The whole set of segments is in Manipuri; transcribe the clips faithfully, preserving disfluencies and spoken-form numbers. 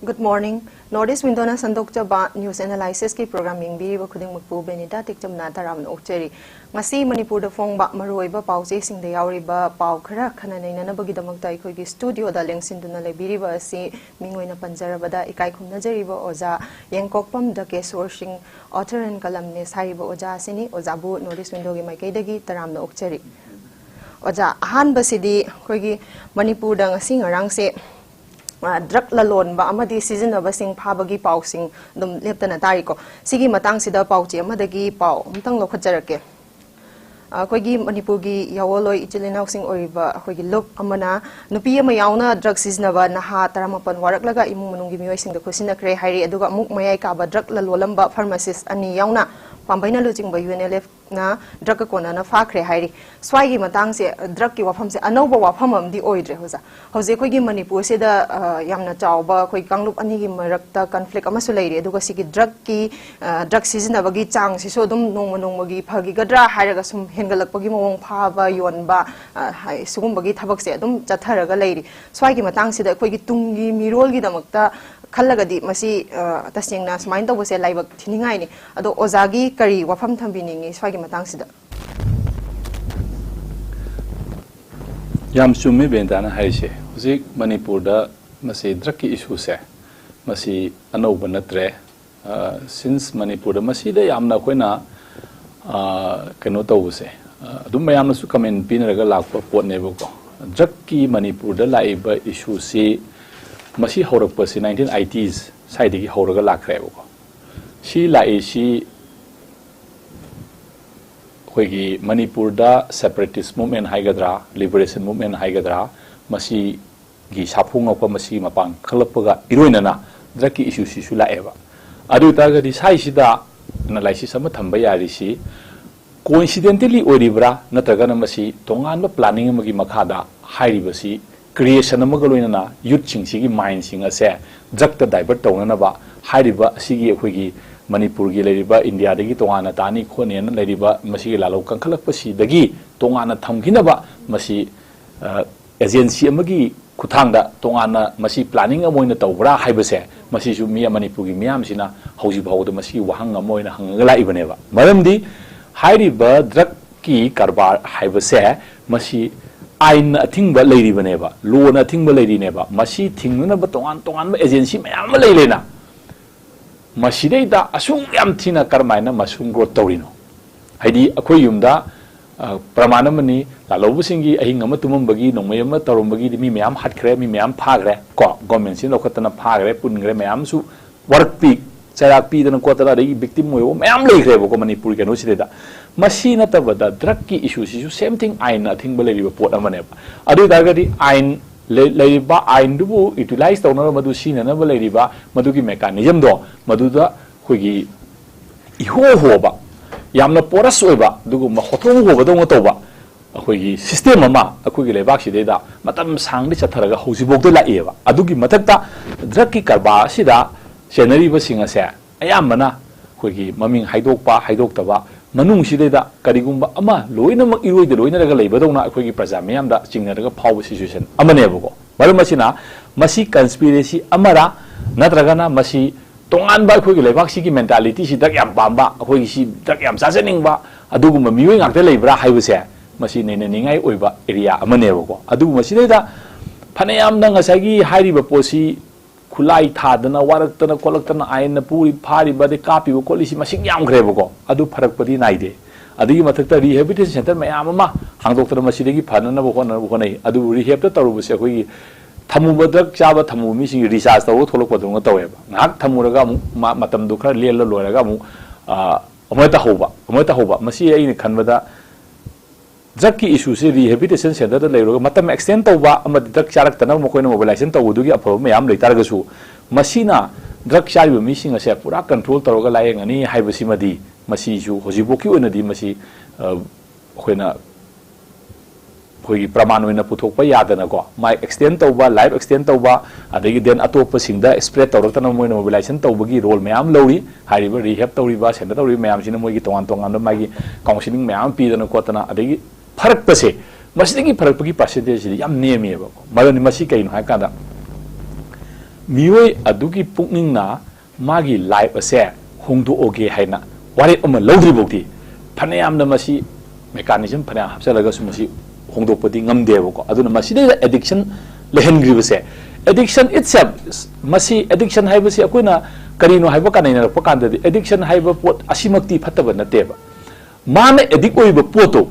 Good morning. North East Window-ꯅ ꯁꯟꯗꯣꯛꯆꯕ news analysis-ꯀꯤ program ꯌꯦꯡꯕꯤꯔꯤꯕ ꯈꯨꯗꯤꯡꯃꯛꯄꯨ ꯕꯦꯅꯤꯇꯥ ꯇꯦꯛꯆꯝꯅ ꯇꯔꯥꯝꯅ ꯑꯣꯛꯆꯔꯤ꯫ ꯉꯁꯤ ꯃꯅꯤꯄꯨꯔꯗ ꯐꯣꯡꯕ ꯃꯔꯨꯑꯣꯏꯕ ꯄꯥꯎ ꯆꯦꯁꯤꯡꯗ ꯌꯥꯎꯔꯤꯕ ꯄꯥꯎ ꯈꯔ ꯈꯟꯅ ꯅꯩꯅꯅꯕꯒꯤꯗꯃꯛꯇ ꯑꯩꯈꯣꯏꯒꯤ studio-ꯗ ꯂꯦꯡꯁꯤꯟꯗꯨꯅ ꯂꯩꯕꯤꯔꯤꯕ ꯑꯁꯤ ꯃꯤꯡ ꯑꯣꯏꯅ ꯄꯟꯖꯔꯕꯗ ꯏꯀꯥꯏ ꯈꯨꯝꯅꯖꯔꯤꯕ ꯑꯣꯖꯥ ꯌꯦꯡꯀꯣꯛꯄꯝ ꯗꯀꯦꯁꯣꯔ ꯁꯤꯡ, author and columnist ꯍꯥꯏꯔꯤꯕ ꯑꯣꯖꯥ ꯑꯁꯤꯅꯤ꯫ ꯑꯣꯖꯥꯕꯨ North East Window-ꯒꯤ ꯃꯥꯏꯀꯩꯗꯒꯤ ꯇꯔꯥꯝꯅ ꯑꯣꯛꯆꯔꯤ꯫ ꯑꯣꯖꯥ, ꯑꯍꯥꯟꯕꯁꯤꯗꯤ ꯑꯩꯈꯣꯏꯒꯤ ꯃꯅꯤꯄꯨꯔꯗ ꯉꯁꯤ ꯉꯔꯥꯡꯁꯦ ꯑ, drug ꯂꯂꯣꯟꯕ ꯑꯃꯗꯤ ꯁꯤꯖꯤꯟꯅꯕꯁꯤꯡ ꯐꯥꯕꯒꯤ ꯄꯥꯎꯁꯤꯡ ꯑꯗꯨꯝ ꯂꯦꯞꯇꯅ ꯇꯥꯔꯤꯀꯣ꯫ ꯁꯤꯒꯤ ꯃꯇꯥꯡꯁꯤꯗ ꯄꯥꯎꯆꯦ ꯑꯃꯗꯒꯤ ꯄꯥꯎ ꯑꯃꯇꯪ ꯂꯧꯈꯠꯆꯔꯛꯀꯦ꯫ ꯑ, ꯑꯩꯈꯣꯏꯒꯤ ꯃꯅꯤꯄꯨꯔꯒꯤ ꯌꯥꯑꯣꯜꯂꯣꯏ ꯏꯆꯤꯜ ꯏꯅꯥꯎꯁꯤꯡ ꯑꯣꯏꯔꯤꯕ ꯑꯩꯈꯣꯏꯒꯤ ꯂꯨꯞ ꯑꯃꯅ ꯅꯨꯄꯤ ꯑꯃ ꯌꯥꯎꯅ drug ꯁꯤꯖꯤꯟꯅꯕ ꯅꯍꯥ ꯇꯔꯥꯃꯥꯄꯟ ꯋꯥꯔꯛꯂꯒ ꯏꯃꯨꯡ ꯃꯅꯨꯡꯒꯤ ꯃꯤꯑꯣꯏꯁꯤꯡꯗ ꯈꯨꯠꯁꯤꯟꯅꯈ꯭ꯔꯦ ꯍꯥꯏꯔꯤ꯫ ꯑꯗꯨꯒ ꯑꯃꯨꯛ ꯃꯌꯥꯏ ꯀꯥꯕ drug ꯂꯂꯣꯜꯂꯝꯕ pharmacist ꯑꯅꯤ ꯌꯥꯎꯅ ꯄꯥꯝꯕꯩꯅ ꯂꯨꯆꯤꯡꯕ UNLF ꯅ drug ꯀꯣꯟꯅꯅ ꯐꯥꯈ꯭ꯔꯦ ꯍꯥꯏꯔꯤ꯫ ꯁ꯭ꯋꯥꯏꯒꯤ ꯃꯇꯥꯡꯁꯦ, drug-ꯀꯤ ꯋꯥꯐꯝꯁꯦ ꯑꯅꯧꯕ ꯋꯥꯐꯝ ꯑꯃꯗꯤ ꯑꯣꯏꯗ꯭ꯔꯦ ꯑꯣꯖꯥ꯫ ꯍꯧꯖꯤꯛ ꯑꯩꯈꯣꯏꯒꯤ ꯃꯅꯤꯄꯨꯔꯁꯤꯗ, ꯑ, ꯌꯥꯝꯅ ꯆꯥꯎꯕ ꯑꯩꯈꯣꯏ ꯀꯥꯡꯂꯨꯞ ꯑꯅꯤꯒꯤ ꯃꯔꯛꯇ conflict ꯑꯃꯁꯨ ꯂꯩꯔꯤ꯫ ꯑꯗꯨꯒ ꯁꯤꯒꯤ drug-ꯀꯤ, ꯑ, drug ꯁꯤꯖꯤꯟꯅꯕꯒꯤ ꯆꯥꯡꯁꯤꯁꯨ ꯑꯗꯨꯝ ꯅꯣꯡꯃ ꯅꯣꯡꯃꯒꯤ ꯐꯈꯤꯒꯗ꯭ꯔꯥ ꯍꯥꯏꯔꯒ ꯁꯨꯝ ꯍꯦꯟꯒꯠꯂꯛꯄꯒꯤ ꯃꯑꯣꯡ, ꯐꯥꯕ, ꯌꯣꯟꯕ, ꯑ, ꯍꯥꯏ-, ꯁꯤꯒꯨꯝꯕꯒꯤ ꯊꯕꯛꯁꯦ ꯑꯗꯨꯝ ꯆꯠꯊꯔꯒ ꯂꯩꯔꯤ꯫ ꯁ꯭ꯋꯥꯏꯒꯤ ꯃꯇꯥꯡꯁꯤꯗ ꯑꯩꯈꯣꯏꯒꯤ ꯇꯨꯡꯒꯤ ꯃꯤꯔꯣꯜꯒꯤꯗꯃꯛꯇ ꯈꯜꯂꯒꯗꯤ ꯃꯁꯤ, ꯑ, ꯇꯁꯦꯡꯅ ꯁꯨꯃꯥꯏꯅ ꯇꯧꯕꯁꯦ ꯂꯥꯏꯕꯛ ꯊꯤꯅꯤꯡꯉꯥꯏꯅꯤ꯫ ꯑꯗꯣ ꯑꯣꯖꯥꯒꯤ ꯀꯔꯤ ꯋꯥꯐꯝ ꯊꯝꯕꯤꯅꯤꯡꯉꯤ ꯁ꯭ꯋꯥꯏꯒꯤ ꯃꯇꯥꯡꯁꯤꯗ? ꯌꯥꯝ ꯆꯨꯝꯃꯤ ꯕꯦꯅꯤꯇꯥꯅ ꯍꯥꯏꯔꯤꯁꯦ꯫ ꯍꯧꯖꯤꯛ ꯃꯅꯤꯄꯨꯔꯗ ꯃꯁꯤ drug-ꯀꯤ issue-ꯁꯦ ꯃꯁꯤ ꯑꯅꯧꯕ ꯅꯠꯇ꯭ꯔꯦ꯫ ꯑ, since ꯃꯅꯤꯄꯨꯔꯗ ꯃꯁꯤꯗ ꯌꯥꯝꯅ ꯑꯩꯈꯣꯏꯅ, ꯑ, ꯀꯩꯅꯣ ꯇꯧꯕꯁꯦ, ꯑ, ꯑꯗꯨꯝ ꯃꯌꯥꯝꯅꯁꯨ comment ꯄꯤꯅꯔꯒ ꯂꯥꯛꯄ ꯄꯣꯠꯅꯦꯕꯀꯣ꯫ Drug-ꯀꯤ ꯃꯅꯤꯄꯨꯔꯗ ꯂꯥꯛꯏꯕ issue-ꯁꯤ ꯃꯁꯤ ꯍꯧꯔꯛꯄꯁꯤ nineteen eighties ꯁ꯭ꯋꯥꯏꯗꯒꯤ ꯍꯧꯔꯒ ꯂꯥꯛꯈ꯭ꯔꯦꯕꯀꯣ꯫ ꯁꯤ ꯂꯥꯛꯏꯁꯤ ꯑꯩꯈꯣꯏꯒꯤ ꯃꯅꯤꯄꯨꯔꯗ separatist movement ꯍꯥꯏꯒꯗ꯭ꯔꯥ, liberation movement ꯍꯥꯏꯒꯗ꯭ꯔꯥ, ꯃꯁꯤꯒꯤ ꯁꯥꯐꯣꯡꯉꯛꯄ, ꯃꯁꯤꯒꯤ ꯃꯄꯥꯡ ꯀꯜꯂꯛꯄꯒ ꯏꯔꯣꯏꯅꯅ drug-ꯀꯤ issue-ꯁꯤꯁꯨ ꯂꯥꯛꯑꯦꯕ꯫ ꯑꯗꯨ ꯑꯣꯏꯇꯥꯔꯒꯗꯤ ꯁ꯭ꯋꯥꯏꯁꯤꯗ analysis ꯑꯃ ꯊꯝꯕ ꯌꯥꯔꯤꯁꯤ coincidentally ꯑꯣꯏꯔꯤꯕ꯭ꯔꯥ, ꯅꯠꯇ꯭ꯔꯒꯅ ꯃꯁꯤ ꯇꯣꯉꯥꯟꯕ planning ꯑꯃꯒꯤ ꯃꯈꯥꯗ ꯍꯥꯏꯔꯤꯕꯁꯤ creation ꯑꯃꯒ ꯂꯣꯏꯅꯅ youth-ꯁꯤꯡꯁꯤꯒꯤ mind-ꯁꯤꯡ ꯑꯁꯦ drug-ꯇ divert ꯇꯧꯅꯅꯕ ꯍꯥꯏꯔꯤꯕ ꯑꯁꯤꯒꯤ ꯑꯩꯈꯣꯏꯒꯤ ꯃꯅꯤꯄꯨꯔꯒꯤ ꯂꯩꯔꯤꯕ ꯏꯟꯗꯤꯌꯥꯗꯒꯤ ꯇꯣꯉꯥꯟꯅ ꯇꯥꯅꯤ ꯈꯣꯠꯅꯤꯅ ꯂꯩꯔꯤꯕ ꯃꯁꯤꯒꯤ ꯂꯥꯜꯍꯧ ꯀꯟꯈꯠꯂꯛꯄꯁꯤꯗꯒꯤ ꯇꯣꯉꯥꯟꯅ ꯊꯝꯈꯤꯅꯕ ꯃꯁꯤ, ꯑ, agency ꯑꯃꯒꯤ ꯈꯨꯠꯊꯥꯡꯗ ꯇꯣꯉꯥꯟꯅ ꯃꯁꯤ planning ꯑꯃ ꯑꯣꯏꯅ ꯇꯧꯕ꯭ꯔꯥ ꯍꯥꯏꯕꯁꯦ, ꯃꯁꯤꯁꯨ ꯃꯤ ꯃꯅꯤꯄꯨꯔꯒꯤ ꯃꯤꯌꯥꯝꯁꯤꯅ ꯍꯧꯖꯤꯛ ꯐꯥꯎꯕꯗ ꯃꯁꯤꯒꯤ ꯋꯥꯍꯪ ꯑꯃ ꯑꯣꯏꯅ ꯍꯪꯉꯒ ꯂꯥꯛꯏꯕꯅꯦꯕ꯫ ꯃꯔꯝꯗꯤ ꯍꯥꯏꯔꯤꯕ drugꯀꯤ ꯀꯔꯕꯥꯔ ꯍꯥꯏꯕꯁꯦ, ꯃꯁꯤ ꯑꯥꯏꯟꯅ ꯑꯊꯤꯡꯕ ꯂꯩꯔꯤꯕꯅꯦꯕ, lawꯅ ꯑꯊꯤꯡꯕ ꯂꯩꯔꯤꯅꯦꯕ꯫ ꯃꯁꯤ ꯊꯤꯡꯅꯅꯕ ꯇꯣꯉꯥꯟ ꯇꯣꯉꯥꯟꯕ agency ꯃꯌꯥꯝ ꯑꯃ ꯂꯩꯔꯦꯅ꯫ ꯃꯁꯤꯗꯩꯗ ꯑꯁꯨꯛ ꯌꯥꯝ ꯊꯤꯅ ꯀꯔꯝꯍꯥꯏꯅ mushroom growth ꯇꯧꯔꯤꯅꯣ? ꯍꯥꯏꯗꯤ ꯑꯩꯈꯣꯏ ꯌꯨꯝꯗ, ꯑ, ꯄ꯭ꯔꯃꯥꯟ ꯑꯃꯅꯤ, ꯂꯥꯜꯍꯧꯕꯁꯤꯡꯒꯤ ꯑꯍꯤꯡ ꯑꯃ ꯇꯨꯝꯃꯝꯕꯒꯤ, ꯅꯣꯡꯃꯩ ꯑꯃ ꯇꯧꯔꯝꯕꯒꯤꯗꯤ ꯃꯤ ꯃꯌꯥꯝ ꯍꯥꯠꯈ꯭ꯔꯦ, ꯃꯤ ꯃꯌꯥꯝ ꯐꯥꯈ꯭ꯔꯦ, ꯀꯣ, governmentꯁꯤꯅ ꯂꯧꯈꯠꯇꯅ ꯐꯥꯈ꯭ꯔꯦ, ꯄꯨꯟꯈ꯭ꯔꯦ, ꯃꯌꯥꯝꯁꯨ ꯋꯥꯔꯛꯄꯤ, ꯆꯩꯔꯥꯛ ꯄꯤꯗꯅ ꯈꯣꯠꯇꯅ, ꯑꯗꯒꯤ victim ꯑꯣꯏꯕ ꯃꯌꯥꯝ ꯂꯩꯈ꯭ꯔꯦꯕꯀꯣ ꯃꯅꯤꯄꯨꯔꯒꯤ ꯀꯩꯅꯣꯁꯤꯗꯩꯗ꯫ ꯃꯁꯤ ꯅꯠꯇꯕꯗ drugꯀꯤ issueꯁꯤꯁꯨ same thing, ꯑꯥꯏꯟꯅ ꯑꯊꯤꯡꯕ ꯂꯩꯔꯤꯕ ꯄꯣꯠ ꯑꯃꯅꯦꯕ꯫ ꯑꯗꯨ ꯑꯣꯏ ꯇꯥꯔꯒꯗꯤ ꯑꯥꯏꯟ ꯂꯩ-, ꯂꯩꯔꯤꯕ ꯑꯥꯏꯟꯗꯨꯕꯨ utilize ꯇꯧꯅꯕ, ꯃꯗꯨ ꯁꯤꯖꯤꯟꯅꯅꯕ ꯂꯩꯔꯤꯕ ꯃꯗꯨꯒꯤ mechanismꯗꯣ, ꯃꯗꯨꯗ ꯑꯩꯈꯣꯏꯒꯤ ꯏꯍꯣ ꯍꯣꯕ, ꯌꯥꯝꯅ porous ꯑꯣꯏꯕ, ꯑꯗꯨꯒꯨꯝꯕ ꯍꯣꯊꯣ ꯍꯣꯕꯗꯧꯅ ꯇꯧꯕ ꯑꯩꯈꯣꯏꯒꯤ system ꯑꯃ ꯑꯩꯈꯣꯏꯒꯤ ꯂꯩꯕꯥꯛꯁꯤꯗꯩꯗ ꯃꯇꯝ ꯁꯥꯡꯗꯤ ꯆꯠꯊꯔꯒ ꯍꯧꯖꯤꯛꯐꯥꯎꯗ ꯂꯥꯛꯏꯑꯕ꯫ ꯑꯗꯨꯒꯤ ꯃꯊꯛꯇ drugꯀꯤ ꯀꯔꯕꯥꯔ ꯑꯁꯤꯗ ꯆꯦꯟꯅꯔꯤꯕꯁꯤꯡ ꯑꯁꯦ ꯑꯌꯥꯝꯕꯅ ꯑꯩꯈꯣꯏꯒꯤ ꯃꯃꯤꯡ ꯍꯥꯏꯗꯣꯛꯄ ꯍꯥꯏꯗꯣꯛꯇꯕ, ꯃꯅꯨꯡꯁꯤꯗꯩꯗ ꯀꯔꯤꯒꯨꯝꯕ ꯑꯃ ꯂꯣꯏꯅꯃꯛ ꯏꯔꯣꯏꯗ ꯂꯣꯏꯅꯔꯒ ꯂꯩꯕꯗꯧꯅ ꯑꯩꯈꯣꯏꯒꯤ ꯄ꯭ꯔꯖꯥ ꯃꯤꯌꯥꯝꯗ ꯆꯤꯡꯅꯔꯒ ꯐꯥꯎꯕ situation ꯑꯃꯅꯦꯕꯀꯣ꯫ ꯃꯔꯝ ꯑꯁꯤꯅ, ꯃꯁꯤ conspiracy ꯑꯃꯔꯥ, ꯅꯠꯇ꯭ꯔꯒꯅ ꯃꯁꯤ ꯇꯣꯉꯥꯟꯕ ꯑꯩꯈꯣꯏꯒꯤ ꯂꯩꯕꯥꯛꯁꯤꯒꯤ mentalityꯁꯤ drug ꯌꯥꯝ ꯄꯥꯝꯕ, ꯑꯩꯈꯣꯏꯒꯤ ꯁꯤ drug ꯌꯥꯝ ꯆꯥꯖꯅꯤꯡꯕ ꯑꯗꯨꯒꯨꯝꯕ ꯃꯤꯑꯣꯏ ꯉꯥꯛꯇ ꯂꯩꯕ꯭ꯔꯥ ꯍꯥꯏꯕꯁꯦ, ꯃꯁꯤ ꯅꯩꯅꯅꯤꯡꯉꯥꯏ ꯑꯣꯏꯕ area ꯑꯃꯅꯦꯕꯀꯣ꯫ ꯑꯗꯨꯕꯨ ꯃꯁꯤꯗꯩꯗ ꯐꯅꯌꯥꯝꯅ ꯉꯁꯥꯏꯒꯤ ꯍꯥꯏꯔꯤꯕ ꯄꯣꯠꯁꯤ ꯈꯨꯠꯂꯥꯏ ꯊꯥꯗꯅ, ꯋꯥꯔꯛꯇꯅ ꯈꯣꯠꯂꯛꯇꯅ, ꯑꯥꯏꯟꯅ ꯄꯨꯔꯤ, ꯐꯥꯔꯤꯕ, ꯑꯗꯩ ꯀꯥꯞꯄꯤꯕ ꯈꯣꯠꯂꯤꯁꯤ ꯃꯁꯤꯡ ꯌꯥꯝꯈ꯭ꯔꯦꯕꯀꯣ꯫ ꯑꯗꯨ ꯐꯔꯛꯄꯗꯤ ꯅꯥꯏꯗꯦ꯫ ꯑꯗꯨꯒꯤ ꯃꯊꯛꯇ rehabilitation centre ꯃꯌꯥꯝ ꯑꯃ ꯍꯥꯡꯗꯣꯛꯇꯅ ꯃꯁꯤꯗꯒꯤ ꯐꯅꯅꯕ ꯍꯣꯠꯅꯅꯕ ꯍꯣꯠꯅꯩ꯫ ꯑꯗꯨꯕꯨ rehabꯇ ꯇꯧꯔꯨꯕꯁꯦ ꯑꯩꯈꯣꯏꯒꯤ ꯊꯝꯃꯨꯕ drug ꯆꯥꯕ ꯊꯝꯃꯨꯕ ꯃꯤꯁꯤꯡꯒꯤ recharge ꯇꯧꯔꯒ ꯊꯣꯛꯂꯛꯄꯗꯧꯅ ꯇꯧꯋꯦꯕ꯫ ꯉꯥꯏꯍꯥꯛ ꯊꯝꯃꯨꯔꯒ ꯑꯃꯨꯛ ꯃ-, ꯃꯇꯝꯗꯣ ꯈꯔ ꯂꯦꯜꯂ ꯂꯣꯏꯔꯒ ꯑꯃꯨꯛ, ꯑ, ꯑꯃꯨꯛ ꯇꯧꯍꯧꯕ, ꯑꯃꯨꯛ ꯇꯧꯍꯧꯕ꯫ ꯃꯁꯤ ꯑꯩꯅ ꯈꯟꯕꯗ drugꯀꯤ issueꯁꯦ rehabilitation centreꯗ ꯂꯩꯔꯨꯔꯒ ꯃꯇꯝ extend ꯇꯧꯕ ꯑꯃꯗꯤ drug ꯆꯥꯔꯛꯇꯅꯕ ꯃꯈꯣꯏꯅ mobilization ꯇꯧꯕꯗꯨꯒꯤ ꯑꯐꯕ ꯃꯌꯥꯝ ꯂꯩꯇꯥꯔꯒꯁꯨ, ꯃꯁꯤꯅ drug ꯆꯥꯔꯤꯕ ꯃꯤꯁꯤꯡ ꯑꯁꯦ ꯄꯨꯔꯥ control ꯇꯧꯔꯒ ꯂꯥꯌꯦꯡꯉꯅꯤ ꯍꯥꯏꯕꯁꯤꯃꯗꯤ, ꯃꯁꯤꯁꯨ ꯍꯧꯖꯤꯛꯐꯥꯎꯒꯤ ꯑꯣꯏꯅꯗꯤ ꯃꯁꯤ, ꯑ, ꯑꯩꯈꯣꯏꯅ, ꯑꯩꯈꯣꯏꯒꯤ ꯄ꯭ꯔꯃꯥꯟ ꯑꯣꯏꯅ ꯄꯨꯊꯣꯛꯄ ꯌꯥꯗꯅꯀꯣ, ꯃꯥꯏ extend ꯇꯧꯕ, life extend ꯇꯧꯕ, ꯑꯗꯒꯤ then ꯑꯇꯣꯞꯄꯁꯤꯡꯗ spread ꯇꯧꯔꯛꯇꯅꯕ ꯃꯣꯏꯅ mobilization ꯇꯧꯕꯒꯤ role ꯃꯌꯥꯝ ꯂꯧꯔꯤ꯫ ꯍꯥꯏꯔꯤꯕ rehab ꯇꯧꯔꯤꯕ, centre ꯇꯧꯔꯤꯕ ꯃꯌꯥꯝꯁꯤꯅ ꯃꯣꯏꯒꯤ ꯇꯣꯉꯥꯟ ꯇꯣꯉꯥꯟꯕ ꯃꯥꯒꯤ counselling ꯃꯌꯥꯝ ꯑꯃ ꯄꯤꯗꯅ ꯈꯣꯠꯇꯅ, ꯑꯗꯒꯤ ꯐꯔꯛꯄꯁꯦ, ꯃꯁꯤꯗꯒꯤ ꯐꯔꯛꯄꯒꯤ ꯄꯥꯔꯁꯦꯟꯇꯦꯖꯁꯤꯗꯤ ꯌꯥꯝ ꯅꯦꯝꯃꯦꯕꯀꯣ꯫ ꯃꯔꯝꯗꯤ ꯃꯁꯤ ꯀꯩꯅꯣ ꯍꯥꯏ ꯀꯥꯟꯗ, ꯃꯤꯑꯣꯏ ꯑꯗꯨꯒꯤ ꯄꯨꯛꯅꯤꯡꯅ ꯃꯥꯒꯤ ꯂꯥꯏꯐ ꯑꯁꯦ ꯍꯣꯡꯗꯣꯛꯑꯒꯦ ꯍꯥꯏꯅ ꯋꯥꯔꯦꯞ ꯑꯃ ꯂꯧꯗ꯭ꯔꯤꯐꯥꯎꯗꯤ, ꯐꯅꯌꯥꯝꯅ ꯃꯁꯤ ꯃꯦꯀꯥꯅꯤꯖꯝ ꯐꯅꯌꯥꯝ ꯍꯥꯞꯆꯤꯜꯂꯒꯁꯨ ꯃꯁꯤ ꯍꯣꯡꯗꯣꯛꯄꯗꯤ ꯉꯝꯗꯦꯕꯀꯣ꯫ ꯑꯗꯨꯅ ꯃꯁꯤꯗꯩꯗ ꯑꯦꯗꯤꯛꯁꯟ ꯂꯩꯍꯟꯈ꯭ꯔꯤꯕꯁꯦ, ꯑꯦꯗꯤꯛꯁꯟ ꯏꯠꯁꯦꯜꯐ, ꯃꯁꯤ ꯑꯦꯗꯤꯛꯁꯟ ꯍꯥꯏꯕꯁꯤ ꯑꯩꯈꯣꯏꯅ ꯀꯔꯤꯅꯣ ꯍꯥꯏꯕ ꯀꯥꯟꯗ ꯅꯩꯅꯔꯛꯄ ꯀꯥꯟꯗꯗꯤ, ꯑꯦꯗꯤꯛꯁꯟ ꯍꯥꯏꯕ ꯄꯣꯠ ꯑꯁꯤꯃꯛꯇꯤ ꯐꯠꯇꯕ ꯅꯠꯇꯦꯕ꯫ ꯃꯥꯅ ꯑꯦꯗꯤꯛ ꯑꯣꯏꯕ ꯄꯣꯠꯇꯣ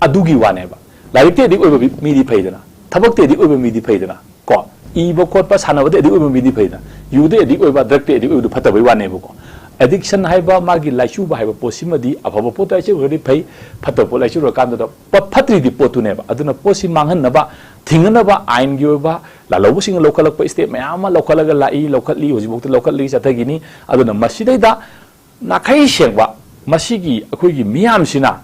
ꯑꯗꯨꯒꯤ ꯋꯥꯅꯦꯕ꯫ ꯂꯥꯏꯔꯤꯛꯇ ꯑꯦꯗꯤꯛ ꯑꯣꯏꯕ ꯃꯤꯗꯤ ꯐꯩꯗꯅ, ꯊꯕꯛꯇ ꯑꯦꯗꯤꯛ ꯑꯣꯏꯕ ꯃꯤꯗꯤ ꯐꯩꯗꯅ, ꯀꯣ, ꯏꯕ ꯈꯣꯠꯄ ꯁꯥꯟꯅꯕꯗ ꯑꯦꯗꯤꯛ ꯑꯣꯏꯕ ꯃꯤꯗꯤ ꯐꯩꯗꯅ, ꯌꯨꯗ ꯑꯦꯗꯤꯛ ꯑꯣꯏꯕ, ꯗ꯭ꯔꯒꯇ ꯑꯦꯗꯤꯛ ꯑꯣꯏꯕꯗꯨ ꯐꯠꯇꯕꯩ ꯋꯥꯅꯦꯕꯀꯣ꯫ ꯑꯦꯗꯤꯛꯁꯟ ꯍꯥꯏꯕ, ꯃꯥꯒꯤ ꯂꯥꯏꯆꯨꯕ ꯍꯥꯏꯕ ꯄꯣꯠꯁꯤꯃꯗꯤ ꯑꯐꯕ ꯄꯣꯠꯇ ꯂꯥꯏꯆꯨꯔꯒꯗꯤ ꯐꯩ, ꯐꯠꯇꯕ ꯄꯣꯠ ꯂꯥꯏꯆꯨꯔꯀꯥꯟꯗꯨꯗ ꯄ-, ꯐꯠꯇ꯭ꯔꯤꯗꯤ ꯄꯣꯠꯇꯨꯅꯦꯕ꯫ ꯑꯗꯨꯅ ꯄꯣꯠꯁꯤ ꯃꯥꯡꯍꯟꯅꯕ, ꯊꯤꯡꯅꯅꯕ ꯑꯥꯏꯟꯒꯤ ꯑꯣꯏꯕ, ꯂꯥꯜꯍꯧꯕꯁꯤꯡꯅ ꯂꯧꯈꯠꯂꯛꯄ ꯁ꯭ꯇꯦꯞ ꯃꯌꯥꯝ ꯑꯃ ꯂꯧꯈꯠꯂꯒ ꯂꯥꯛꯏ, ꯂꯧꯈꯠꯂꯤ, ꯍꯧꯖꯤꯛꯐꯥꯎꯗ ꯂꯧꯈꯠꯂꯤ, ꯆꯠꯊꯈꯤꯅꯤ꯫ ꯑꯗꯨꯅ ꯃꯁꯤꯗꯩꯗ ꯅꯥꯈꯩ ꯁꯦꯡꯕ ꯃꯁꯤꯒꯤ ꯑꯩꯈꯣꯏꯒꯤ ꯃꯤꯌꯥꯝꯁꯤꯅ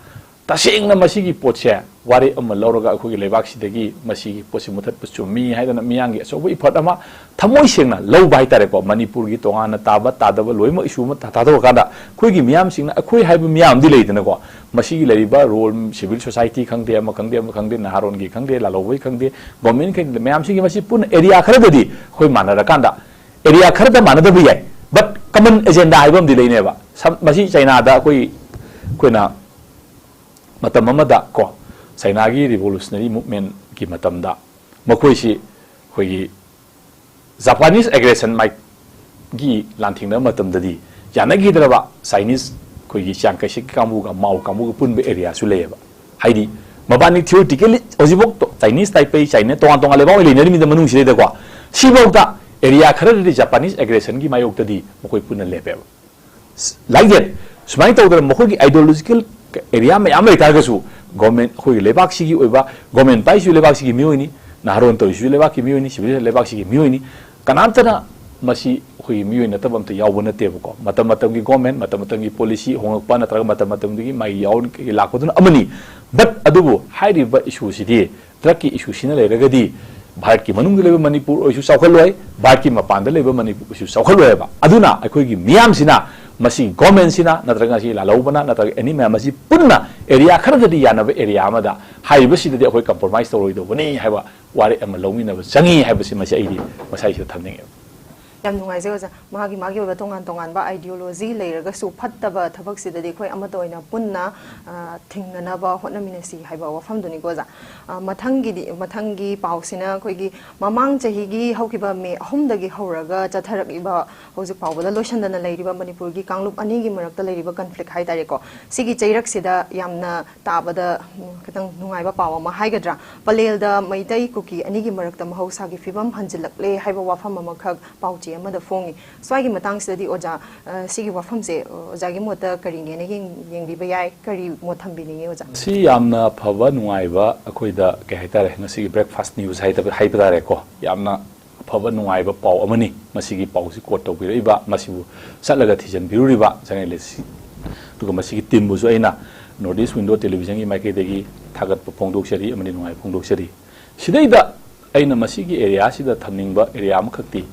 ꯇꯁꯦꯡꯅ ꯃꯁꯤꯒꯤ ꯄꯣꯠꯁꯦ ꯋꯥꯔꯦꯞ ꯑꯃ ꯂꯧꯔꯒ ꯑꯩꯈꯣꯏꯒꯤ ꯂꯩꯕꯥꯛꯁꯤꯗꯒꯤ ꯃꯁꯤꯒꯤ ꯄꯣꯠꯁꯤ ꯃꯨꯊꯠꯄ ꯆꯨꯝꯃꯤ ꯍꯥꯏꯗꯅ ꯃꯤꯌꯥꯝꯒꯤ ꯑꯆꯧꯕ ꯏꯐꯔꯠ ꯑꯃ ꯊꯃꯣꯏ ꯁꯦꯡꯅ ꯂꯧꯕ ꯍꯥꯏꯇꯥꯔꯦꯀꯣ꯫ ꯃꯅꯤꯄꯨꯔꯒꯤ ꯇꯣꯉꯥꯟꯅ ꯇꯥꯕ ꯇꯥꯗꯕ ꯂꯣꯏꯅꯃꯛ ꯏꯁꯨ ꯑꯃ ꯊꯥ-, ꯊꯥꯗꯣꯛꯑꯀꯥꯟꯗ ꯑꯩꯈꯣꯏꯒꯤ ꯃꯤꯌꯥꯝꯁꯤꯡꯅ, ꯑꯩꯈꯣꯏ ꯍꯥꯏꯕ ꯃꯤꯌꯥꯝꯗꯤ ꯂꯩꯗꯅꯀꯣ, ꯃꯁꯤꯒꯤ ꯂꯩꯔꯤꯕ ꯔꯣꯜ, ꯁꯤꯚꯤꯜ ꯁꯣꯁꯥꯏꯇꯤ ꯈꯪꯗꯦ, ꯑꯃ ꯈꯪꯗꯦ, ꯑꯃ ꯈꯪꯗꯦ, ꯅꯍꯥꯔꯣꯟꯒꯤ ꯈꯪꯗꯦ, ꯒꯣꯔꯃꯦꯟ ꯈꯪꯗꯦ, ꯃꯌꯥꯝꯁꯤꯒꯤ ꯃꯁꯤ ꯄꯨꯟꯅ ꯑꯦꯔꯤꯌꯥ ꯈꯔꯗꯗꯤ ꯑꯩꯈꯣꯏ ꯃꯥꯟꯅꯔꯀꯥꯟꯗ ꯑꯦꯔꯤꯌꯥ ꯈꯔꯗ ꯃꯥꯟꯅꯗꯕ ꯌꯥꯏ, ꯕꯠ ꯀꯃꯟ ꯑꯦꯖꯦꯟꯗꯥ ꯍꯥꯏꯕ ꯑꯃꯗꯤ ꯂꯩꯅꯦꯕ꯫ ꯁꯝ-, ꯃꯁꯤ ꯆꯩꯅꯥꯗ ꯑꯩꯈꯣꯏ, ꯑꯩꯈꯣꯏꯅ ꯃꯇꯝ ꯑꯃꯗ ꯀꯣ, ꯆꯩꯅꯥꯒꯤ ꯔꯤꯚꯣꯂꯨꯁꯅꯔꯤ ꯃꯨꯚꯃꯦꯟꯠꯀꯤ ꯃꯇꯝꯗ ꯃꯈꯣꯏꯁꯤ ꯑꯩꯈꯣꯏꯒꯤ ꯖꯄꯥꯅꯤꯁ ꯑꯦꯒ꯭ꯔꯦꯁꯟ ꯃꯥꯏꯒꯤ ꯂꯥꯟꯊꯦꯡꯅꯕ ꯃꯇꯝꯗꯗꯤ ꯌꯥꯅꯈꯤꯗ꯭ꯔꯕ ꯆꯥꯏꯅꯤꯁ, ꯑꯩꯈꯣꯏꯒꯤ ꯆꯤꯌꯥꯡ ꯀꯩꯁꯦꯛꯀꯤ ꯀꯥꯡꯕꯨꯒ ꯃꯥꯎ ꯀꯥꯡꯕꯨꯒ ꯄꯨꯟꯕ ꯑꯦꯔꯤꯌꯥꯁꯨ ꯂꯩꯌꯦꯕ꯫ ꯍꯥꯏꯗꯤ ꯃꯕꯥꯅꯤ ꯊꯤꯑꯣꯔꯤꯇꯤꯀꯦꯜꯂꯤ ꯍꯧꯖꯤꯛꯐꯥꯎ ꯆꯥꯏꯅꯤꯁ, ꯇꯥꯏꯄꯦꯏ, ꯆꯥꯏꯅ ꯇꯣꯉꯥꯟ ꯇꯣꯉꯥꯟ ꯂꯩꯕꯥꯛ ꯑꯣꯏꯅ ꯂꯩꯅꯔꯤꯃꯤꯗ ꯃꯅꯨꯡꯁꯤꯗꯩꯗꯀꯣ, ꯁꯤꯐꯥꯎꯗ ꯑꯦꯔꯤꯌꯥ ꯈꯔꯗꯗꯤ ꯖꯄꯥꯅꯤꯁ ꯑꯦꯒ꯭ꯔꯦꯁꯟꯒꯤ ꯃꯥꯌꯣꯛꯇꯗꯤ ꯃꯈꯣꯏ ꯄꯨꯟꯅ ꯂꯦꯞꯄꯦꯕ꯫ ꯂꯥꯏꯛ ꯗꯦꯠ, ꯁꯨꯃꯥꯏꯅ ꯇꯧꯗꯅ ꯃꯈꯣꯏꯒꯤ ꯑꯥꯏꯗꯤꯌꯣꯂꯣꯖꯤꯀꯦꯜ ꯑꯦꯔꯤꯌꯥ ꯃꯌꯥꯝ ꯂꯩꯇꯥꯔꯒꯁꯨ, ꯒꯣꯔꯃꯦꯟ, ꯑꯩꯈꯣꯏꯒꯤ ꯂꯩꯕꯥꯛꯁꯤꯒꯤ ꯑꯣꯏꯕ, ꯒꯣꯔꯃꯦꯟ ꯄꯥꯏꯔꯤꯁꯤꯁꯨ ꯂꯩꯕꯥꯛꯁꯤꯒꯤ ꯃꯤꯑꯣꯏꯅꯤ, ꯅꯍꯥꯔꯣꯟ ꯇꯧꯔꯤꯁꯤꯁꯨ ꯂꯩꯕꯥꯛꯀꯤ ꯃꯤꯑꯣꯏꯅꯤ, ꯁꯤꯚꯤꯜ ꯂꯩꯕꯥꯛꯁꯤꯒꯤ ꯃꯤꯑꯣꯏꯅꯤ꯫ ꯀꯅꯥꯝꯇꯅ ꯃꯁꯤ ꯑꯩꯈꯣꯏꯒꯤ ꯃꯤꯑꯣꯏ ꯅꯠꯇꯕ ꯑꯝꯇ ꯌꯥꯎꯕ ꯅꯠꯇꯦꯕꯀꯣ꯫ ꯃꯇꯝ ꯃꯇꯝꯒꯤ ꯒꯣꯔꯃꯦꯟ, ꯃꯇꯝ ꯃꯇꯝꯒꯤ ꯄꯣꯂꯤꯁꯤ ꯍꯣꯡꯂꯛꯄ ꯅꯠꯇ꯭ꯔꯒ ꯃꯇꯝ ꯃꯇꯝꯗꯨꯒꯤ ꯃꯥꯒꯤ ꯌꯥꯎꯔ-, ꯂꯥꯛꯄꯗꯨꯅ ꯑꯃꯅꯤ꯫ ꯕꯠ ꯑꯗꯨꯕꯨ ꯍꯥꯏꯔꯤꯕ ꯏꯁꯨꯁꯤꯗꯤ, ꯗ꯭ꯔꯒꯀꯤ ꯏꯁꯨꯁꯤꯅ ꯂꯩꯔꯒꯗꯤ ꯚꯥꯔꯠꯀꯤ ꯃꯅꯨꯡꯗ ꯂꯩꯕ ꯃꯅꯤꯄꯨꯔ ꯑꯣꯏꯔꯁꯨ ꯆꯥꯎꯈꯠꯂꯣꯏ, ꯚꯥꯔꯠꯀꯤ ꯃꯄꯥꯟꯗ ꯂꯩꯕ ꯃꯅꯤꯄꯨꯔ ꯑꯣꯏꯔꯁꯨ ꯆꯥꯎꯈꯠꯂꯣꯏ ꯍꯥꯏꯕ꯫ ꯑꯗꯨꯅ ꯑꯩꯈꯣꯏꯒꯤ ꯃꯤꯌꯥꯝꯁꯤꯅ ꯃꯁꯤ ꯒꯣꯔꯃꯦꯟꯁꯤꯅ ꯅꯠꯇ꯭ꯔꯒ ꯉꯁꯤ ꯂꯥꯜꯍꯧꯕꯅ ꯅꯠꯇ꯭ꯔꯒ ꯑꯦꯅꯤ ꯃꯌꯥꯝ ꯑꯁꯤ ꯄꯨꯟꯅ ꯑꯦꯔꯤꯌꯥ ꯈꯔꯗꯗꯤ ꯌꯥꯅꯕ ꯑꯦꯔꯤꯌꯥ ꯑꯃꯗ ꯍꯥꯏꯔꯤꯕꯁꯤꯗꯗꯤ ꯑꯩꯈꯣꯏ ꯀꯝꯄ꯭ꯔꯣꯃꯥꯏꯁ ꯇꯧꯔꯣꯏꯗꯧꯕꯅꯤ ꯍꯥꯏꯕ ꯋꯥꯔꯦꯞ ꯑꯃ ꯂꯧꯃꯤꯟꯅꯕ ꯆꯪꯉꯤ ꯍꯥꯏꯕꯁꯤ ꯃꯁꯤ ꯑꯩꯗꯤ ꯃꯁꯥꯏꯁꯤꯗ ꯊꯝꯅꯤꯡꯉꯦꯕ꯫ ꯌꯥꯝ ꯅꯨꯡꯉꯥꯏꯖꯩ ꯑꯣꯖꯥ꯫ ꯃꯥꯒꯤ ꯃꯥꯒꯤ ꯑꯣꯏꯕ ꯇꯣꯉꯥꯟ ꯇꯣꯉꯥꯟꯕ ideology ꯂꯩꯔꯒꯁꯨ ꯐꯠꯇꯕ ꯊꯕꯛꯁꯤꯗꯗꯤ ꯑꯩꯈꯣꯏ ꯑꯃꯠꯇ ꯑꯣꯏꯅ ꯄꯨꯟꯅ, ꯑ, ꯊꯤꯡꯅꯅꯕ ꯍꯣꯠꯅꯃꯤꯟꯅꯁꯤ ꯍꯥꯏꯕ ꯋꯥꯐꯝꯗꯨꯅꯤꯀꯣ ꯑꯣꯖꯥ꯫ ꯑ, ꯃꯊꯪꯒꯤꯗꯤ, ꯃꯊꯪꯒꯤ ꯄꯥꯎꯁꯤꯅ ꯑꯩꯈꯣꯏꯒꯤ ꯃꯃꯥꯡ ꯆꯍꯤꯒꯤ ꯍꯧꯈꯤꯕ ꯃꯦ ꯑꯍꯨꯝꯗꯒꯤ ꯍꯧꯔꯒ ꯆꯠꯊꯔꯛꯂꯤꯕ, ꯍꯧꯖꯤꯛ ꯐꯥꯎꯕꯗ ꯂꯣꯏꯁꯤꯟꯗꯅ ꯂꯩꯔꯤꯕ ꯃꯅꯤꯄꯨꯔꯒꯤ ꯀꯥꯡꯂꯨꯞ ꯑꯅꯤꯒꯤ ꯃꯔꯛꯇ ꯂꯩꯔꯤꯕ conflict ꯍꯥꯏꯇꯥꯔꯦꯀꯣ, ꯁꯤꯒꯤ ꯆꯩꯔꯛꯁꯤꯗ ꯌꯥꯝꯅ ꯇꯥꯕꯗ, ꯎꯝ, ꯈꯤꯇꯪ ꯅꯨꯡꯉꯥꯏꯕ ꯄꯥꯎ ꯑꯃ ꯍꯥꯏꯒꯗ꯭ꯔꯥ, ꯄꯂꯦꯜꯗ ꯃꯩꯇꯩ ꯀꯨꯀꯤ ꯑꯅꯤꯒꯤ ꯃꯔꯛꯇ ꯃꯍꯧꯁꯥꯒꯤ ꯐꯤꯕꯝ ꯍꯟꯖꯤꯜꯂꯛꯂꯦ ꯍꯥꯏꯕ ꯋꯥꯐꯝ ꯑꯃꯈꯛ ꯄꯥꯎꯆꯦ ꯑꯃꯗ ꯐꯣꯡꯉꯤ꯫ ꯁ꯭ꯋꯥꯏꯒꯤ ꯃꯇꯥꯡꯁꯤꯗꯗꯤ ꯑꯣꯖꯥ, ꯑ, ꯁꯤꯒꯤ ꯋꯥꯐꯝꯁꯦ, ꯑ, ꯑꯣꯖꯥꯒꯤ ꯃꯣꯠꯇ ꯀꯔꯤꯅꯦꯅ ꯌꯦꯡ-, ꯌꯦꯡꯕꯤꯕ ꯌꯥꯏ? ꯀꯔꯤ ꯃꯣꯠ ꯊꯝꯕꯤꯅꯤꯡꯉꯤ ꯑꯣꯖꯥ? ꯁꯤ ꯌꯥꯝꯅ ꯐꯕ ꯅꯨꯡꯉꯥꯏꯕ, ꯑꯩꯈꯣꯏꯗ ꯀꯩ ꯍꯥꯏꯇꯥꯔꯦ, ꯉꯁꯤꯒꯤ breakfast news ꯍꯥꯏꯗꯕ, ꯍꯥꯏꯕ ꯇꯥꯔꯦꯀꯣ, ꯌꯥꯝꯅ ꯑꯐꯕ ꯅꯨꯡꯉꯥꯏꯕ ꯄꯥꯎ ꯑꯃꯅꯤ꯫ ꯃꯁꯤꯒꯤ ꯄꯥꯎꯁꯤ quote ꯇꯧꯕꯤꯔꯛꯏꯕ, ꯃꯁꯤꯕꯨ ꯆꯠꯂꯒ ꯊꯤꯖꯤꯟꯕꯤꯔꯨꯔꯤꯕ journalist ꯁꯤ, ꯑꯗꯨꯒ ꯃꯁꯤꯒꯤ team ꯕꯨꯁꯨ ꯑꯩꯅ North East Window Television ꯒꯤ ꯃꯥꯏꯀꯩꯗꯒꯤ ꯊꯥꯒꯠꯄ ꯐꯣꯡꯗꯣꯛꯆꯔꯤ ꯑꯃꯗꯤ ꯅꯨꯡꯉꯥꯏꯕ ꯐꯣꯡꯗꯣꯛꯆꯔꯤ꯫ ꯁꯤꯗꯩꯗ ꯑꯩꯅ ꯃꯁꯤꯒꯤ area ꯁꯤꯗ ꯊꯝꯅꯤꯡꯕ area ꯑꯃꯈꯛꯇꯤ,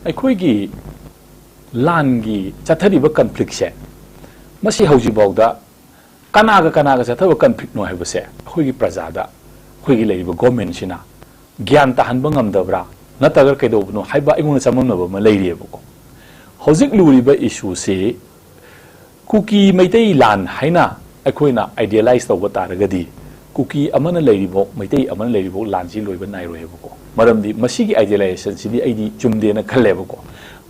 ꯑꯩꯈꯣꯏꯒꯤ ꯂꯥꯟꯒꯤ ꯆꯠꯊꯔꯤꯕ conflict ꯁꯦ, ꯃꯁꯤ ꯍꯧꯖꯤꯛꯐꯥꯎꯗ ꯀꯅꯥꯒ ꯀꯅꯥꯒ ꯆꯠꯊꯕ conflict ꯅꯣ ꯍꯥꯏꯕꯁꯦ ꯑꯩꯈꯣꯏꯒꯤ ꯄ꯭ꯔꯖꯥꯗ ꯑꯩꯈꯣꯏꯒꯤ ꯂꯩꯔꯤꯕ government ꯁꯤꯅ ꯒ꯭ꯌꯥꯟ ꯇꯥꯍꯟꯕ ꯉꯝꯗꯕ꯭ꯔꯥ, ꯅꯠꯇ꯭ꯔꯒ ꯀꯩꯗꯧꯕꯅꯣ ꯍꯥꯏꯕ ꯑꯩꯉꯣꯟꯗ ꯆꯃꯝꯅꯕ ꯑꯃ ꯂꯩꯔꯤꯑꯕꯀꯣ꯫ ꯍꯧꯖꯤꯛ ꯂꯨꯔꯤꯕ issue ꯁꯤ ꯀꯨꯀꯤ ꯃꯩꯇꯩ ꯂꯥꯟ ꯍꯥꯏꯅ ꯑꯩꯈꯣꯏꯅ idealize ꯇꯧꯕ ꯇꯥꯔꯒꯗꯤ, ꯀꯨꯀꯤ ꯑꯃꯅ ꯂꯩꯔꯤꯕꯧ, ꯃꯩꯇꯩ ꯑꯃꯅ ꯂꯩꯔꯤꯕꯧ ꯂꯥꯟꯁꯤ ꯂꯣꯏꯕ ꯅꯥꯏꯔꯣꯏꯕꯀꯣ꯫ ꯃꯔꯝꯗꯤ ꯃꯁꯤꯒꯤ idealization ꯁꯤꯗꯤ ꯑꯩꯗꯤ ꯆꯨꯝꯗꯦꯅ ꯈꯜꯂꯦꯕꯀꯣ꯫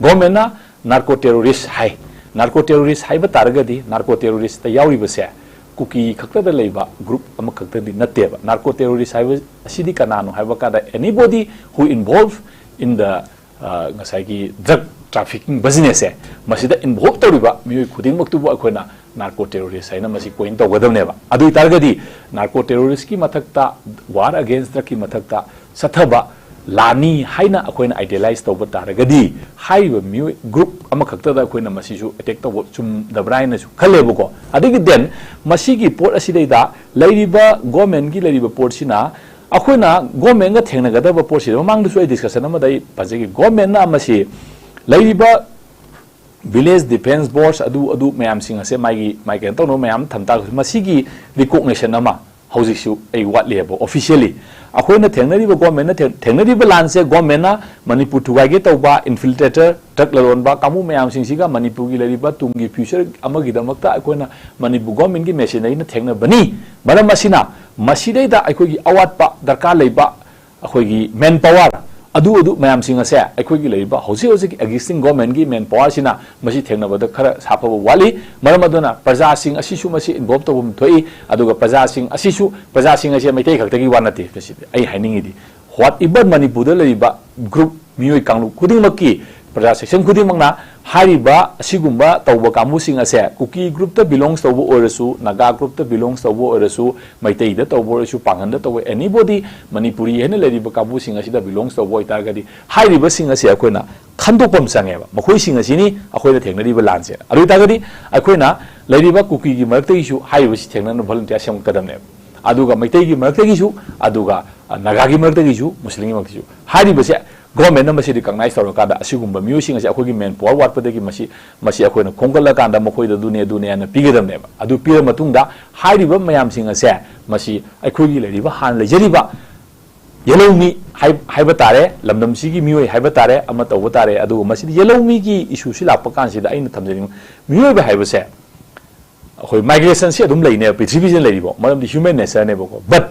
Government ꯅ narco terrorist ꯍꯥꯏ꯫ Narco terrorist ꯍꯥꯏꯕ ꯇꯥꯔꯒꯗꯤ, narco terrorist ꯇ ꯌꯥꯎꯔꯤꯕꯁꯦ ꯀꯨꯀꯤ ꯈꯛꯇꯗ ꯂꯩꯕ group ꯑꯃꯈꯛꯇꯗꯤ ꯅꯠꯇꯦꯕ꯫ Narco terrorist ꯍꯥꯏꯕ ꯑꯁꯤꯗꯤ ꯀꯅꯥꯅꯣ ꯍꯥꯏꯕ ꯀꯥꯟꯗ, anybody who involve in the, ꯑ, ꯉꯁꯥꯏꯒꯤ drug trafficking business ꯁꯦ, ꯃꯁꯤꯗ involve ꯇꯧꯔꯤꯕ ꯃꯤꯑꯣꯏ ꯈꯨꯗꯤꯡꯃꯛꯇꯨꯕꯨ ꯑꯩꯈꯣꯏꯅ narco terrorist ꯍꯥꯏꯅ ꯃꯁꯤ point ꯇꯧꯒꯗꯕꯅꯦꯕ꯫ ꯑꯗꯨ ꯑꯣꯏꯇꯥꯔꯒꯗꯤ narco terrorist ꯀꯤ ꯃꯊꯛꯇ, war against drug ꯀꯤ ꯃꯊꯛꯇ ꯆꯠꯊꯕ ꯂꯥꯟꯅꯤ ꯍꯥꯏꯅ ꯑꯩꯈꯣꯏꯅ idealize ꯇꯧꯕ ꯇꯥꯔꯒꯗꯤ, ꯍꯥꯏꯔꯤꯕ ꯃꯤꯑꯣꯏ group ꯑꯃꯈꯛꯇꯗ ꯑꯩꯈꯣꯏꯅ ꯃꯁꯤꯁꯨ attack ꯇꯧꯕ ꯆꯨꯝꯗꯕ꯭ꯔꯥ ꯍꯥꯏꯅꯁꯨ ꯈꯜꯂꯦꯕꯀꯣ꯫ ꯑꯗꯒꯤ then ꯃꯁꯤꯒꯤ ꯄꯣꯠ ꯑꯁꯤꯗꯩꯗ ꯂꯩꯔꯤꯕ government ꯀꯤ ꯂꯩꯔꯤꯕ ꯄꯣꯠꯁꯤꯅ, ꯑꯩꯈꯣꯏꯅ government ꯒ ꯊꯦꯡꯅꯒꯗꯕ ꯄꯣꯠꯁꯤꯗ, ꯃꯃꯥꯡꯗꯁꯨ ꯑꯩ discussion ꯑꯃꯗ ꯑꯩ ꯄꯟꯖꯈꯤ, government ꯅ ꯃꯁꯤ ꯂꯩꯔꯤꯕ village defence force ꯑꯗꯨ ꯑꯗꯨ ꯃꯌꯥꯝꯁꯤꯡ ꯑꯁꯦ ꯃꯥꯒꯤ ꯃꯥꯒꯤ ꯀꯩꯅꯣ ꯇꯧꯅꯕ ꯃꯌꯥꯝ ꯊꯝ ꯇꯥꯔꯒꯁꯨ, ꯃꯁꯤꯒꯤ recognition ꯑꯃ ꯍꯧꯖꯤꯛꯁꯨ ꯑꯩ ꯋꯥꯠꯂꯤꯑꯕ officially꯫ ꯑꯩꯈꯣꯏꯅ ꯊꯦꯡꯅꯔꯤꯕ, government ꯅ ꯊꯦꯡ- ꯊꯦꯡꯅꯔꯤꯕ ꯂꯥꯟꯁꯦ, government ꯅ ꯃꯅꯤꯄꯨꯔ ꯊꯨꯒꯥꯏꯒꯦ ꯇꯧꯕ infiltrator, drug ꯂꯂꯣꯟꯕ ꯀꯥꯡꯕꯨ ꯃꯌꯥꯝꯁꯤꯡꯁꯤꯒ ꯃꯅꯤꯄꯨꯔꯒꯤ ꯂꯩꯔꯤꯕ ꯇꯨꯡꯒꯤ future ꯑꯃꯒꯤꯗꯃꯛꯇ ꯑꯩꯈꯣꯏꯅ ꯃꯅꯤꯄꯨꯔ government ꯀꯤ machinery ꯅ ꯊꯦꯡꯅꯕꯅꯤ꯫ ꯃꯔꯝ ꯑꯁꯤꯅ, ꯃꯁꯤꯗꯩꯗ ꯑꯩꯈꯣꯏꯒꯤ ꯑꯋꯥꯠꯄ ꯗꯔꯀꯥꯔ ꯂꯩꯕ ꯑꯩꯈꯣꯏꯒꯤ man power ꯑꯗꯨ ꯑꯗꯨ ꯃꯌꯥꯝꯁꯤꯡ ꯑꯁꯦ, ꯑꯩꯈꯣꯏꯒꯤ ꯂꯩꯔꯤꯕ ꯍꯧꯖꯤꯛ ꯍꯧꯖꯤꯛ existing government ꯀꯤ man power ꯁꯤꯅ ꯃꯁꯤ ꯊꯦꯡꯅꯕꯗ ꯈꯔ ꯁꯥꯐꯕ ꯋꯥꯠꯂꯤ꯫ ꯃꯔꯝ ꯑꯗꯨꯅ ꯄ꯭ꯔꯖꯥꯁꯤꯡ ꯑꯁꯤꯁꯨ ꯃꯁꯤ involve ꯇꯧꯐꯝ ꯊꯣꯛꯏ꯫ ꯑꯗꯨꯒ ꯄ꯭ꯔꯖꯥꯁꯤꯡ ꯑꯁꯤꯁꯨ, ꯄ꯭ꯔꯖꯥꯁꯤꯡ ꯑꯁꯦ ꯃꯩꯇꯩ ꯈꯛꯇꯒꯤ ꯋꯥ ꯅꯠꯇꯦ꯫ ꯃꯁꯤꯗꯤ ꯑꯩ ꯍꯥꯏꯅꯤꯡꯉꯤꯗꯤ, whatever ꯃꯅꯤꯄꯨꯔꯗ ꯂꯩꯔꯤꯕ group, ꯃꯤꯑꯣꯏ ꯀꯥꯡꯂꯨꯞ ꯈꯨꯗꯤꯡꯃꯛꯀꯤ, ꯄ꯭ꯔꯖꯥ section ꯈꯨꯗꯤꯡꯃꯛꯅ ꯍꯥꯏꯔꯤꯕ ꯑꯁꯤꯒꯨꯝꯕ ꯇꯧꯕ ꯀꯥꯡꯕꯨꯁꯤꯡ ꯑꯁꯦ, ꯀꯨꯀꯤ group ꯇ belongs ꯇꯧꯕ ꯑꯣꯏꯔꯁꯨ, ꯅꯥꯒꯥ group ꯇ belongs ꯇꯧꯕ ꯑꯣꯏꯔꯁꯨ, ꯃꯩꯇꯩꯗ ꯇꯧꯕ ꯑꯣꯏꯔꯁꯨ, ꯄꯥꯡꯒꯟꯗ ꯇꯧꯕ, anybody, ꯃꯅꯤꯄꯨꯔꯤ ꯍꯥꯏꯅ ꯂꯩꯔꯤꯕ ꯀꯥꯡꯕꯨꯁꯤꯡ ꯑꯁꯤꯗ belongs ꯇꯧꯕ ꯑꯣꯏꯇꯥꯔꯒꯗꯤ, ꯍꯥꯏꯔꯤꯕꯁꯤꯡ ꯑꯁꯦ ꯑꯩꯈꯣꯏꯅ ꯈꯟꯗꯣꯛꯄ ꯑꯃ ꯆꯪꯉꯦꯕ꯫ ꯃꯈꯣꯏꯁꯤꯡ ꯑꯁꯤꯅꯤ ꯑꯩꯈꯣꯏꯅ ꯊꯦꯡꯅꯔꯤꯕ ꯂꯥꯟꯁꯦ꯫ ꯑꯗꯨ ꯑꯣꯏꯇꯥꯔꯒꯗꯤ, ꯑꯩꯈꯣꯏꯅ ꯂꯩꯔꯤꯕ ꯀꯨꯀꯤꯒꯤ ꯃꯔꯛꯇꯒꯤꯁꯨ ꯍꯥꯏꯔꯤꯕꯁꯤ ꯊꯦꯡꯅꯅꯕ volunteer ꯁꯦꯝꯒꯠꯀꯗꯕꯅꯦꯕ꯫ ꯑꯗꯨꯒ ꯃꯩꯇꯩꯒꯤ ꯃꯔꯛꯇꯒꯤꯁꯨ, ꯑꯗꯨꯒ, ꯑ, ꯅꯥꯒꯥꯒꯤ ꯃꯔꯛꯇꯒꯤꯁꯨ, ꯃꯨꯁꯂꯤꯝꯒꯤ ꯃꯔꯛꯇꯒꯤꯁꯨ꯫ ꯍꯥꯏꯔꯤꯕꯁꯦ government ꯅ ꯃꯁꯤ recognize ꯇꯧꯔꯀꯥꯟꯗ, ꯑꯁꯤꯒꯨꯝꯕ ꯃꯤꯑꯣꯏꯁꯤꯡ ꯑꯁꯦ ꯑꯩꯈꯣꯏꯒꯤ man power ꯋꯥꯠꯄꯗꯒꯤ ꯃꯁꯤ, ꯃꯁꯤ ꯑꯩꯈꯣꯏꯅ ꯈꯣꯝꯒꯠꯂꯀꯥꯟꯗ ꯃꯈꯣꯏꯗ ꯑꯗꯨꯅꯦ, ꯑꯗꯨꯅꯦ ꯍꯥꯏꯅ ꯄꯤꯒꯗꯕꯅꯦꯕ꯫ ꯑꯗꯨ ꯄꯤꯔ ꯃꯇꯨꯡꯗ, ꯍꯥꯏꯔꯤꯕ ꯃꯌꯥꯝꯁꯤꯡ ꯑꯁꯦ, ꯃꯁꯤ ꯑꯩꯈꯣꯏꯒꯤ ꯂꯩꯔꯤꯕ, ꯍꯥꯟꯅ ꯂꯩꯖꯔꯤꯕ ꯌꯦꯜꯍꯧꯃꯤ ꯍꯥꯏ-, ꯍꯥꯏꯕ ꯇꯥꯔꯦ, ꯂꯝꯗꯝꯁꯤꯒꯤ ꯃꯤꯑꯣꯏ ꯍꯥꯏꯕ ꯇꯥꯔꯦ, ꯑꯃ ꯇꯧꯕ ꯇꯥꯔꯦ꯫ ꯑꯗꯨꯒ ꯃꯁꯤꯗ ꯌꯦꯜꯍꯧꯃꯤꯒꯤ issue ꯁꯤ ꯂꯥꯛꯄ ꯀꯥꯟꯁꯤꯗ ꯑꯩꯅ ꯊꯝꯖꯅꯤꯡꯕ, ꯃꯤꯑꯣꯏꯕ ꯍꯥꯏꯕꯁꯦ, ꯑꯩꯈꯣꯏ migration ꯁꯤ ꯑꯗꯨꯝ ꯂꯩꯅꯦꯕ, ꯄ꯭ꯔꯤꯊꯤꯕꯤꯁꯤꯗ ꯂꯩꯔꯤꯕ, ꯃꯔꯝꯗꯤ human nature ꯅꯦꯕꯀꯣ꯫ But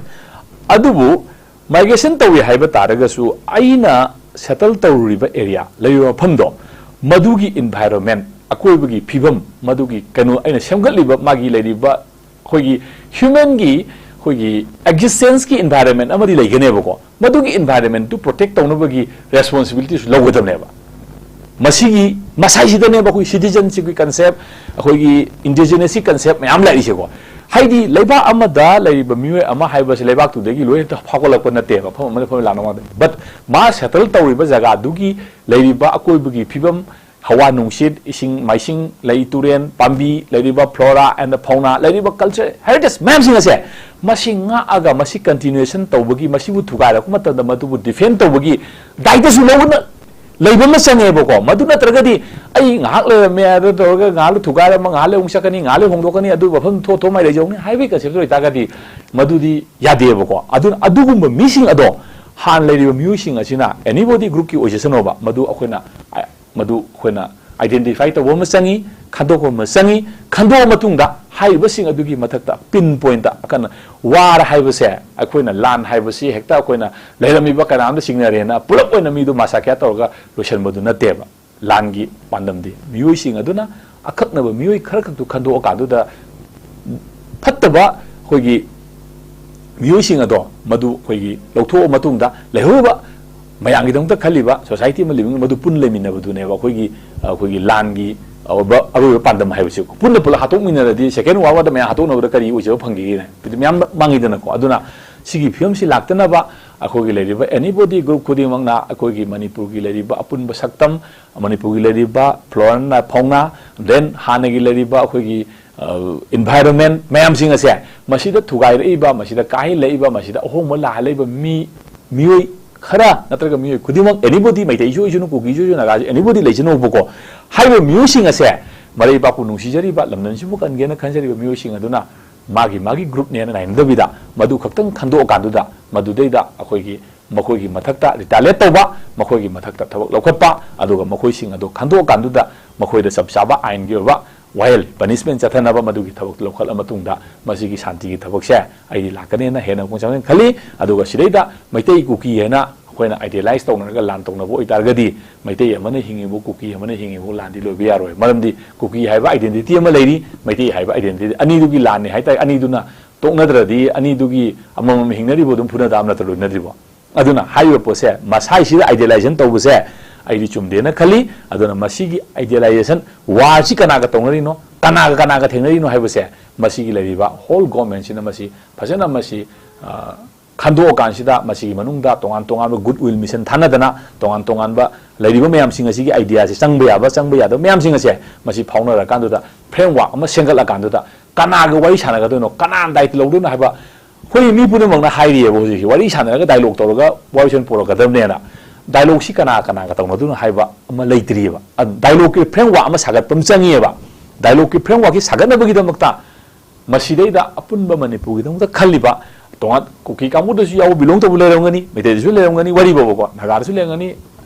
ꯑꯗꯨꯕꯨ migration ꯇꯧꯏ ꯍꯥꯏꯕ ꯇꯥꯔꯒꯁꯨ, ꯑꯩꯅ settle ꯇꯧꯔꯨꯔꯤꯕ area, ꯂꯩꯔꯤꯕ ꯃꯐꯝꯗꯣ, ꯃꯗꯨꯒꯤ environment, ꯑꯀꯣꯏꯕꯒꯤ ꯐꯤꯕꯝ, ꯃꯗꯨꯒꯤ ꯀꯩꯅꯣ, ꯑꯩꯅ ꯁꯦꯝꯒꯠꯂꯤꯕ ꯃꯥꯒꯤ ꯂꯩꯔꯤꯕ ꯑꯩꯈꯣꯏꯒꯤ human ꯒꯤ, ꯑꯩꯈꯣꯏꯒꯤ existence ꯀꯤ environment ꯑꯃꯗꯤ ꯂꯩꯒꯅꯦꯕꯀꯣ꯫ ꯃꯗꯨꯒꯤ environment ꯇꯨ protect ꯇꯧꯅꯕꯒꯤ responsibility ꯁꯨ ꯂꯧꯒꯗꯕꯅꯦꯕ꯫ ꯃꯁꯤꯒꯤ ꯃꯁꯥꯏꯁꯤꯗꯅꯦꯕ ꯑꯩꯈꯣꯏ citizenship ꯀꯤ concept, ꯑꯩꯈꯣꯏꯒꯤ indigenous ꯀꯤ concept ꯃꯌꯥꯝ ꯂꯥꯛꯏꯁꯦꯀꯣ꯫ ꯍꯥꯏꯗꯤ ꯂꯩꯕꯥꯛ ꯑꯃꯗ ꯂꯩꯔꯤꯕ ꯃꯤꯑꯣꯏ ꯑꯃ ꯍꯥꯏꯕꯁꯤ ꯂꯩꯕꯥꯛꯇꯨꯗꯒꯤ ꯂꯣꯏ ꯍꯦꯛꯇ ꯐꯥꯎꯒꯠꯂꯛꯄ ꯅꯠꯇꯦꯕ, ꯃꯐꯝ ꯑꯃꯗ ꯃꯐꯝ ꯂꯥꯛꯅꯕ ꯉꯥꯛꯇꯅꯤ꯫ But ꯃꯥ settle ꯇꯧꯔꯤꯕ ꯖꯒꯥꯗꯨꯒꯤ ꯂꯩꯔꯤꯕ ꯑꯀꯣꯏꯕꯒꯤ ꯐꯤꯕꯝ, ꯍꯋꯥ ꯅꯨꯡꯁꯤꯠ, ꯏꯁꯤꯡ ꯃꯥꯏꯁꯤꯡ, ꯂꯩ ꯇꯨꯔꯦꯟ, ꯄꯥꯝꯕꯤ, ꯂꯩꯔꯤꯕ flora and fauna, ꯂꯩꯔꯤꯕ culture, heritage ꯃꯌꯥꯝꯁꯤꯡ ꯑꯁꯦ, ꯃꯁꯤ ꯉꯥꯛꯑꯒ, ꯃꯁꯤ continuation ꯇꯧꯕꯒꯤ, ꯃꯁꯤꯕꯨ ꯊꯨꯒꯥꯏꯔꯛꯄ ꯃꯇꯝꯗ ꯃꯗꯨꯕꯨ defend ꯇꯧꯕꯒꯤ ꯗꯥꯏꯇꯁꯨ ꯂꯧꯕꯅ, ꯂꯩꯕ ꯑꯃ ꯆꯪꯉꯦꯕꯀꯣ꯫ ꯃꯗꯨ ꯅꯠꯇ꯭ꯔꯒꯗꯤ ꯑꯩ ꯉꯥꯏꯍꯥꯛ ꯂꯩꯔꯝꯃꯦ ꯑꯗꯨ ꯇꯧꯔꯒ ꯉꯥꯏꯍꯥꯛ ꯂꯩ ꯊꯨꯒꯥꯏꯔꯝꯃ ꯉꯥꯏꯍꯥꯛ ꯂꯩ ꯑꯃꯨꯛ ꯆꯠꯀꯅꯤ, ꯉꯥꯏꯍꯥꯛ ꯂꯩ ꯍꯣꯡꯗꯣꯛꯀꯅꯤ, ꯑꯗꯨ ꯃꯐꯝ ꯊꯣꯛ ꯊꯣꯛꯃꯥꯏ ꯂꯩꯖꯧꯅꯤ ꯍꯥꯏꯕꯒꯤ ꯀꯟꯁꯦꯞꯇ ꯑꯣꯏꯇꯥꯔꯒꯗꯤ ꯃꯗꯨꯗꯤ ꯌꯥꯗꯦꯕꯀꯣ꯫ ꯑꯗꯨꯅ ꯑꯗꯨꯒꯨꯝꯕ ꯃꯤꯁꯤꯡ ꯑꯗꯣ ꯍꯥꯟꯅ ꯂꯩꯔꯤꯕ ꯃꯤꯑꯣꯏꯁꯤꯡ ꯑꯁꯤꯅ anybody group ꯀꯤ ꯑꯣꯏꯖꯁꯅꯣꯕ, ꯃꯗꯨ ꯑꯩꯈꯣꯏꯅ ꯃꯗꯨ ꯑꯩꯈꯣꯏꯅ identify ꯇꯧꯕ ꯑꯃ ꯆꯪꯉꯤ, ꯈꯟꯗꯣꯛꯄ ꯑꯃ ꯆꯪꯉꯤ꯫ ꯈꯟꯗꯣꯛꯑ ꯃꯇꯨꯡꯗ ꯍꯥꯏꯔꯤꯕꯁꯤꯡ ꯑꯗꯨꯒꯤ ꯃꯊꯛꯇ pin point ꯑꯀꯟꯅ war ꯍꯥꯏꯕꯁꯦ, ꯑꯩꯈꯣꯏꯅ ꯂꯥꯟ ꯍꯥꯏꯕꯁꯤ ꯍꯦꯛꯇ ꯑꯩꯈꯣꯏꯅ ꯂꯩꯔꯝꯃꯤꯕ ꯀꯅꯥꯝꯇ ꯆꯤꯡꯅꯔꯦꯅ ꯄꯨꯂꯞ ꯑꯣꯏꯅ ꯃꯤꯗꯣ massacre ꯇꯧꯔꯒ ꯂꯣꯏꯁꯤꯟꯕꯗꯨ ꯅꯠꯇꯦꯕ꯫ ꯂꯥꯟꯒꯤ ꯄꯥꯟꯗꯝꯗꯤ ꯃꯤꯑꯣꯏꯁꯤꯡ ꯑꯗꯨꯅ ꯑꯀꯛꯅꯕ ꯃꯤꯑꯣꯏ ꯈꯔꯈꯛꯇꯨ ꯈꯟꯗꯣꯛꯑꯀꯥꯟꯗꯨꯗ ꯐꯠꯇꯕ ꯑꯩꯈꯣꯏꯒꯤ ꯃꯤꯑꯣꯏꯁꯤꯡ ꯑꯗꯣ ꯃꯗꯨ ꯑꯩꯈꯣꯏꯒꯤ ꯂꯧꯊꯣꯛꯑ ꯃꯇꯨꯡꯗ ꯂꯩꯍꯧꯔꯤꯕ ꯃꯌꯥꯝꯒꯤꯗꯃꯛꯇ ꯈꯜꯂꯤꯕ society ꯑꯃ living ꯃꯗꯨ ꯄꯨꯟꯅ ꯂꯩꯃꯤꯟꯅꯕꯗꯨꯅꯦꯕ ꯑꯩꯈꯣꯏꯒꯤ, ꯑꯩꯈꯣꯏꯒꯤ ꯂꯥꯟꯒꯤ ꯑꯣꯏꯕ ꯑꯔꯣꯏꯕ ꯄꯥꯟꯗꯝ ꯍꯥꯏꯕꯁꯤ꯫ ꯄꯨꯟꯅ ꯄꯨꯂꯞ ꯍꯥꯠꯇꯣꯛꯃꯤꯟꯅꯔꯗꯤ second world war ꯗ ꯃꯌꯥꯝ ꯍꯥꯠꯇꯣꯛꯅꯕꯗ ꯀꯔꯤ ꯑꯣꯏꯖꯕ ꯐꯪꯈꯤꯒꯦꯅꯦ? ꯑꯗꯨꯗꯤ ꯃꯌꯥꯝ ꯃꯥꯡꯉꯤꯗꯅꯀꯣ꯫ ꯑꯗꯨꯅ ꯁꯤꯒꯤ ꯐꯤꯕꯝꯁꯤ ꯂꯥꯛꯇꯅꯕ ꯑꯩꯈꯣꯏꯒꯤ ꯂꯩꯔꯤꯕ anybody group ꯈꯨꯗꯤꯡꯃꯛꯅ ꯑꯩꯈꯣꯏꯒꯤ ꯃꯅꯤꯄꯨꯔꯒꯤ ꯂꯩꯔꯤꯕ ꯑꯄꯨꯟꯕ ꯁꯛꯇꯝ, ꯃꯅꯤꯄꯨꯔꯒꯤ ꯂꯩꯔꯤꯕ ꯐ꯭ꯂꯣꯔꯥ ꯐꯥꯎꯅꯥ, then ꯍꯥꯟꯅꯒꯤ ꯂꯩꯔꯤꯕ ꯑꯩꯈꯣꯏꯒꯤ, ꯑ, environment ꯃꯌꯥꯝꯁꯤꯡ ꯑꯁꯦ, ꯃꯁꯤꯗ ꯊꯨꯒꯥꯏꯔꯛꯏꯕ, ꯃꯁꯤꯗ ꯀꯥꯏꯍꯜꯂꯛꯏꯕ, ꯃꯁꯤꯗ ꯑꯍꯣꯡꯕ ꯂꯥꯛꯍꯜꯂꯛꯏꯕ ꯃꯤ, ꯃꯤꯑꯣꯏ ꯈꯔ ꯅꯠꯇ꯭ꯔꯒ ꯃꯤꯑꯣꯏ ꯈꯨꯗꯤꯡꯃꯛ, anybody, ꯃꯩꯇꯩꯁꯨ ꯑꯣꯏꯁꯅꯨ, ꯀꯨꯀꯤꯁꯨ ꯑꯣꯏꯁꯅꯨ, ꯅꯥꯒꯥꯁꯨ, anybody ꯂꯩꯁꯅꯨꯕꯀꯣ, ꯍꯥꯏꯔꯤꯕ ꯃꯤꯑꯣꯏꯁꯤꯡ ꯑꯁꯦ ꯃꯔꯩ ꯄꯥꯛꯄꯨ ꯅꯨꯡꯁꯤꯖꯔꯤꯕ, ꯂꯝꯗꯝꯁꯤꯕꯨ ꯀꯟꯒꯦꯅ ꯈꯟꯖꯔꯤꯕ ꯃꯤꯑꯣꯏꯁꯤꯡ ꯑꯗꯨꯅ ꯃꯥꯒꯤ ꯃꯥꯒꯤ group ꯅꯦꯅ ꯅꯥꯏꯅꯗꯕꯤꯗ ꯃꯗꯨ ꯈꯛꯇꯪ ꯈꯟꯗꯣꯛꯑꯀꯥꯟꯗꯨꯗ ꯃꯗꯨꯗꯩꯗ ꯑꯩꯈꯣꯏꯒꯤ ꯃꯈꯣꯏꯒꯤ ꯃꯊꯛꯇ retaliate ꯇꯧꯕ, ꯃꯈꯣꯏꯒꯤ ꯃꯊꯛꯇ ꯊꯕꯛ ꯂꯧꯈꯠꯄ, ꯑꯗꯨꯒ ꯃꯈꯣꯏꯁꯤꯡ ꯑꯗꯨ ꯈꯟꯗꯣꯛꯑꯀꯥꯟꯗꯨꯗ ꯃꯈꯣꯏꯗ ꯆꯞ ꯆꯥꯕ ꯑꯥꯏꯟꯒꯤ ꯑꯣꯏꯕ ꯋꯥꯌꯦꯜ, punishment ꯆꯠꯊꯅꯕ ꯃꯗꯨꯒꯤ ꯊꯕꯛꯇꯨ ꯂꯧꯈꯠꯂ ꯃꯇꯨꯡꯗ ꯃꯁꯤꯒꯤ ꯁꯥꯟꯇꯤꯒꯤ ꯊꯕꯛꯁꯦ ꯑꯩꯗꯤ ꯂꯥꯛꯀꯅꯦꯅ ꯍꯦꯟꯅ ꯄꯨꯛꯅꯤꯡ ꯆꯪꯖꯅ ꯈꯜꯂꯤ꯫ ꯑꯗꯨꯒ ꯁꯤꯗꯩꯗ ꯃꯩꯇꯩ ꯀꯨꯀꯤ ꯍꯥꯏꯅ ꯑꯩꯈꯣꯏꯅ idealize ꯇꯧꯅꯔꯒ ꯂꯥꯟ ꯇꯧꯅꯕ ꯑꯣꯏꯇꯥꯔꯒꯗꯤ ꯃꯩꯇꯩ ꯑꯃꯅ ꯍꯤꯡꯉꯤꯕ ꯀꯨꯀꯤ ꯑꯃꯅ ꯍꯤꯡꯉꯤꯕ ꯂꯥꯟꯗꯤ ꯂꯣꯏꯕ ꯌꯥꯔꯣꯏ꯫ ꯃꯔꯝꯗꯤ ꯀꯨꯀꯤ ꯍꯥꯏꯕ identity ꯑꯃ ꯂꯩꯔꯤ, ꯃꯩꯇꯩ ꯍꯥꯏꯕ identity, ꯑꯅꯤꯗꯨꯒꯤ ꯂꯥꯟꯅꯤ ꯍꯥꯏꯇꯥꯔꯦ꯫ ꯑꯅꯤꯗꯨꯅ ꯇꯣꯛꯅꯗ꯭ꯔꯗꯤ ꯑꯅꯤꯗꯨꯒꯤ ꯑꯃꯃꯝ ꯍꯤꯡꯅꯔꯤꯕ ꯑꯗꯨꯝ ꯐꯨꯅ ꯇꯥꯕ ꯅꯠꯇ꯭ꯔ ꯂꯣꯏꯅꯗ꯭ꯔꯤꯕꯣ? ꯑꯗꯨꯅ ꯍꯥꯏꯔꯤꯕ ꯄꯣꯠꯁꯦ ꯃꯁꯥꯏꯁꯤꯗ idealization ꯇꯧꯕꯁꯦ ꯑꯩꯗꯤ ꯆꯨꯝꯗꯦꯅ ꯈꯜꯂꯤ꯫ ꯑꯗꯨꯅ ꯃꯁꯤꯒꯤ idealization war ꯁꯤ ꯀꯅꯥꯒ ꯇꯧꯅꯔꯤꯅꯣ, ꯀꯅꯥꯒ ꯀꯅꯥꯒ ꯊꯦꯡꯅꯔꯤꯅꯣ ꯍꯥꯏꯕꯁꯦ ꯃꯁꯤꯒꯤ ꯂꯩꯔꯤꯕ whole government ꯁꯤꯅ ꯃꯁꯤ ꯐꯖꯅ ꯃꯁꯤ, ꯑ, ꯈꯟꯗꯣꯛꯑꯀꯥꯟꯁꯤꯗ ꯃꯁꯤꯒꯤ ꯃꯅꯨꯡꯗ ꯇꯣꯉꯥꯟ ꯇꯣꯉꯥꯟꯕ good will mission ꯊꯥꯅꯗꯅ ꯇꯣꯉꯥꯟ ꯇꯣꯉꯥꯟꯕ ꯂꯩꯔꯤꯕ ꯃꯌꯥꯝꯁꯤꯡ ꯑꯁꯤꯒꯤ idea ꯁꯤ ꯆꯪꯕ ꯌꯥꯕ ꯆꯪꯕ ꯌꯥꯗꯕ ꯃꯌꯥꯝꯁꯤꯡ ꯑꯁꯦ ꯃꯁꯤ ꯐꯥꯎꯅꯔꯀꯥꯟꯗꯨꯗ framework ꯑꯃ ꯁꯦꯝꯒꯠꯂꯀꯥꯟꯗꯨꯗ ꯀꯅꯥꯒ ꯋꯥꯔꯤ ꯁꯥꯟꯅꯒꯗꯣꯏꯅꯣ, ꯀꯅꯥꯅ ꯗꯥꯏꯇ ꯂꯧꯗꯣꯏꯅꯣ ꯍꯥꯏꯕ ꯑꯩꯈꯣꯏ ꯃꯤ ꯄꯨꯝꯅꯃꯛꯅ ꯍꯥꯏꯔꯤꯑꯕ ꯍꯧꯖꯤꯛꯁꯤ ꯋꯥꯔꯤ ꯁꯥꯟꯅꯔꯒ dialogue ꯇꯧꯔꯒ ꯋꯥꯔꯤ ꯁꯦꯝ ꯄꯨꯔꯛꯀꯗꯕꯅꯦꯅ꯫ ꯗꯥꯏꯂꯣꯒꯁꯤ ꯀꯅꯥ ꯀꯅꯥꯒ ꯇꯧꯅꯗꯣꯏꯅꯣ ꯍꯥꯏꯕ ꯑꯃ ꯂꯩꯇ꯭ꯔꯤꯑꯕ꯫ ꯗꯥꯏꯂꯣꯒꯀꯤ ꯐ꯭ꯔꯦꯝꯋꯥꯔꯛ ꯑꯃ ꯁꯥꯒꯠꯄ ꯑꯃ ꯆꯪꯉꯤꯑꯕ꯫ ꯗꯥꯏꯂꯣꯒꯀꯤ ꯐ꯭ꯔꯦꯝꯋꯥꯔꯛꯀꯤ ꯁꯥꯒꯠꯅꯕꯒꯤꯗꯃꯛꯇ ꯃꯁꯤꯗꯩꯗ ꯑꯄꯨꯟꯕ ꯃꯅꯤꯄꯨꯔꯒꯤꯗꯃꯛꯇ ꯈꯜꯂꯤꯕ, ꯇꯣꯉꯥꯟ ꯀꯨꯀꯤ ꯀꯥꯡꯕꯨꯗꯁꯨ ꯌꯥꯎꯕ ꯕꯤꯂꯣꯡ ꯇꯧꯕ ꯂꯩꯔꯝꯒꯅꯤ, ꯃꯩꯇꯩꯗꯁꯨ ꯂꯩꯔꯝꯒꯅꯤ, ꯋꯥꯔꯤꯕꯣꯕꯀꯣ, ꯅꯥꯒꯥꯗꯁꯨ ꯂꯩꯔꯝꯒꯅꯤ꯫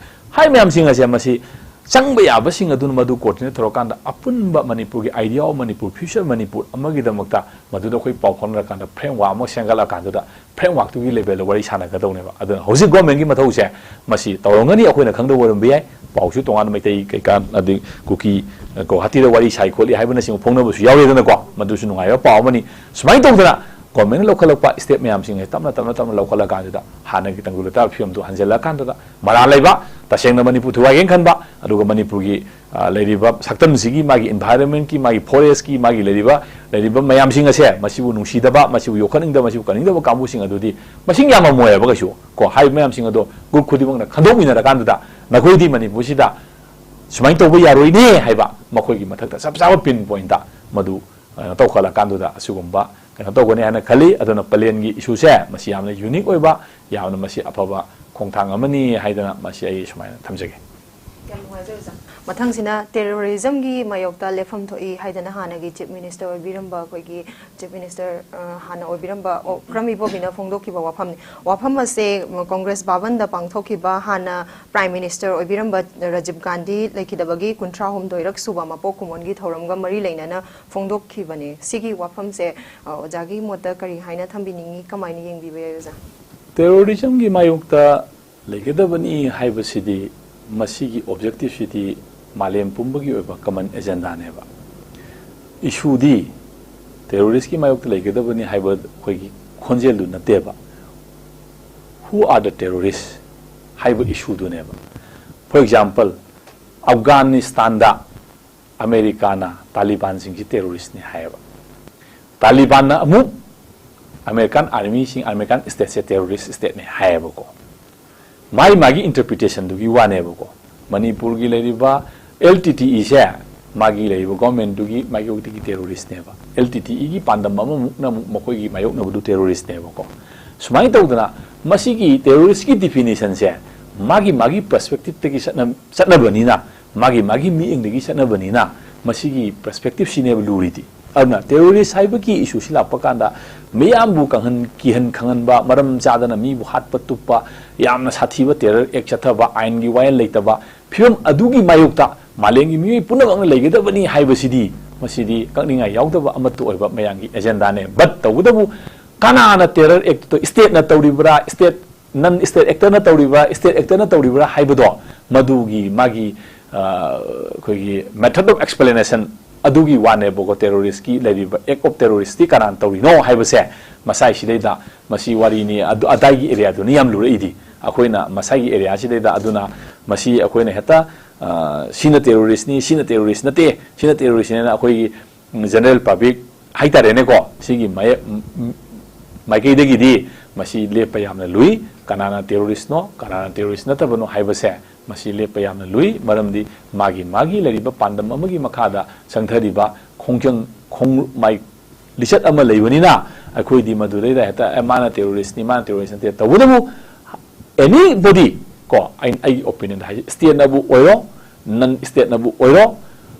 ꯍꯥꯏ ꯃꯌꯥꯝꯁꯤꯡ ꯑꯁꯦ ꯃꯁꯤ ꯆꯪꯕ ꯌꯥꯕꯁꯤꯡ ꯑꯗꯨꯅ ꯃꯗꯨ ꯀꯣꯑꯣꯔꯗꯤꯅꯦꯠ ꯇꯧꯔꯀꯥꯟꯗ ꯑꯄꯨꯟꯕ ꯃꯅꯤꯄꯨꯔꯒꯤ idea of Manipur, future Manipur ꯑꯃꯒꯤꯗꯃꯛꯇ ꯃꯗꯨꯗ ꯑꯩꯈꯣꯏ ꯄꯥꯎ ꯐꯥꯎꯅꯔꯀꯥꯟꯗ ꯐ꯭ꯔꯦꯝꯋꯥꯔꯛ ꯑꯃ ꯁꯦꯝꯒꯠꯂꯀꯥꯟꯗꯨꯗ ꯐ꯭ꯔꯦꯝꯋꯥꯔꯛꯇꯨꯒꯤ ꯂꯦꯚꯦꯜꯗ ꯋꯥꯔꯤ ꯁꯥꯟꯅꯒꯗꯧꯅꯦꯕ꯫ ꯑꯗꯨꯅ ꯍꯧꯖꯤꯛ ꯒꯣꯔꯃꯦꯟꯒꯤ ꯃꯊꯧꯁꯦ ꯃꯁꯤ ꯇꯧꯔꯝꯒꯅꯤ, ꯑꯩꯈꯣꯏꯅ ꯈꯪꯗꯕ ꯑꯣꯏꯔꯝꯕ ꯌꯥꯏ꯫ ꯄꯥꯎꯁꯨ ꯇꯣꯉꯥꯟꯅ ꯃꯩꯇꯩ ꯀꯩꯀꯥ ꯑꯗꯩ ꯀꯨꯀꯤ ꯒꯧꯍꯥꯇꯤꯗ ꯋꯥꯔꯤ ꯁꯥꯏ ꯈꯣꯠꯂꯤ ꯍꯥꯏꯕꯅꯆꯤꯡꯕ ꯐꯣꯡꯅꯕꯁꯨ ꯌꯥꯎꯔꯦꯗꯅꯀꯣ, ꯃꯗꯨꯁꯨ ꯅꯨꯡꯉꯥꯏꯕ ꯄꯥꯎ ꯑꯃꯅꯤ꯫ ꯁꯨꯃꯥꯏꯅ ꯇꯧꯗꯅ ꯒꯣꯔꯃꯦꯟꯅ ꯂꯧꯈꯠꯂꯛꯄ ꯁ꯭ꯇꯦꯞ ꯃꯌꯥꯝꯁꯤꯡꯁꯦ ꯇꯞꯅ ꯇꯞꯅ ꯇꯞꯅ ꯂꯧꯈꯠꯂꯀꯥꯟꯁꯤꯗ ꯍꯥꯟꯅꯒꯤ ꯇꯪꯗꯨ ꯂꯩꯇꯥꯕ ꯐꯤꯕꯝꯗꯨ ꯍꯟꯖꯤꯜꯂꯀꯥꯟꯗꯨꯗ ꯃꯔꯥꯜ ꯂꯩꯕ, ꯇꯁꯦꯡꯅ ꯃꯅꯤꯄꯨꯔ ꯊꯨꯒꯥꯏꯒꯦꯅ ꯈꯟꯕ, ꯑꯗꯨꯒ ꯃꯅꯤꯄꯨꯔꯒꯤ ꯑ, ꯂꯩꯔꯤꯕ ꯁꯛꯇꯝꯁꯤꯒꯤ ꯃꯥꯒꯤ environment ꯀꯤ, ꯃꯥꯒꯤ forest ꯀꯤ, ꯃꯥꯒꯤ ꯂꯩꯔꯤꯕ, ꯂꯩꯔꯤꯕ ꯃꯌꯥꯝꯁꯤꯡ ꯑꯁꯦ ꯃꯁꯤꯕꯨ ꯅꯨꯡꯁꯤꯗꯕ, ꯃꯁꯤꯕꯨ ꯌꯣꯛꯈꯠꯅꯤꯡꯗꯕ, ꯃꯁꯤꯕꯨ ꯀꯟꯅꯤꯡꯗꯕ ꯀꯥꯡꯕꯨꯁꯤꯡ ꯑꯗꯨꯗꯤ ꯃꯁꯤꯡ ꯌꯥꯝꯃꯝꯃꯣꯏꯕ ꯀꯩꯁꯨ ꯀꯣ꯫ ꯍꯥꯏꯔꯤꯕ ꯃꯌꯥꯝꯁꯤꯡ ꯑꯗꯣ group ꯈꯨꯗꯤꯡꯃꯛꯅ ꯈꯟꯗꯣꯛꯃꯤꯟꯅꯔꯀꯥꯟꯗꯨꯗ ꯅꯈꯣꯏꯗꯤ ꯃꯅꯤꯄꯨꯔꯁꯤꯗ ꯁꯨꯃꯥꯏꯅ ꯇꯧꯕ ꯌꯥꯔꯣꯏꯅꯦ ꯍꯥꯏꯕ ꯃꯈꯣꯏꯒꯤ ꯃꯊꯛꯇ ꯆꯞ ꯆꯥꯕ pinpoint ꯃꯗꯨ ꯀꯩꯅꯣ ꯇꯧꯈꯠꯂꯀꯥꯟꯗꯨꯗ ꯑꯁꯤꯒꯨꯝꯕ ꯀꯩꯅꯣ ꯇꯧꯒꯅꯤ ꯍꯥꯏꯅ ꯈꯜꯂꯤ꯫ ꯑꯗꯨꯅ ꯄꯂꯦꯟꯒꯤ issue ꯁꯦ ꯃꯁꯤ ꯌꯥꯝꯅ unique ꯑꯣꯏꯕ, ꯌꯥꯝꯅ ꯃꯁꯤ ꯑꯐꯕ ꯈꯣꯡꯊꯥꯡ ꯑꯃꯅꯤ ꯍꯥꯏꯗꯅ ꯃꯁꯤ ꯑꯩ ꯁꯨꯃꯥꯏꯅ ꯊꯝꯖꯒꯦ꯫ ꯌꯥꯝ ꯅꯨꯡꯉꯥꯏꯖꯔꯦ, ꯑꯣꯖꯥ꯫ ꯃꯊꯪꯁꯤꯅ terrorism ꯒꯤ ꯃꯥꯌꯣꯛꯇ ꯂꯦꯞꯐꯝ ꯊꯣꯛꯏ ꯍꯥꯏꯗꯅ ꯍꯥꯟꯅꯒꯤ Chief Minister ꯑꯣꯏꯕꯤꯔꯝꯕ ꯑꯩꯈꯣꯏꯒꯤ Chief Minister, ꯑ, ꯍꯥꯟꯅ ꯑꯣꯏꯕꯤꯔꯝꯕ ꯑꯣꯀ꯭ꯔꯝ ꯏꯕꯣꯕꯤꯅ ꯐꯣꯡꯗꯣꯛꯈꯤꯕ ꯋꯥꯐꯝꯅꯤ꯫ ꯋꯥꯐꯝ ꯑꯁꯦ, ꯎꯝ, ꯀꯣꯡꯒ꯭ꯔꯦꯁ ꯚꯕꯟꯗ ꯄꯥꯡꯊꯣꯛꯈꯤꯕ ꯍꯥꯟꯅ Prime Minister ꯑꯣꯏꯕꯤꯔꯝꯕ ꯔꯥꯖꯤꯕ ꯒꯥꯟꯙꯤ ꯂꯩꯈꯤꯗꯕꯒꯤ ꯀꯨꯟꯊ꯭ꯔꯥ ꯍꯨꯝꯗꯣꯏꯔꯛ ꯁꯨꯕ ꯃꯄꯣꯛ ꯀꯨꯝꯑꯣꯟꯒꯤ ꯊꯧꯔꯝꯒ ꯃꯔꯤ ꯂꯩꯅꯅ ꯐꯣꯡꯗꯣꯛꯈꯤꯕꯅꯤ꯫ ꯁꯤꯒꯤ ꯋꯥꯐꯝꯁꯦ, ꯑ, ꯑꯣꯖꯥꯒꯤ ꯃꯣꯠꯇ ꯀꯔꯤ ꯍꯥꯏꯅ ꯊꯝꯕꯤꯅꯤꯡꯉꯤ? ꯀꯃꯥꯏꯅ ꯌꯦꯡꯕꯤꯕ ꯌꯥꯏ, ꯑꯣꯖꯥ? Terrorism ꯒꯤ ꯃꯥꯌꯣꯛꯇ ꯂꯩꯒꯗꯕꯅꯤ ꯍꯥꯏꯕꯁꯤꯗꯤ ꯃꯁꯤꯒꯤ objective ꯁꯤꯗꯤ ꯃꯥꯂꯦꯝ ꯄꯨꯝꯕꯒꯤ ꯑꯣꯏꯕ common agenda ꯅꯦꯕ꯫ Issue ꯗꯤ terrorist ꯀꯤ ꯃꯥꯌꯣꯛꯇ ꯂꯩꯒꯗꯕꯅꯤ ꯍꯥꯏꯕ ꯑꯩꯈꯣꯏꯒꯤ ꯈꯣꯟꯖꯦꯜꯗꯨ ꯅꯠꯇꯦꯕ꯫ Who are the terrorist ꯍꯥꯏꯕ issue ꯗꯨꯅꯦꯕ꯫ For example, ꯑꯐꯒꯥꯅꯤꯁꯇꯥꯟꯗ ꯑꯃꯦꯔꯤꯀꯥꯅ ꯇꯥꯂꯤꯕꯥꯟꯁꯤꯡꯁꯤ terrorist ꯅꯤ ꯍꯥꯏꯌꯦꯕ꯫ ꯇꯥꯂꯤꯕꯥꯟꯅ ꯑꯃꯨꯛ American army ꯁꯤꯡ, American state ꯁꯦ terrorist state ꯅꯤ ꯍꯥꯏꯌꯦꯕꯀꯣ꯫ ꯃꯥꯒꯤ ꯃꯥꯒꯤ interpretation ꯗꯨꯒꯤ ꯋꯥꯅꯦꯕꯀꯣ꯫ ꯃꯅꯤꯄꯨꯔꯒꯤ ꯂꯩꯔꯤꯕ L T T E ꯁꯦ ꯃꯥꯒꯤ ꯂꯩꯔꯤꯕ government ꯇꯨꯒꯤ ꯃꯥꯏꯀꯩꯗꯒꯤ terrorist ꯅꯦꯕ꯫ L T T E ꯒꯤ ꯄꯥꯟꯗꯝ ꯑꯃꯃꯨꯛꯅ ꯑꯃꯨꯛ ꯃꯈꯣꯏꯒꯤ ꯃꯥꯌꯣꯛꯅꯕꯗꯨ terrorist ꯅꯦꯕꯀꯣ꯫ ꯁꯨꯃꯥꯏꯅ ꯇꯧꯗꯅ ꯃꯁꯤꯒꯤ terrorist ꯀꯤ definition ꯁꯦ ꯃꯥꯒꯤ ꯃꯥꯒꯤ ꯄꯔꯁꯄꯦꯛꯇꯤꯞꯇꯒꯤ ꯆꯠꯅꯕꯅꯤꯅ, ꯃꯥꯒꯤ ꯃꯥꯒꯤ ꯃꯤꯠꯌꯦꯡꯗꯒꯤ ꯆꯠꯅꯕꯅꯤꯅ, ꯃꯁꯤꯒꯤ ꯄꯔꯁꯄꯦꯛꯇꯤꯞꯁꯤꯅꯦꯕ ꯂꯨꯔꯤꯗꯤ꯫ ꯑꯗꯨꯅ ꯇꯦꯔꯣꯔꯤꯁ ꯍꯥꯏꯕꯒꯤ ꯏꯁꯨꯁꯤ ꯂꯥꯛꯄ ꯀꯥꯟꯗ ꯃꯤꯌꯥꯝꯕꯨ ꯀꯪꯍꯟ ꯀꯤꯍꯟ ꯈꯪꯍꯟꯕ, ꯃꯔꯝ ꯆꯥꯗꯅ ꯃꯤꯕꯨ ꯍꯥꯠꯄ ꯇꯨꯞꯄ, ꯌꯥꯝꯅ ꯁꯥꯊꯤꯕ ꯇꯦꯔꯔ ꯑꯦꯛ ꯆꯠꯊꯕ, ꯑꯥꯏꯟꯒꯤ ꯋꯥꯌꯦꯜ ꯂꯩꯇꯕ ꯐꯤꯕꯝ ꯑꯗꯨꯒꯤ ꯃꯥꯌꯣꯛꯇ ꯃꯥꯂꯦꯝꯒꯤ ꯃꯤꯑꯣꯏ ꯄꯨꯝꯅꯃꯛꯅ ꯂꯩꯒꯗꯕꯅꯤ ꯍꯥꯏꯕꯁꯤꯗꯤ, ꯃꯁꯤꯗꯤ ꯀꯛꯅꯤꯡꯉꯥꯏ ꯌꯥꯎꯗꯕ ꯑꯃꯠꯇ ꯑꯣꯏꯕ ꯃꯌꯥꯝꯒꯤ ꯑꯦꯖꯦꯟꯗꯥꯅꯦ꯫ ꯕꯠ ꯇꯧꯕꯇꯕꯨ ꯀꯅꯥꯅ ꯇꯦꯔꯔ ꯑꯦꯛꯇꯨ ꯁ꯭ꯇꯦꯠꯅ ꯇꯧꯔꯤꯕ꯭ꯔꯥ, ꯁ꯭ꯇꯦꯠ ꯅꯟ ꯁ꯭ꯇꯦꯠ ꯑꯦꯛꯇꯔꯅ ꯇꯧꯔꯤꯕ꯭ꯔꯥ, ꯁ꯭ꯇꯦꯠ ꯑꯦꯛꯇꯔꯅ ꯇꯧꯔꯤꯕ꯭ꯔꯥ ꯍꯥꯏꯕꯗꯣ, ꯃꯗꯨꯒꯤ ꯃꯥꯒꯤ ꯑꯩꯈꯣꯏꯒꯤ method of explanation ꯑꯗꯨꯒꯤ ꯋꯥꯅꯦꯕꯀꯣ꯫ ꯇꯦꯔꯣꯔꯤꯁꯀꯤ ꯂꯩꯔꯤꯕ act of terroristꯇꯤ ꯀꯅꯥꯅ ꯇꯧꯔꯤꯅꯣ ꯍꯥꯏꯕꯁꯦ ꯃꯁꯥꯏꯁꯤꯗꯩꯗ꯫ ꯃꯁꯤ ꯋꯥꯔꯤꯅꯤ, ꯑꯗꯨ ꯑꯗꯥꯏꯒꯤ ꯑꯦꯔꯤꯌꯥꯗꯨꯅꯤ ꯌꯥꯝ ꯂꯨꯔꯛꯏꯗꯤ, ꯑꯩꯈꯣꯏꯅ ꯃꯁꯥꯏꯒꯤ ꯑꯦꯔꯤꯌꯥꯁꯤꯗꯩꯗ꯫ ꯑꯗꯨꯅ ꯃꯁꯤ ꯑꯩꯈꯣꯏꯅ ꯍꯦꯛꯇ ꯁꯤꯅ ꯇꯦꯔꯣꯔꯤꯁꯅꯤ, ꯁꯤꯅ ꯇꯦꯔꯣꯔꯤꯁ ꯅꯠꯇꯦ, ꯁꯤꯅ ꯇꯦꯔꯣꯔꯤꯁꯅꯦꯅ ꯑꯩꯈꯣꯏꯒꯤ ꯖꯦꯅꯔꯦꯜ ꯄꯕ꯭ꯂꯤꯛ ꯍꯥꯏꯇꯥꯔꯦꯅꯦꯀꯣ, ꯁꯤꯒꯤ ꯃꯥꯏꯀꯩꯗꯒꯤꯗꯤ ꯃꯁꯤ ꯂꯦꯞꯄ ꯌꯥꯝꯅ ꯂꯨꯏ꯫ ꯀꯅꯥꯅ ꯇꯦꯔꯣꯔꯤꯁꯅꯣ, ꯀꯅꯥꯅ ꯇꯦꯔꯣꯔꯤꯁ ꯅꯠꯇꯕꯅꯣ ꯍꯥꯏꯕꯁꯦ ꯃꯁꯤ ꯂꯦꯞꯄ ꯌꯥꯝꯅ ꯂꯨꯏ꯫ ꯃꯔꯝꯗꯤ ꯃꯥꯒꯤ ꯃꯥꯒꯤ ꯂꯩꯔꯤꯕ ꯄꯥꯟꯗꯝ ꯑꯃꯒꯤ ꯃꯈꯥꯗ ꯆꯪꯊꯔꯤꯕ ꯈꯣꯡꯖꯪ ꯈꯣꯡ ꯃꯥꯏ ꯂꯤꯆꯠ ꯑꯃ ꯂꯩꯕꯅꯤꯅ, ꯑꯩꯈꯣꯏꯗꯤ ꯃꯗꯨꯗꯩꯗ ꯍꯦꯛꯇ "ꯑꯦ, ꯃꯥꯅ ꯇꯦꯔꯣꯔꯤꯁꯅꯤ, ꯃꯥꯅ ꯇꯦꯔꯣꯔꯤꯁ ꯅꯠꯇꯦ"꯫ ꯇꯧꯕꯇꯕꯨ anybody ꯀꯣ, ꯑꯩ ꯑꯩꯒꯤ ꯑꯣꯄꯤꯅꯤꯌꯟꯗ ꯍꯥꯏꯁꯦ, ꯁ꯭ꯇꯦꯠꯅꯕꯨ ꯑꯣꯏꯔꯣ, ꯅꯟ ꯁ꯭ꯇꯦꯠꯅꯕꯨ ꯑꯣꯏꯔꯣ,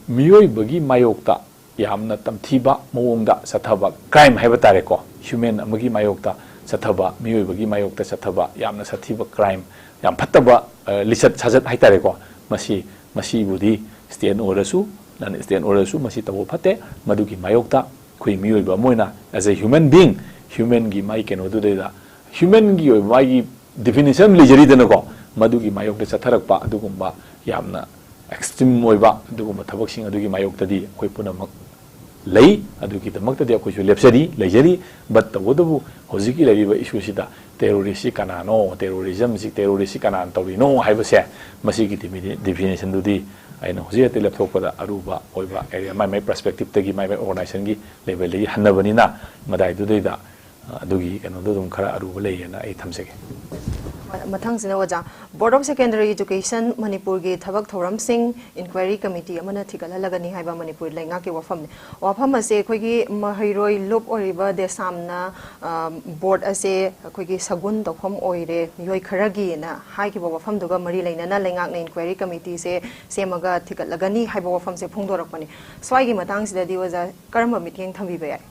ꯃꯤꯑꯣꯏꯕꯒꯤ ꯃꯥꯌꯣꯛꯇ ꯌꯥꯝꯅ ꯇꯝꯊꯤꯕ ꯃꯑꯣꯡꯗ ꯆꯠꯊꯕ ꯀ꯭ꯔꯥꯏꯝ ꯍꯥꯏꯕ ꯇꯥꯔꯦꯀꯣ, ꯍ꯭ꯌꯨꯃꯦꯟ ꯑꯃꯒꯤ ꯃꯥꯌꯣꯛꯇ ꯆꯠꯊꯕ, ꯃꯤꯑꯣꯏꯕꯒꯤ ꯃꯥꯌꯣꯛꯇ ꯆꯠꯊꯕ ꯌꯥꯝꯅ ꯁꯥꯊꯤꯕ ꯀ꯭ꯔꯥꯏꯝ, ꯌꯥꯝ ꯐꯠꯇꯕ ꯂꯤꯆꯠ ꯁꯥꯖꯠ ꯍꯥꯏꯇꯥꯔꯦꯀꯣ, ꯃꯁꯤ ꯃꯁꯤꯕꯨꯗꯤ ꯁ꯭ꯇꯦꯠ ꯑꯣꯏꯔꯁꯨ, ꯅꯟ ꯁ꯭ꯇꯦꯠ ꯑꯣꯏꯔꯁꯨ ꯃꯁꯤ ꯇꯧꯕ ꯐꯠꯇꯦ꯫ ꯃꯗꯨꯒꯤ ꯃꯥꯌꯣꯛꯇ ꯑꯩꯈꯣꯏ ꯃꯤꯑꯣꯏꯕ ꯑꯃ ꯑꯣꯏꯅ, as a human being, ꯍ꯭ꯌꯨꯃꯦꯟꯒꯤ ꯃꯥꯒꯤ ꯀꯩꯅꯣꯗꯨꯗꯩꯗ, ꯍ꯭ꯌꯨꯃꯦꯟꯒꯤ ꯑꯣꯏꯕ ꯃꯥꯒꯤ ꯗꯤꯐꯤꯅꯤꯁꯟ ꯑꯃ ꯂꯩꯖꯔꯤꯗꯅꯀꯣ, ꯃꯗꯨꯒꯤ ꯃꯥꯌꯣꯛꯇ ꯆꯠꯊꯔꯛꯄ ꯑꯗꯨꯒꯨꯝꯕ ꯌꯥꯝꯅ ꯑꯦꯛꯁꯇ꯭ꯔꯤꯝ ꯑꯣꯏꯕ ꯑꯗꯨꯒꯨꯝꯕ ꯊꯕꯛꯁꯤꯡ ꯑꯗꯨꯒꯤ ꯃꯥꯌꯣꯛꯇꯗꯤ ꯑꯩꯈꯣꯏ ꯄꯨꯝꯅꯃꯛ ꯂꯩ꯫ ꯑꯗꯨꯒꯤꯗꯃꯛꯇꯗꯤ ꯑꯩꯈꯣꯏꯁꯨ ꯂꯦꯞꯆꯔꯤ, ꯂꯩꯖꯔꯤ꯫ ꯕꯠ ꯇꯧꯕꯇꯕꯨ ꯍꯧꯖꯤꯛꯀꯤ ꯂꯩꯔꯤꯕ ꯏꯁꯨꯁꯤꯗ ꯇꯦꯔꯣꯔꯤꯁꯁꯤ ꯀꯅꯥꯅꯣ, ꯇꯦꯔꯣꯔꯤꯖꯝꯁꯤ, ꯇꯦꯔꯣꯔꯤꯁꯁꯤ ꯀꯅꯥꯅ ꯇꯧꯔꯤꯅꯣ ꯍꯥꯏꯕꯁꯦ, ꯃꯁꯤꯒꯤ ꯗꯤꯐꯤꯅꯤꯁꯟꯗꯨꯗꯤ ꯑꯩꯅ ꯍꯧꯖꯤꯛ ꯍꯦꯛꯇ ꯂꯦꯞꯊꯣꯛꯄꯗ ꯑꯔꯨꯕ ꯑꯣꯏꯕ ꯑꯦꯔꯤꯌꯥ, ꯃꯥꯏ ꯃꯥꯏ ꯄꯔꯁꯄꯦꯛꯇꯤꯞꯇꯒꯤ, ꯃꯥꯏ ꯃꯥꯏ ꯑꯣꯔꯒꯅꯥꯏꯖꯦꯁꯟꯒꯤ ꯂꯦꯕꯦꯜꯗꯒꯤ ꯍꯟꯅꯕꯅꯤꯅ, ꯃꯗꯥꯏꯗꯨꯗꯩꯗ ꯑꯗꯨꯒꯤ ꯀꯩꯅꯣꯗꯣ ꯑꯗꯨꯝ ꯈꯔ ꯑꯔꯨꯕ ꯂꯩꯌꯦꯅ ꯑꯩ ꯊꯝꯖꯒꯦ꯫ ꯃꯊꯪꯁꯤꯅ ꯑꯣꯖꯥ, Board of Secondary Education ꯃꯅꯤꯄꯨꯔꯒꯤ ꯊꯕꯛ ꯊꯧꯔꯝꯁꯤꯡ inquiry committee ꯑꯃꯅ ꯊꯤꯒꯠꯍꯜꯂꯒꯅꯤ ꯍꯥꯏꯕ ꯃꯅꯤꯄꯨꯔ ꯂꯩꯉꯥꯛꯀꯤ ꯋꯥꯐꯝꯅꯤ꯫ ꯋꯥꯐꯝ ꯑꯁꯦ ꯑꯩꯈꯣꯏꯒꯤ ꯃꯍꯩꯔꯣꯏ ꯂꯨꯞ ꯑꯣꯏꯔꯤꯕ ꯗꯦꯁꯥꯝꯅ ꯕꯣꯔꯗ ꯑꯁꯦ ꯑꯩꯈꯣꯏꯒꯤ ꯁꯒꯨꯟ ꯇꯧꯐꯝ ꯑꯣꯏꯔꯦ ꯃꯤꯑꯣꯏ ꯈꯔꯒꯤꯅ ꯍꯥꯏꯈꯤꯕ ꯋꯥꯐꯝꯗꯨꯒ ꯃꯔꯤ ꯂꯩꯅꯅ ꯂꯩꯉꯥꯛꯅ inquiry committeeꯁꯦ ꯁꯦꯝꯃꯒ ꯊꯤꯒꯠꯂꯒꯅꯤ ꯍꯥꯏꯕ ꯋꯥꯐꯝꯁꯦ ꯐꯣꯡꯗꯣꯔꯛꯄꯅꯤ꯫ ꯁ꯭ꯋꯥꯏꯒꯤ ꯃꯇꯥꯡꯁꯤꯗꯗꯤ ꯑꯣꯖꯥ ꯀꯔꯝꯕ ꯃꯤꯠꯌꯦꯡ ꯊꯝꯕꯤꯕ ꯌꯥꯏ?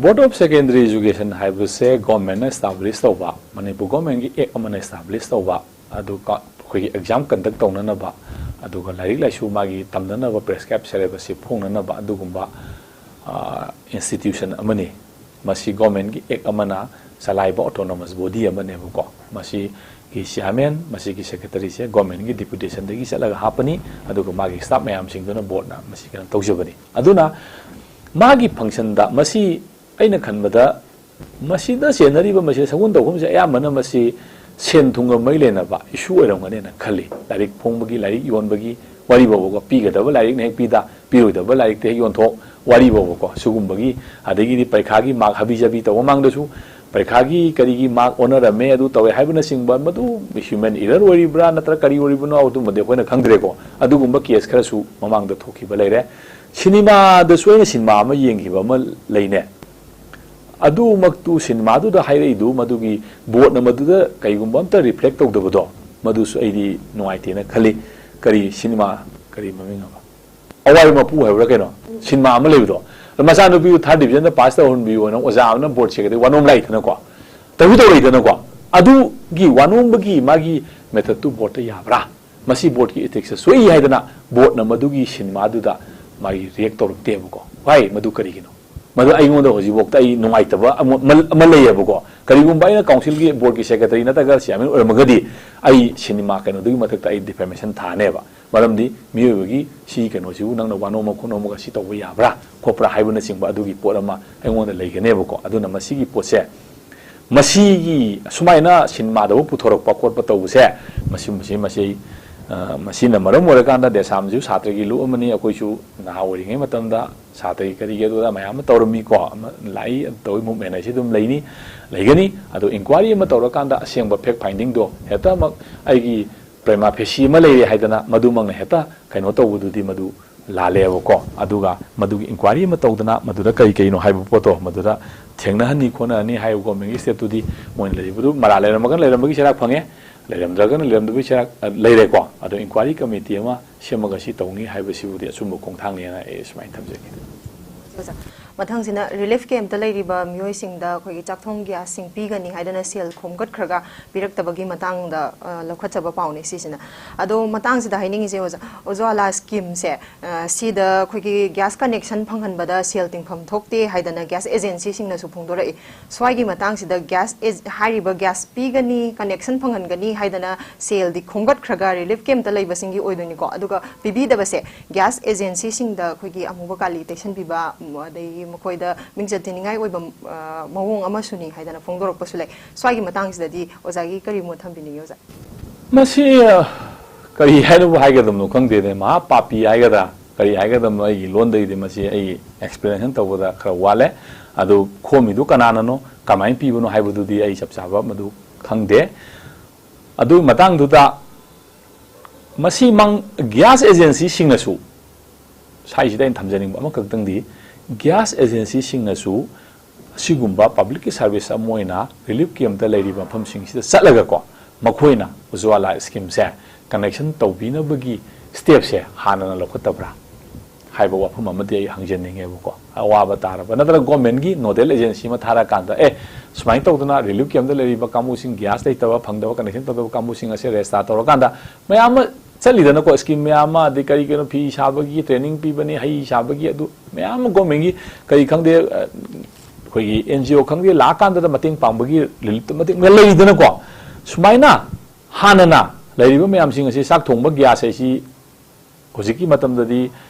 Board of Secondary Education ꯍꯥꯏꯕꯁꯦ ꯒꯣꯔꯃꯦꯟꯅ establish ꯇꯧꯕ, ꯃꯅꯤꯄꯨꯔ ꯒꯣꯔꯃꯦꯟꯒꯤ ꯑꯦꯛ ꯑꯃꯅ establish ꯇꯧꯕ, ꯑꯗꯨꯒ ꯑꯩꯈꯣꯏꯒꯤ exam conduct ꯇꯧꯅꯅꯕ, ꯑꯗꯨꯒ ꯂꯥꯏꯔꯤꯛ ꯂꯥꯏꯁꯨ ꯃꯥꯒꯤ ꯇꯝꯅꯅꯕ prescribe syllabus ꯁꯤ ꯐꯣꯡꯅꯅꯕ ꯑꯗꯨꯒꯨꯝꯕ institution ꯑꯃꯅꯤ꯫ ꯃꯁꯤ ꯒꯣꯔꯃꯦꯟꯒꯤ ꯑꯦꯛ ꯑꯃꯅ ꯆꯂꯥꯏꯕ autonomous body ꯑꯃꯅꯦꯕꯀꯣ꯫ ꯃꯁꯤꯒꯤ chairman, ꯃꯁꯤꯒꯤ secretaryꯁꯦ ꯒꯣꯔꯃꯦꯟꯒꯤ deputationꯗꯒꯤ ꯆꯠꯂꯒ ꯍꯥꯞꯄꯅꯤ, ꯑꯗꯨꯒ ꯃꯥꯒꯤ staff ꯃꯌꯥꯝꯁꯤꯡꯗꯨꯅ ꯕꯣꯔꯗꯅ ꯃꯁꯤ ꯀꯩꯅꯣ ꯇꯧꯖꯕꯅꯤ꯫ ꯑꯗꯨꯅ ꯃꯥꯒꯤ functionꯗ ꯃꯁꯤ ꯑꯩꯅ ꯈꯟꯕꯗ ꯃꯁꯤꯗ ꯆꯦꯟꯅꯔꯤꯕ ꯃꯁꯤ ꯁꯒꯨꯟ ꯇꯧꯐꯝꯁꯦ ꯑꯌꯥꯝꯕꯅ ꯃꯁꯤ ꯁꯦꯟ ꯊꯨꯝꯒ ꯃꯔꯤ ꯂꯩꯅꯕ issue ꯑꯣꯏꯔꯝꯒꯅꯦꯅ ꯈꯜꯂꯤ꯫ ꯂꯥꯏꯔꯤꯛ ꯐꯣꯡꯕꯒꯤ, ꯂꯥꯏꯔꯤꯛ ꯌꯣꯟꯕꯒꯤ ꯋꯥꯔꯤ ꯐꯥꯎꯕꯀꯣ, ꯄꯤꯒꯗꯕ ꯂꯥꯏꯔꯤꯛꯅ ꯍꯦꯛ ꯄꯤꯗ, ꯄꯤꯔꯣꯏꯗꯕ ꯂꯥꯏꯔꯤꯛꯇ ꯍꯦꯛ ꯌꯣꯟꯊꯣꯛ, ꯋꯥꯔꯤ ꯐꯥꯎꯕꯀꯣ꯫ ꯁꯤꯒꯨꯝꯕꯒꯤ, ꯑꯗꯒꯤꯗꯤ ꯄꯔꯤꯈꯥꯒꯤ mark ꯍꯥꯕꯤ ꯖꯥꯕꯤ ꯇꯧꯕ ꯃꯃꯥꯡꯗꯁꯨ ꯄꯔꯤꯈꯥꯒꯤ ꯀꯔꯤꯒꯤ mark ꯑꯣꯟꯅꯔꯝꯃꯦ, ꯑꯗꯨ ꯇꯧꯋꯦ ꯍꯥꯏꯕꯅꯆꯤꯡꯕ, ꯃꯗꯨ human error ꯑꯣꯏꯔꯤꯕ꯭ꯔꯥ ꯅꯠꯇ꯭ꯔꯒ ꯀꯔꯤ ꯑꯣꯏꯔꯤꯕꯅꯣ, ꯑꯗꯨꯝꯕꯗꯤ ꯑꯩꯈꯣꯏꯅ ꯈꯪꯗ꯭ꯔꯦꯀꯣ꯫ ꯑꯗꯨꯒꯨꯝꯕ case ꯈꯔꯁꯨ ꯃꯃꯥꯡꯗ ꯊꯣꯛꯈꯤꯕ ꯂꯩꯔꯦ꯫ ꯁꯤꯅꯦꯃꯥꯗꯁꯨ ꯑꯩꯅ ꯁꯤꯅꯦꯃꯥ ꯑꯃ ꯌꯦꯡꯈꯤꯕ ꯑꯃ ꯂꯩꯅꯦ꯫ ꯑꯗꯨꯃꯛꯇꯨ ꯁꯤꯅꯦꯃꯥꯗꯨꯗ ꯍꯥꯏꯔꯛꯏꯗꯨ, ꯃꯗꯨꯒꯤ ꯕꯣꯔꯗꯅ ꯃꯗꯨꯗ ꯀꯩꯒꯨꯝꯕ ꯑꯝꯇ reflect ꯇꯧꯗꯕꯗꯣ, ꯃꯗꯨꯁꯨ ꯑꯩꯗꯤ ꯅꯨꯡꯉꯥꯏꯇꯦꯅ ꯈꯜꯂꯤ꯫ ꯀꯔꯤ ꯁꯤꯅꯦꯃꯥ, ꯀꯔꯤ ꯃꯃꯤꯡ ꯑꯃ? ꯑꯋꯥꯏ ꯃꯄꯨ ꯍꯥꯏꯕ꯭ꯔꯥ ꯀꯩꯅꯣ, ꯁꯤꯅꯦꯃꯥ ꯑꯃ ꯂꯩꯕꯗꯣ, ꯃꯆꯥꯅꯨꯄꯤꯗꯨ third divisionꯗ pass ꯇꯧꯍꯟꯕꯤꯌꯣꯅ ꯑꯣꯖꯥ ꯑꯃꯅ ꯕꯣꯔꯗ ꯁꯦꯒꯗꯤ ꯋꯥꯅꯣꯝ ꯂꯥꯛꯏꯗꯅꯀꯣ, ꯇꯧꯁꯨ ꯇꯧꯔꯛꯏꯗꯅꯀꯣ꯫ ꯑꯗꯨꯒꯤ ꯋꯥꯅꯣꯝꯕꯒꯤ ꯃꯥꯒꯤ methodꯇꯨ ꯕꯣꯔꯗꯇ ꯌꯥꯕ꯭ꯔꯥ? ꯃꯁꯤ ꯕꯣꯔꯗꯀꯤ ethicst ꯁꯣꯛꯏ ꯍꯥꯏꯗꯅ ꯕꯣꯔꯗꯅ ꯃꯗꯨꯒꯤ ꯁꯤꯅꯦꯃꯥꯗꯨꯗ ꯃꯥꯒꯤ react ꯇꯧꯔꯛꯇꯦꯕꯀꯣ꯫ Why? ꯃꯗꯨ ꯀꯔꯤꯒꯤꯅꯣ? ꯃꯗꯨ ꯑꯩꯉꯣꯟꯗ ꯍꯧꯖꯤꯛꯐꯥꯎꯗ ꯑꯩ ꯅꯨꯡꯉꯥꯏꯇꯕ ꯑꯃ, ꯑꯃ ꯂꯩꯌꯦꯕꯀꯣ꯫ ꯀꯔꯤꯒꯨꯝꯕ ꯑꯩꯅ councilꯒꯤ boardꯀꯤ secretary ꯅꯠꯇ꯭ꯔꯒ chairman ꯑꯣꯏꯔꯝꯃꯒꯗꯤ ꯑꯩ ꯁꯤꯅꯦꯃꯥ ꯀꯩꯅꯣꯗꯨꯒꯤ ꯃꯊꯛꯇ ꯑꯩ defamation ꯊꯥꯅꯦꯕ꯫ ꯃꯔꯝꯗꯤ ꯃꯤꯑꯣꯏꯕꯒꯤ ꯁꯤ ꯀꯩꯅꯣꯁꯤꯕꯨ ꯅꯪꯅ ꯋꯥꯅꯣꯝꯃ ꯈꯣꯠꯅꯣꯝꯃꯒ ꯁꯤ ꯇꯧꯕ ꯌꯥꯕ꯭ꯔꯥ ꯈꯣꯠꯄ꯭ꯔꯥ ꯍꯥꯏꯕꯅꯆꯤꯡꯕ ꯑꯗꯨꯒꯤ ꯄꯣꯠ ꯑꯃ ꯑꯩꯉꯣꯟꯗ ꯂꯩꯒꯅꯦꯕꯀꯣ꯫ ꯑꯗꯨꯅ ꯃꯁꯤꯒꯤ ꯄꯣꯠꯁꯦ, ꯃꯁꯤꯒꯤ ꯁꯨꯃꯥꯏꯅ ꯁꯤꯅꯦꯃꯥꯗꯕꯨ ꯄꯨꯊꯣꯔꯛꯄ ꯈꯣꯠꯄ ꯇꯧꯕꯁꯦ, ꯃꯁꯤ, ꯃꯁꯤ, ꯃꯁꯤ ꯑꯩ ꯑ, ꯃꯁꯤꯅ ꯃꯔꯝ ꯑꯣꯏꯔꯀꯥꯟꯗ ꯗꯦꯁꯥꯝꯁꯨ ꯁꯥꯇ꯭ꯔꯒꯤ ꯂꯨꯞ ꯑꯃꯅꯤ꯫ ꯑꯩꯈꯣꯏꯁꯨ ꯅꯍꯥ ꯑꯣꯏꯔꯤꯉꯩ ꯃꯇꯝꯗ ꯁꯥꯇ꯭ꯔꯒꯤ ꯀꯔꯤꯒꯤ ꯑꯗꯨꯗ ꯃꯌꯥꯝ ꯑꯃ ꯇꯧꯔꯝꯃꯤꯀꯣ, ꯑꯃ ꯂꯥꯛꯏ, ꯇꯧꯏ, ꯃꯨꯞꯃꯦꯟ ꯍꯥꯏꯁꯤ ꯑꯗꯨꯝ ꯂꯩꯅꯤ, ꯂꯩꯒꯅꯤ꯫ ꯑꯗꯣ ꯏꯟꯀ꯭ꯋꯥꯏꯔꯤ ꯑꯃ ꯇꯧꯔꯀꯥꯟꯗ ꯑꯁꯦꯡꯕ ꯐꯦꯛ ꯐꯥꯏꯟꯗꯤꯡꯗꯣ ꯍꯦꯛꯇꯃꯛ ꯑꯩꯒꯤ ꯄ꯭ꯔꯦꯃꯥ ꯐꯦꯁꯤ ꯑꯃ ꯂꯩꯔꯦ ꯍꯥꯏꯗꯅ ꯃꯗꯨꯃꯛꯅ ꯍꯦꯛꯇ ꯀꯩꯅꯣ ꯇꯧꯕꯗꯨꯗꯤ ꯃꯗꯨ ꯂꯥꯜꯂꯦꯕꯀꯣ꯫ ꯑꯗꯨꯒ ꯃꯗꯨꯒꯤ ꯏꯟꯀ꯭ꯋꯥꯏꯔꯤ ꯑꯃ ꯇꯧꯗꯅ ꯃꯗꯨꯗ ꯀꯔꯤ ꯀꯩꯅꯣ ꯍꯥꯏꯕ ꯄꯣꯠꯇꯣ ꯃꯗꯨꯗ ꯊꯦꯡꯅꯍꯟꯅꯤ ꯈꯣꯠꯅꯍꯟꯅꯤ ꯍꯥꯏꯕ ꯒꯣꯔꯃꯦꯟꯒꯤ ꯁ꯭ꯇꯦꯞꯇꯨꯗꯤ ꯃꯣꯏꯅ ꯂꯩꯔꯤꯕꯗꯨ ꯃꯔꯥꯜ ꯂꯩꯔꯝꯃꯒꯅ ꯂꯩꯔꯝꯕꯒꯤ ꯆꯩꯔꯥꯛ ꯐꯪꯉꯦ, ꯂꯩꯔꯝꯗ꯭ꯔꯒꯅ ꯂꯩꯔꯝꯗꯕꯒꯤ ꯆꯩꯔꯥꯛ, ꯑ, ꯂꯩꯔꯦꯀꯣ꯫ ꯑꯗꯣ ꯏꯟꯀ꯭ꯋꯥꯏꯔꯤ ꯀꯃꯤꯇꯤ ꯑꯃ ꯁꯦꯝꯃꯒ ꯁꯤ ꯇꯧꯅꯤ ꯍꯥꯏꯕꯁꯤꯕꯨꯗꯤ ꯑꯆꯨꯝꯕ ꯈꯣꯡꯊꯥꯡꯅꯦꯅ ꯑꯩ ꯁꯨꯃꯥꯏꯅ ꯊꯝꯖꯒꯦ꯫ ꯑꯣꯖꯥ, ꯃꯊꯪꯁꯤꯅ ꯔꯤꯂꯤꯐ ꯀꯦꯝꯞꯇ ꯂꯩꯔꯤꯕ ꯃꯤꯑꯣꯏꯁꯤꯡꯗ ꯑꯩꯈꯣꯏꯒꯤ ꯆꯥꯛꯊꯣꯡ ꯒ꯭ꯌꯥꯁꯁꯤꯡ ꯄꯤꯒꯅꯤ ꯍꯥꯏꯗꯅ ꯁꯦꯜ ꯈꯣꯝꯒꯠꯈ꯭ꯔꯒ ꯄꯤꯔꯛꯇꯕꯒꯤ ꯃꯇꯥꯡꯗ, ꯑ, ꯂꯧꯈꯠꯆꯕ ꯄꯥꯎꯅꯤ ꯁꯤꯁꯤꯅ꯫ ꯑꯗꯣ ꯃꯇꯥꯡꯁꯤꯗ ꯍꯥꯏꯅꯤꯡꯉꯤꯁꯦ ꯑꯣꯖꯥ, ꯎꯖ꯭ꯋꯥꯂꯥ ꯁ꯭ꯀꯤꯝꯁꯦ, ꯑ, ꯁꯤꯗ ꯑꯩꯈꯣꯏꯒꯤ ꯒ꯭ꯌꯥꯁ ꯀꯅꯦꯛꯁꯟ ꯐꯪꯍꯟꯕꯗ ꯁꯦꯜ ꯇꯤꯡꯐꯝ ꯊꯣꯛꯇꯦ ꯍꯥꯏꯗꯅ ꯒ꯭ꯌꯥꯁ ꯑꯦꯖꯦꯟꯁꯤꯁꯤꯡꯅꯁꯨ ꯐꯣꯡꯗꯣꯔꯛꯏ꯫ ꯁ꯭ꯋꯥꯏꯒꯤ ꯃꯇꯥꯡꯁꯤꯗ ꯒ꯭ꯌꯥꯁ ꯑꯦꯖ-, ꯍꯥꯏꯔꯤꯕ ꯒ꯭ꯌꯥꯁ ꯄꯤꯒꯅꯤ, ꯀꯅꯦꯛꯁꯟ ꯐꯪꯍꯟꯒꯅꯤ ꯍꯥꯏꯗꯅ ꯁꯦꯜꯗꯤ ꯈꯣꯝꯒꯠꯈ꯭ꯔꯒ ꯔꯤꯂꯤꯐ ꯀꯦꯝꯞꯇ ꯂꯩꯕꯁꯤꯡꯒꯤ ꯑꯣꯏꯗꯣꯏꯅꯤꯀꯣ꯫ ꯑꯗꯨꯒ ꯄꯤꯕꯤꯗꯕꯁꯦ ꯒ꯭ꯌꯥꯁ ꯑꯦꯖꯦꯟꯁꯤꯁꯤꯡꯗ ꯑꯩꯈꯣꯏꯒꯤ ꯑꯃꯨꯕ ꯀꯥꯂꯤ ꯇꯩꯁꯟꯕꯤꯕ, ꯎꯝ, ꯑꯗꯒꯤ ꯃꯈꯣꯏꯗ ꯃꯤꯡꯆꯠ ꯊꯤꯅꯤꯡꯉꯥꯏ ꯑꯣꯏꯕ, ꯑ, ꯃꯑꯣꯡ ꯑꯃꯁꯨꯅꯤ ꯍꯥꯏꯗꯅ ꯐꯣꯡꯗꯣꯔꯛꯄꯁꯨ ꯂꯩ꯫ ꯁ꯭ꯋꯥꯏꯒꯤ ꯃꯇꯥꯡꯁꯤꯗꯗꯤ ꯑꯣꯖꯥꯒꯤ ꯀꯔꯤ ꯃꯣꯠ ꯊꯝꯕꯤꯅꯤꯡꯉꯤ ꯑꯣꯖꯥ? ꯃꯁꯤ, ꯑ, ꯀꯔꯤ ꯍꯥꯏꯅꯕꯨ ꯍꯥꯏꯒꯗꯕꯅꯣ ꯈꯪꯗꯦꯅꯦ, ꯃꯍꯥ ꯄꯥꯄꯤ ꯍꯥꯏꯒꯗ꯭ꯔꯥ ꯀꯔꯤ ꯍꯥꯏꯒꯗꯕꯅꯣ, ꯑꯩꯒꯤ ꯂꯣꯟꯗꯒꯤꯗꯤ ꯃꯁꯤ ꯑꯩꯒꯤ ꯑꯦꯛꯁꯄ꯭ꯂꯦꯅꯦꯁꯟ ꯇꯧꯕꯗ ꯈꯔ ꯋꯥꯠꯂꯦ꯫ ꯑꯗꯨ ꯈꯣꯝꯃꯤꯗꯨ ꯀꯅꯥꯅꯅꯣ, ꯀꯃꯥꯏꯅ ꯄꯤꯕꯅꯣ ꯍꯥꯏꯕꯗꯨꯗꯤ ꯑꯩ ꯆꯞ ꯆꯥꯕ ꯃꯗꯨ ꯈꯪꯗꯦ꯫ ꯑꯗꯨꯒꯤ ꯃꯇꯥꯡꯗꯨꯗ ꯃꯁꯤ ꯃꯪ-, ꯒ꯭ꯌꯥꯁ ꯑꯦꯖꯦꯟꯁꯤꯁꯤꯡꯅꯁꯨ, ꯁ꯭ꯋꯥꯏꯁꯤꯗ ꯑꯩꯅ ꯊꯝꯖꯅꯤꯡꯕ ꯑꯃꯈꯛꯇꯪꯗꯤ, ꯒ꯭ꯌꯥꯁ ꯑꯦꯖꯦꯟꯁꯤꯁꯤꯡꯅꯁꯨ ꯑꯁꯤꯒꯨꯝꯕ ꯄꯕ꯭ꯂꯤꯛꯀꯤ ꯁꯥꯔꯚꯤꯁ ꯑꯃ ꯑꯣꯏꯅ ꯔꯤꯂꯤꯐ ꯀꯦꯝꯞꯇ ꯂꯩꯔꯤꯕ ꯃꯐꯝꯁꯤꯡꯁꯤꯗ ꯆꯠꯂꯒꯀꯣ, ꯃꯈꯣꯏꯅ ꯎꯖ꯭ꯋꯥꯂꯥ ꯁ꯭ꯀꯤꯝꯁꯦ ꯀꯅꯦꯛꯁꯟ ꯇꯧꯕꯤꯅꯕꯒꯤ ꯁ꯭ꯇꯦꯞꯁꯦ ꯍꯥꯟꯅꯅ ꯂꯧꯈꯠꯇꯕ꯭ꯔꯥ ꯍꯥꯏꯕ ꯋꯥꯐꯝ ꯑꯃꯗꯤ ꯑꯩ ꯍꯪꯖꯅꯤꯡꯉꯦꯕꯀꯣ꯫ ꯑꯋꯥꯕ ꯇꯥꯔꯕ ꯅꯠꯇ꯭ꯔꯒ ꯒꯣꯔꯃꯦꯟꯒꯤ ꯅꯣꯗꯦꯜ ꯑꯦꯖꯦꯟꯁꯤ ꯑꯃ ꯊꯥꯔꯀꯥꯟꯗ, ꯑꯦ, ꯁꯨꯃꯥꯏꯅ ꯇꯧꯗꯅ ꯔꯤꯂꯤꯐ ꯀꯦꯝꯞꯇ ꯂꯩꯔꯤꯕ ꯀꯥꯡꯕꯨꯁꯤꯡ, ꯒ꯭ꯌꯥꯁ ꯂꯩꯇꯕ, ꯐꯪꯗꯕ, ꯀꯅꯦꯛꯁꯟ ꯇꯧꯗꯕ ꯀꯥꯡꯕꯨꯁꯤꯡ ꯑꯁꯦ ꯔꯦꯖꯤꯁꯇꯥꯔ ꯇꯧꯔꯀꯥꯟꯗ ꯃꯌꯥꯝ ꯑꯃ ꯆꯠꯂꯤꯗꯅꯀꯣ, ꯁ꯭ꯀꯤꯝ ꯃꯌꯥꯝ ꯑꯃ, ꯑꯗꯩ ꯀꯔꯤ ꯀꯩꯅꯣ, ꯐꯤ ꯁꯥꯕꯒꯤ ꯇ꯭ꯔꯦꯅꯤꯡ ꯄꯤꯕꯅꯤ, ꯍꯩ ꯁꯥꯕꯒꯤ, ꯑꯗꯨ ꯃꯌꯥꯝ ꯑꯃ ꯒꯣꯔꯃꯦꯟꯒꯤ ꯀꯔꯤ ꯈꯪꯗꯦ, ꯑ, ꯑꯩꯈꯣꯏꯒꯤ ꯑꯦꯟ ꯖꯤ ꯑꯣ ꯈꯪꯗꯦ, ꯂꯥꯛꯑꯀꯥꯟꯗꯗ ꯃꯇꯦꯡ ꯄꯥꯡꯕꯒꯤ ꯔꯤꯂꯤꯐꯇ ꯃꯇꯦꯡ ꯂꯩꯔꯤꯗꯅꯀꯣ꯫ ꯁꯨꯃꯥꯏꯅ ꯍꯥꯟꯅꯅ ꯂꯩꯔꯤꯕ ꯃꯌꯥꯝꯁꯤꯡ ꯑꯁꯤ ꯆꯥꯛ ꯊꯣꯡꯕ ꯒ꯭ꯌꯥꯁ ꯍꯥꯏꯁꯤ ꯍꯧꯖꯤꯛꯀꯤ ꯃꯇꯝꯗꯗꯤ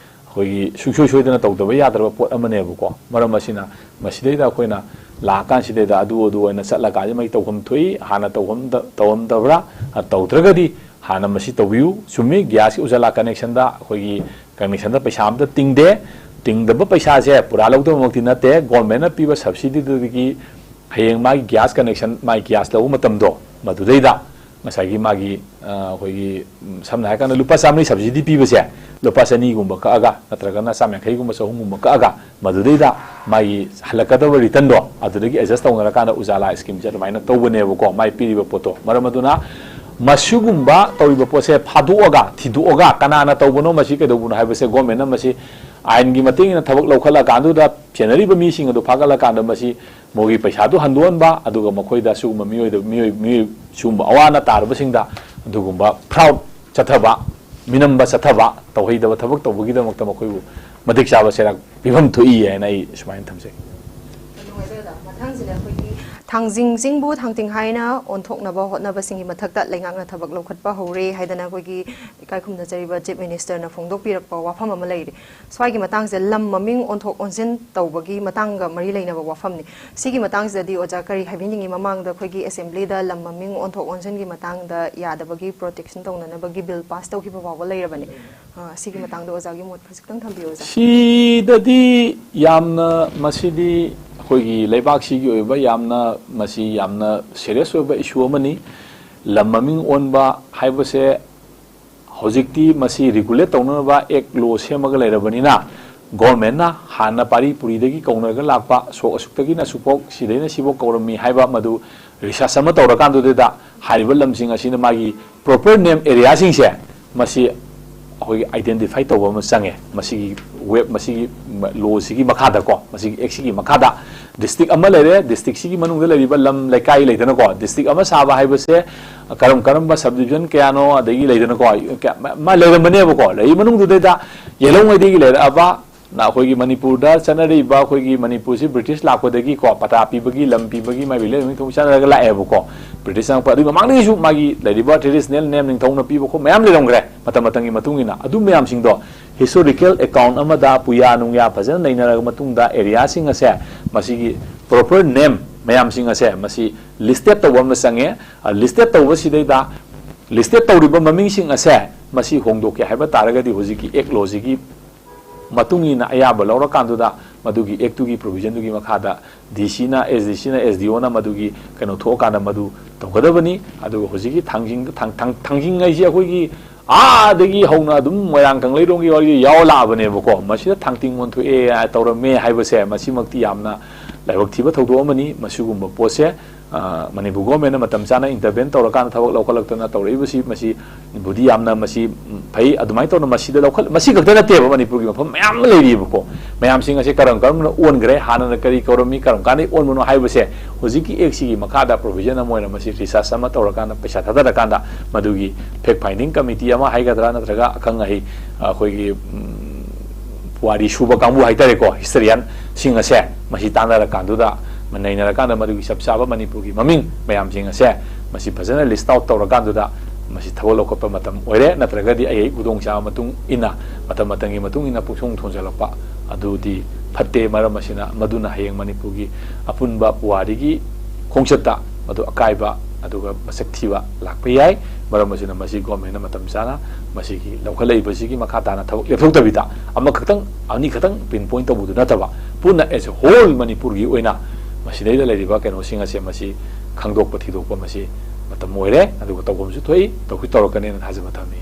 ꯑꯩꯈꯣꯏꯒꯤ ꯁꯨꯡꯁꯣꯏ ꯁꯣꯏꯗꯅ ꯇꯧꯗꯕ ꯌꯥꯗ꯭ꯔꯕ ꯄꯣꯠ ꯑꯃꯅꯦꯕꯀꯣ꯫ ꯃꯔꯝ ꯑꯁꯤꯅ ꯃꯁꯤꯗꯩꯗ ꯑꯩꯈꯣꯏꯅ ꯂꯥꯛꯑꯀꯥꯟꯁꯤꯗꯩꯗ ꯑꯗꯨ ꯑꯗꯨ ꯑꯣꯏꯅ ꯆꯠꯂꯀꯥꯟꯁꯤ ꯃꯩ ꯇꯧꯐꯝ ꯊꯣꯛꯏ, ꯍꯥꯟꯅ ꯇꯧꯐꯝꯗ-, ꯇꯧꯔꯝꯗꯕ꯭ꯔꯥ? ꯑ, ꯇꯧꯗ꯭ꯔꯒꯗꯤ ꯍꯥꯟꯅ ꯃꯁꯤ ꯇꯧꯕꯤꯌꯨ꯫ ꯆꯨꯝꯃꯤ, ꯒ꯭ꯌꯥꯁꯀꯤ ꯎꯖꯥꯂꯥ ꯀꯅꯦꯛꯁꯟꯗ ꯑꯩꯈꯣꯏꯒꯤ ꯀꯅꯦꯛꯁꯟꯗ ꯄꯩꯁꯥ ꯑꯝꯇ ꯇꯤꯡꯗꯦ꯫ ꯇꯤꯡꯗꯕ ꯄꯩꯁꯥꯁꯦ ꯄꯨꯔꯥ ꯂꯧꯗꯕꯃꯛꯇꯤ ꯅꯠꯇꯦ꯫ ꯒꯣꯔꯃꯦꯟꯅ ꯄꯤꯕ ꯁꯕꯁꯤꯗꯤꯗꯨꯗꯒꯤ ꯍꯌꯦꯡ ꯃꯥꯒꯤ ꯒ꯭ꯌꯥꯁ ꯀꯅꯦꯛꯁꯟ, ꯃꯥꯒꯤ ꯒ꯭ꯌꯥꯁ ꯂꯧꯕ ꯃꯇꯝꯗꯣ, ꯃꯗꯨꯗꯩꯗ ꯉꯁꯥꯏꯒꯤ ꯃꯥꯒꯤ, ꯑ, ꯑꯩꯈꯣꯏꯒꯤ, ꯎꯝ, ꯁꯝꯅ ꯍꯥꯏꯔꯀꯥꯟꯗ ꯂꯨꯄꯥ ꯆꯥꯝꯃꯔꯤ ꯁꯕꯁꯤꯗꯤ ꯄꯤꯕꯁꯦ, ꯂꯨꯄꯥ ꯆꯅꯤꯒꯨꯝꯕ ꯀꯛꯑꯒ ꯅꯠꯇ꯭ꯔꯒꯅ ꯆꯥꯝ ꯌꯥꯡꯈꯩꯒꯨꯝꯕ, ꯆꯍꯨꯝꯒꯨꯝꯕ ꯀꯛꯑꯒ ꯃꯗꯨꯗꯩꯗ ꯃꯥꯒꯤ ꯍꯜꯂꯛꯀꯗꯕ ꯔꯤꯇꯟꯗꯣ ꯑꯗꯨꯗꯒꯤ ꯑꯦꯗꯖꯁ ꯇꯧꯅꯔꯀꯥꯟꯗ ꯎꯖꯥꯂꯥ ꯁ꯭ꯀꯤꯝꯁꯦ ꯑꯗꯨꯃꯥꯏꯅ ꯇꯧꯕꯅꯦꯕꯀꯣ, ꯃꯥꯏ ꯄꯤꯔꯤꯕ ꯄꯣꯠꯇꯣ꯫ ꯃꯔꯝ ꯑꯗꯨꯅ ꯃꯁꯤꯒꯨꯝꯕ ꯇꯧꯔꯤꯕ ꯄꯣꯠꯁꯦ ꯐꯥꯗꯣꯛꯑꯒ, ꯊꯤꯗꯣꯛꯑꯒ, ꯀꯅꯥꯅ ꯇꯧꯕꯅꯣ, ꯃꯁꯤ ꯀꯩꯗꯧꯕꯅꯣ ꯍꯥꯏꯕꯁꯦ ꯒꯣꯔꯃꯦꯟꯅ ꯃꯁꯤ ꯑꯥꯏꯟꯒꯤ ꯃꯇꯦꯡ ꯏꯟꯅ ꯊꯕꯛ ꯂꯧꯈꯠꯂꯀꯥꯟꯗꯨꯗ ꯆꯦꯟꯅꯔꯤꯕ ꯃꯤꯁꯤꯡ ꯑꯗꯨ ꯐꯥꯒꯠꯂꯀꯥꯟꯗ ꯃꯁꯤ ꯃꯣꯏꯒꯤ ꯄꯩꯁꯥꯗꯨ ꯍꯟꯗꯣꯛꯍꯟꯕ, ꯑꯗꯨꯒ ꯃꯈꯣꯏꯗ ꯁꯤꯒꯨꯝꯕ ꯃꯤꯑꯣꯏꯗ-, ꯃꯤꯑꯣꯏ-, ꯃꯤꯑꯣꯏ-, ꯁꯤꯒꯨꯝꯕ ꯑꯋꯥ ꯑꯅꯥ ꯇꯥꯔꯕꯁꯤꯡꯗ ꯑꯗꯨꯒꯨꯝꯕ ꯐ꯭ꯔꯥꯎꯗ ꯆꯠꯊꯕ, ꯃꯤꯅꯝꯕ ꯆꯠꯊꯕ, ꯇꯧꯍꯩꯗꯕ ꯊꯕꯛ ꯇꯧꯕꯒꯤꯗꯃꯛꯇ ꯃꯈꯣꯏꯕꯨ ꯃꯇꯤꯛ ꯆꯥꯕ ꯆꯩꯔꯥꯛ ꯄꯤꯐꯝ ꯊꯣꯛꯏ ꯍꯥꯏꯅ ꯑꯩ ꯁꯨꯃꯥꯏꯅ ꯊꯝꯖꯒꯦ꯫ ꯅꯨꯡꯉꯥꯏꯖꯔꯦ ꯑꯣꯖꯥ꯫ ꯃꯊꯪꯁꯤꯅ ꯑꯩꯈꯣꯏꯒꯤ ꯊꯥꯡꯖꯤꯡ ꯆꯤꯡꯕꯨ ꯊꯥꯡꯇꯤꯡ ꯍꯥꯏꯅ ꯑꯣꯟꯊꯣꯛꯅꯕ ꯍꯣꯠꯅꯕꯁꯤꯡꯒꯤ ꯃꯊꯛꯇ ꯂꯩꯉꯥꯛꯅ ꯊꯕꯛ ꯂꯧꯈꯠꯄ ꯍꯧꯔꯦ ꯍꯥꯏꯗꯅ ꯑꯩꯈꯣꯏꯒꯤ ꯏꯀꯥꯏ ꯈꯨꯝꯅꯖꯔꯤꯕ ꯆꯤꯐ ꯃꯤꯅꯤꯁꯇꯔꯅ ꯐꯣꯡꯗꯣꯛꯄꯤꯔꯛꯄ ꯋꯥꯐꯝ ꯑꯃ ꯂꯩꯔꯤ꯫ ꯁ꯭ꯋꯥꯏꯒꯤ ꯃꯇꯥꯡꯁꯦ ꯂꯝ ꯃꯃꯤꯡ ꯑꯣꯟꯊꯣꯛ ꯑꯣꯟꯁꯤꯟ ꯇꯧꯕꯒꯤ ꯃꯇꯥꯡꯒ ꯃꯔꯤ ꯂꯩꯅꯕ ꯋꯥꯐꯝꯅꯤ꯫ ꯁꯤꯒꯤ ꯃꯇꯥꯡꯁꯤꯗꯗꯤ ꯑꯣꯖꯥ ꯀꯔꯤ ꯍꯥꯏꯕꯤꯅꯤꯡꯉꯤ? ꯃꯃꯥꯡꯗ ꯑꯩꯈꯣꯏꯒꯤ ꯑꯦꯁꯦꯝꯕ꯭ꯂꯤꯗ ꯂꯝ ꯃꯃꯤꯡ ꯑꯣꯟꯊꯣꯛ ꯑꯣꯟꯁꯤꯟꯒꯤ ꯃꯇꯥꯡꯗ ꯌꯥꯗꯕꯒꯤ ꯄ꯭ꯔꯣꯇꯦꯛꯁꯟ ꯇꯧꯅꯅꯕꯒꯤ ꯕꯤꯜ ꯄꯥꯁ ꯇꯧꯈꯤꯕ ꯐꯥꯎꯕ ꯂꯩꯔꯕꯅꯤ꯫ ꯑ, ꯁꯤꯒꯤ ꯃꯇꯥꯡꯗ ꯑꯣꯖꯥꯒꯤ ꯃꯣꯠ ꯈꯖꯤꯛꯇꯪ ꯊꯝꯕꯤꯌꯨ ꯑꯣꯖꯥ꯫ ꯁꯤꯗꯗꯤ ꯌꯥꯝꯅ, ꯃꯁꯤꯗꯤ ꯑꯩꯈꯣꯏꯒꯤ ꯂꯩꯕꯥꯛꯁꯤꯒꯤ ꯑꯣꯏꯕ ꯌꯥꯝꯅ, ꯃꯁꯤ ꯌꯥꯝꯅ ꯁꯦꯔꯤꯌꯁ ꯑꯣꯏꯕ ꯏꯁꯨ ꯑꯃꯅꯤ꯫ ꯂꯝ ꯃꯃꯤꯡ ꯑꯣꯟꯕ ꯍꯥꯏꯕꯁꯦ ꯍꯧꯖꯤꯛꯇꯤ ꯃꯁꯤ ꯔꯤꯒꯨꯂꯦꯠ ꯇꯧꯅꯅꯕ ꯑꯦꯛ ꯂꯣ ꯁꯦꯝꯃꯒ ꯂꯩꯔꯕꯅꯤꯅ, ꯒꯣꯔꯃꯦꯟꯅ ꯍꯥꯟꯅ ꯄꯥꯔꯤ ꯄꯨꯔꯤꯗꯒꯤ ꯀꯧꯅꯔꯒ ꯂꯥꯛꯄ ꯁꯣꯛ ꯑꯁꯨꯛꯇꯒꯤꯅ ꯑꯁꯨꯛꯐꯥꯎ, ꯁꯤꯗꯩꯅ ꯁꯤꯐꯥꯎ ꯀꯧꯔꯝꯃꯤ ꯍꯥꯏꯕ ꯃꯗꯨ ꯔꯤꯁꯔꯁ ꯑꯃ ꯇꯧꯔꯀꯥꯟꯗꯨꯗ ꯍꯥꯏꯔꯤꯕ ꯂꯝꯁꯤꯡ ꯑꯁꯤꯅ ꯃꯥꯒꯤ ꯄ꯭ꯔꯣꯄꯔ ꯅꯦꯝ ꯑꯦꯔꯤꯌꯥꯁꯤꯡꯁꯦ ꯃꯁꯤ ꯑꯩꯈꯣꯏꯒꯤ ꯑꯥꯏꯗꯦꯟꯇꯤꯐꯥꯏ ꯇꯧꯕ ꯑꯃ ꯆꯪꯉꯦ꯫ ꯃꯁꯤꯒꯤ ꯋꯦꯕ, ꯃꯁꯤꯒꯤ ꯂꯣꯁꯤꯒꯤ ꯃꯈꯥꯗꯀꯣ, ꯃꯁꯤꯒꯤ ꯑꯦꯛꯁꯤꯒꯤ ꯃꯈꯥꯗ ꯗꯤꯁꯇ꯭ꯔꯤꯛ ꯑꯃ ꯂꯩꯔꯦ, ꯗꯤꯁꯇ꯭ꯔꯤꯛꯁꯤꯒꯤ ꯃꯅꯨꯡꯗ ꯂꯩꯔꯤꯕ ꯂꯝ ꯂꯩꯀꯥꯏ ꯂꯩꯗꯅꯀꯣ, ꯗꯤꯁꯇ꯭ꯔꯤꯛ ꯑꯃ ꯁꯥꯕ ꯍꯥꯏꯕꯁꯦ ꯀꯔꯝ ꯀꯔꯝꯕ ꯁꯕ ꯗꯤꯕꯤꯖꯟ ꯀꯌꯥꯅꯣ, ꯑꯗꯒꯤ ꯂꯩꯗꯅꯀꯣ, ꯀꯌꯥ-, ꯃ-, ꯃ-, ꯂꯩꯔꯝꯕꯅꯦꯕꯀꯣ꯫ ꯂꯩꯔꯤ ꯃꯅꯨꯡꯗꯨꯗꯩꯗ ꯌꯦꯜꯍꯧꯉꯩꯗꯒꯤ ꯂꯩꯔꯛꯑꯕ ꯅ ꯑꯩꯈꯣꯏꯒꯤ ꯃꯅꯤꯄꯨꯔꯗ ꯆꯠꯅꯔꯤꯕ, ꯑꯩꯈꯣꯏꯒꯤ ꯃꯅꯤꯄꯨꯔꯁꯤ ꯕ꯭ꯔꯤꯇꯤꯁ ꯂꯥꯛꯄꯗꯒꯤꯀꯣ, ꯄꯇꯥ ꯄꯤꯕꯒꯤ, ꯂꯝ ꯄꯤꯕꯒꯤ, ꯃꯥꯏꯕꯤ ꯂꯩꯔꯛ ꯅꯤꯡꯊꯧ ꯆꯠꯅꯔꯒ ꯂꯥꯛꯑꯦꯕꯀꯣ꯫ ꯕ꯭ꯔꯤꯇꯤꯁ ꯆꯪꯉꯛꯄ, ꯑꯗꯨꯒꯤ ꯃꯃꯥꯡꯗꯒꯤꯁꯨ ꯃꯥꯒꯤ ꯂꯩꯔꯤꯕ ꯇ꯭ꯔꯦꯗꯤꯁꯅꯦꯜ ꯅꯦꯝ, ꯅꯤꯡꯊꯧꯅ ꯄꯤꯕ ꯈꯣꯠꯄ ꯃꯌꯥꯝ ꯂꯩꯔꯝꯈ꯭ꯔꯦ, ꯃꯇꯝ ꯃꯇꯝꯒꯤ ꯃꯇꯨꯡ ꯏꯟꯅ꯫ ꯑꯗꯨ ꯃꯌꯥꯝꯁꯤꯡꯗꯣ ꯍꯤꯁꯇꯣꯔꯤꯀꯦꯜ ꯑꯦꯀꯥꯎꯟ ꯑꯃꯗ ꯄꯨꯌꯥ ꯅꯨꯡꯌꯥ ꯐꯖꯅ ꯅꯩꯅꯔꯕ ꯃꯇꯨꯡꯗ, ꯑꯦꯔꯤꯌꯥꯁꯤꯡ ꯑꯁꯦ, ꯃꯁꯤꯒꯤ ꯄ꯭ꯔꯣꯄꯔ ꯅꯦꯝ ꯃꯌꯥꯝꯁꯤꯡ ꯑꯁꯦ ꯃꯁꯤ ꯂꯤꯁꯇꯦꯠ ꯇꯧꯕ ꯑꯃ ꯆꯪꯉꯦ꯫ ꯑ, ꯂꯤꯁꯇꯦꯠ ꯇꯧꯕꯁꯤꯗꯩꯗ ꯂꯤꯁꯇꯦꯠ ꯇꯧꯔꯤꯕ ꯃꯃꯤꯡꯁꯤꯡ ꯑꯁꯦ ꯃꯁꯤ ꯍꯣꯡꯗꯣꯛꯀꯦ ꯍꯥꯏꯕ ꯇꯥꯔꯒꯗꯤ ꯍꯧꯖꯤꯛꯀꯤ ꯑꯦꯛ ꯂꯣꯁꯤꯒꯤ ꯃꯇꯨꯡ ꯏꯟꯅ ꯑꯌꯥꯕ ꯂꯧꯔꯀꯥꯟꯗꯨꯗ ꯃꯗꯨꯒꯤ ꯑꯦꯛꯇꯨꯒꯤ ꯄ꯭ꯔꯣꯚꯤꯖꯟꯗꯨꯒꯤ ꯃꯈꯥꯗ ꯗꯤ ꯁꯤꯅ, ꯑꯦꯁ ꯗꯤ ꯁꯤꯅ, ꯑꯦꯁ ꯗꯤ ꯑꯣꯅ ꯃꯗꯨꯒꯤ ꯀꯩꯅꯣ ꯊꯣꯛꯑꯀꯥꯟꯗ ꯃꯗꯨ ꯇꯧꯒꯗꯕꯅꯤ꯫ ꯑꯗꯨꯒ ꯍꯧꯖꯤꯛꯀꯤ ꯊꯥꯡꯖꯤꯡ, ꯊꯥꯡ-, ꯊꯥꯡ-, ꯊꯥꯡꯖꯤꯡ ꯍꯥꯏꯁꯤ ꯑꯩꯈꯣꯏꯒꯤ ꯑꯥꯗꯒꯤ ꯍꯧꯅ ꯑꯗꯨꯝ ꯃꯣꯏꯔꯥꯡ ꯀꯪꯂꯩꯔꯣꯡꯒꯤ ꯋꯥꯔꯤꯗ ꯌꯥꯎꯔ ꯂꯥꯛꯑꯕꯅꯦꯕꯀꯣ꯫ ꯃꯁꯤꯗ ꯊꯥꯡꯇꯤꯡ ꯑꯣꯟꯊꯣꯛꯑꯦ, ꯇꯧꯔꯝꯃꯦ ꯍꯥꯏꯕꯁꯦ ꯃꯁꯤꯃꯛꯇꯤ ꯌꯥꯝꯅ ꯂꯥꯏꯕꯛ ꯊꯤꯕ ꯊꯧꯗꯣꯛ ꯑꯃꯅꯤ꯫ ꯃꯁꯤꯒꯨꯝꯕ ꯄꯣꯠꯁꯦ ꯑ, ꯃꯅꯤꯄꯨꯔ ꯒꯣꯔꯃꯦꯟꯅ ꯃꯇꯝ ꯆꯥꯅ ꯏꯟꯇꯔꯚꯦꯟ ꯇꯧꯔꯀꯥꯟꯗ ꯊꯕꯛ ꯂꯧꯈꯠꯂꯛꯇꯅ ꯇꯧꯔꯛꯏꯕꯁꯤ, ꯃꯁꯤꯕꯨꯗꯤ ꯌꯥꯝꯅ ꯃꯁꯤ, ꯎꯝ, ꯐꯩ꯫ ꯑꯗꯨꯃꯥꯏꯅ ꯇꯧꯅ ꯃꯁꯤꯗ ꯂꯧꯈꯠ-, ꯃꯁꯤ ꯈꯛꯇ ꯅꯠꯇꯦꯕ, ꯃꯅꯤꯄꯨꯔꯒꯤ ꯃꯐꯝ ꯃꯌꯥꯝ ꯑꯃ ꯂꯩꯔꯤꯕꯀꯣ꯫ ꯃꯌꯥꯝꯁꯤꯡ ꯑꯁꯦ ꯀꯔꯝ ꯀꯔꯝꯅ ꯑꯣꯟꯈ꯭ꯔꯦ, ꯍꯥꯟꯅꯅ ꯀꯔꯤ ꯀꯧꯔꯝꯃꯤ, ꯀꯔꯝ ꯀꯥꯟꯗ ꯑꯣꯟꯕꯅꯣ ꯍꯥꯏꯕꯁꯦ ꯍꯧꯖꯤꯛꯀꯤ ꯑꯦꯛꯁꯤꯒꯤ ꯃꯈꯥꯗ ꯄ꯭ꯔꯣꯚꯤꯖꯟ ꯑꯃ ꯑꯣꯏꯅ ꯃꯁꯤ ꯔꯤꯁꯔꯁ ꯑꯃ ꯇꯧꯔꯀꯥꯟꯗ, ꯄꯩꯁꯥ ꯊꯥꯗꯔꯀꯥꯟꯗ ꯃꯗꯨꯒꯤ ꯐꯦꯛ ꯐꯥꯏꯟꯗꯤꯡ ꯀꯃꯤꯇꯤ ꯑꯃ ꯍꯥꯏꯒꯗ꯭ꯔꯥ, ꯅꯠꯇ꯭ꯔꯒ ꯑꯈꯪ ꯑꯍꯩ, ꯑꯩꯈꯣꯏꯒꯤ, ꯎꯝ, ꯄꯨꯋꯥꯔꯤ ꯁꯨꯕ ꯀꯥꯡꯕꯨ ꯍꯥꯏꯇꯥꯔꯦꯀꯣ, ꯍꯤꯁꯇꯣꯔꯤꯌꯥꯟꯁꯤꯡ ꯑꯁꯦ ꯃꯁꯤ ꯇꯥꯟꯅꯔꯀꯥꯟꯗꯨꯗ, ꯅꯩꯅꯔꯀꯥꯟꯗ ꯃꯗꯨꯒꯤ ꯆꯞ ꯆꯥꯕ ꯃꯅꯤꯄꯨꯔꯒꯤ ꯃꯃꯤꯡ ꯃꯌꯥꯝꯁꯤꯡ ꯑꯁꯦ ꯃꯁꯤ ꯐꯖꯅ ꯂꯤꯁ ꯑꯥꯎꯠ ꯇꯧꯔꯀꯥꯟꯗꯨꯗ ꯃꯁꯤ ꯊꯕꯛ ꯂꯧꯈꯠꯄ ꯃꯇꯝ ꯑꯣꯏꯔꯦ꯫ ꯅꯠꯇ꯭ꯔꯒꯗꯤ ꯑꯩ ꯈꯨꯗꯣꯡꯆꯥꯕ ꯃꯇꯨꯡ ꯏꯟꯅ, ꯃꯇꯝ ꯃꯇꯝꯒꯤ ꯃꯇꯨꯡ ꯏꯟꯅ ꯄꯨꯡꯊꯣꯡ ꯊꯣꯟꯖꯜꯂꯛꯄ ꯑꯗꯨꯗꯤ ꯐꯠꯇꯦ꯫ ꯃꯔꯝ ꯑꯁꯤꯅ, ꯃꯗꯨꯅ ꯍꯌꯦꯡ ꯃꯅꯤꯄꯨꯔꯒꯤ ꯑꯄꯨꯟꯕ ꯄꯨꯋꯥꯔꯤꯒꯤ ꯈꯣꯡꯆꯠꯇ ꯃꯗꯨ ꯑꯀꯥꯏꯕ ꯑꯗꯨꯒ ꯃꯁꯛ ꯊꯤꯕ ꯂꯥꯛꯄ ꯌꯥꯏ꯫ ꯃꯔꯝ ꯑꯁꯤꯅ, ꯃꯁꯤ ꯒꯣꯔꯃꯦꯟꯅ ꯃꯇꯝ ꯆꯥꯅ ꯃꯁꯤꯒꯤ ꯂꯧꯈꯠꯂꯛꯏꯕꯁꯤꯒꯤ ꯃꯈꯥ ꯇꯥꯅ ꯊꯕꯛ ꯂꯦꯞꯊꯣꯛꯇꯕꯤꯗ, ꯑꯃꯈꯛꯇꯪ ꯑꯅꯤꯈꯛꯇꯪ ꯄꯤꯟ ꯄꯣꯏꯟ ꯇꯧꯕꯗꯨ ꯅꯠꯇꯕ, ꯄꯨꯟꯅ ꯑꯦꯁ ꯑꯦ ꯍꯣꯜ ꯃꯅꯤꯄꯨꯔꯒꯤ ꯑꯣꯏꯅ ꯃꯁꯤꯗꯩꯗ ꯂꯩꯔꯤꯕ ꯀꯩꯅꯣꯁꯤꯡ ꯑꯁꯦ ꯃꯁꯤ ꯈꯪꯗꯣꯛꯄ ꯊꯤꯗꯣꯛꯄ ꯃꯁꯤ ꯃꯇꯝ ꯑꯣꯏꯔꯦ꯫ ꯑꯗꯨꯒ ꯇꯧꯐꯝꯁꯨ ꯊꯣꯛꯏ, ꯇꯧꯁꯨ ꯇꯧꯔꯛꯀꯅꯤꯅ ꯊꯥꯖꯕ ꯊꯝꯃꯤ꯫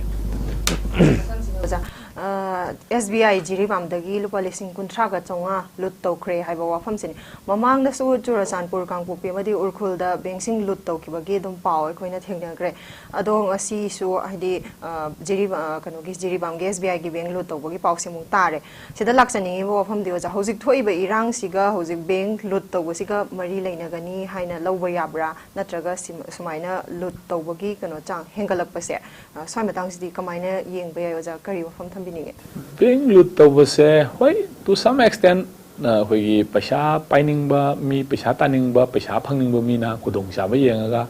ꯑꯣꯖꯥ, ꯑ, ꯑꯦꯁ ꯕꯤ ꯑꯥꯏ ꯖꯤꯔꯤꯕꯥꯝꯗꯒꯤ ꯂꯨꯄꯥ ꯂꯤꯁꯤꯡ ꯀꯨꯟꯊ꯭ꯔꯥꯒ ꯆꯥꯝꯃꯉꯥ ꯂꯨꯠ ꯇꯧꯈ꯭ꯔꯦ ꯍꯥꯏꯕ ꯋꯥꯐꯝꯁꯤꯅꯤ꯫ ꯃꯃꯥꯡꯗꯁꯨ ꯆꯨꯔꯆꯥꯟꯄꯨꯔ, ꯀꯥꯡꯄꯣꯛꯄꯤ ꯑꯃꯗꯤ ꯎꯔꯈꯨꯜꯗ ꯕꯦꯡꯁꯤꯡ ꯂꯨꯠ ꯇꯧꯈꯤꯕꯒꯤ ꯑꯗꯨꯝ ꯄꯥꯎ ꯑꯩꯈꯣꯏꯅ ꯊꯦꯡꯅꯈ꯭ꯔꯦ꯫ ꯑꯗꯣ ꯉꯁꯤꯁꯨ ꯍꯥꯏꯗꯤ, ꯑ, ꯖꯤꯔꯤꯕꯥ-, ꯑ, ꯀꯩꯅꯣꯒꯤ ꯖꯤꯔꯤꯕꯥꯝꯒꯤ ꯑꯦꯁ ꯕꯤ ꯑꯥꯏꯒꯤ ꯕꯦꯡ ꯂꯨꯠ ꯇꯧꯕꯒꯤ ꯄꯥꯎꯁꯦ ꯑꯃꯨꯛ ꯇꯥꯔꯦ꯫ ꯁꯤꯗ ꯂꯥꯛꯆꯅꯤꯡꯉꯤꯕ ꯋꯥꯐꯝꯗꯤ, ꯑꯣꯖꯥ, ꯍꯧꯖꯤꯛ ꯊꯣꯛꯏꯕ ꯏꯔꯥꯡꯁꯤꯒ ꯍꯧꯖꯤꯛ ꯕꯦꯡ ꯂꯨꯠ ꯇꯧꯕꯁꯤꯒ ꯃꯔꯤ ꯂꯩꯅꯒꯅꯤ ꯍꯥꯏꯅ ꯂꯧꯕ ꯌꯥꯕ꯭ꯔꯥ? ꯅꯠꯇ꯭ꯔꯒ ꯁꯤꯃ-, ꯁꯨꯃꯥꯏꯅ ꯂꯨꯠ ꯇꯧꯕꯒꯤ ꯀꯩꯅꯣ ꯆꯥꯡ ꯍꯦꯟꯒꯠꯂꯛꯄꯁꯦ, ꯑ, ꯁ꯭ꯋꯥꯏ ꯃꯇꯥꯡꯁꯤꯗꯤ ꯀꯃꯥꯏꯅ ꯌꯦꯡꯕ ꯌꯥꯏ, ꯑꯣꯖꯥ? ꯀꯔꯤ ꯋꯥꯐꯝ ꯊꯝꯕꯤꯅꯤꯡꯉꯦ? ꯕꯦꯡ ꯂꯨꯠ ꯇꯧꯕꯁꯦ, ꯍꯣꯏ, to some extent, ꯑ, ꯑꯩꯈꯣꯏꯒꯤ ꯄꯩꯁꯥ ꯄꯥꯏꯅꯤꯡꯕ ꯃꯤ, ꯄꯩꯁꯥ ꯇꯥꯅꯤꯡꯕ, ꯄꯩꯁꯥ ꯐꯪꯅꯤꯡꯕ ꯃꯤꯅ ꯈꯨꯗꯣꯡꯆꯥꯕ ꯌꯦꯡꯉꯒ,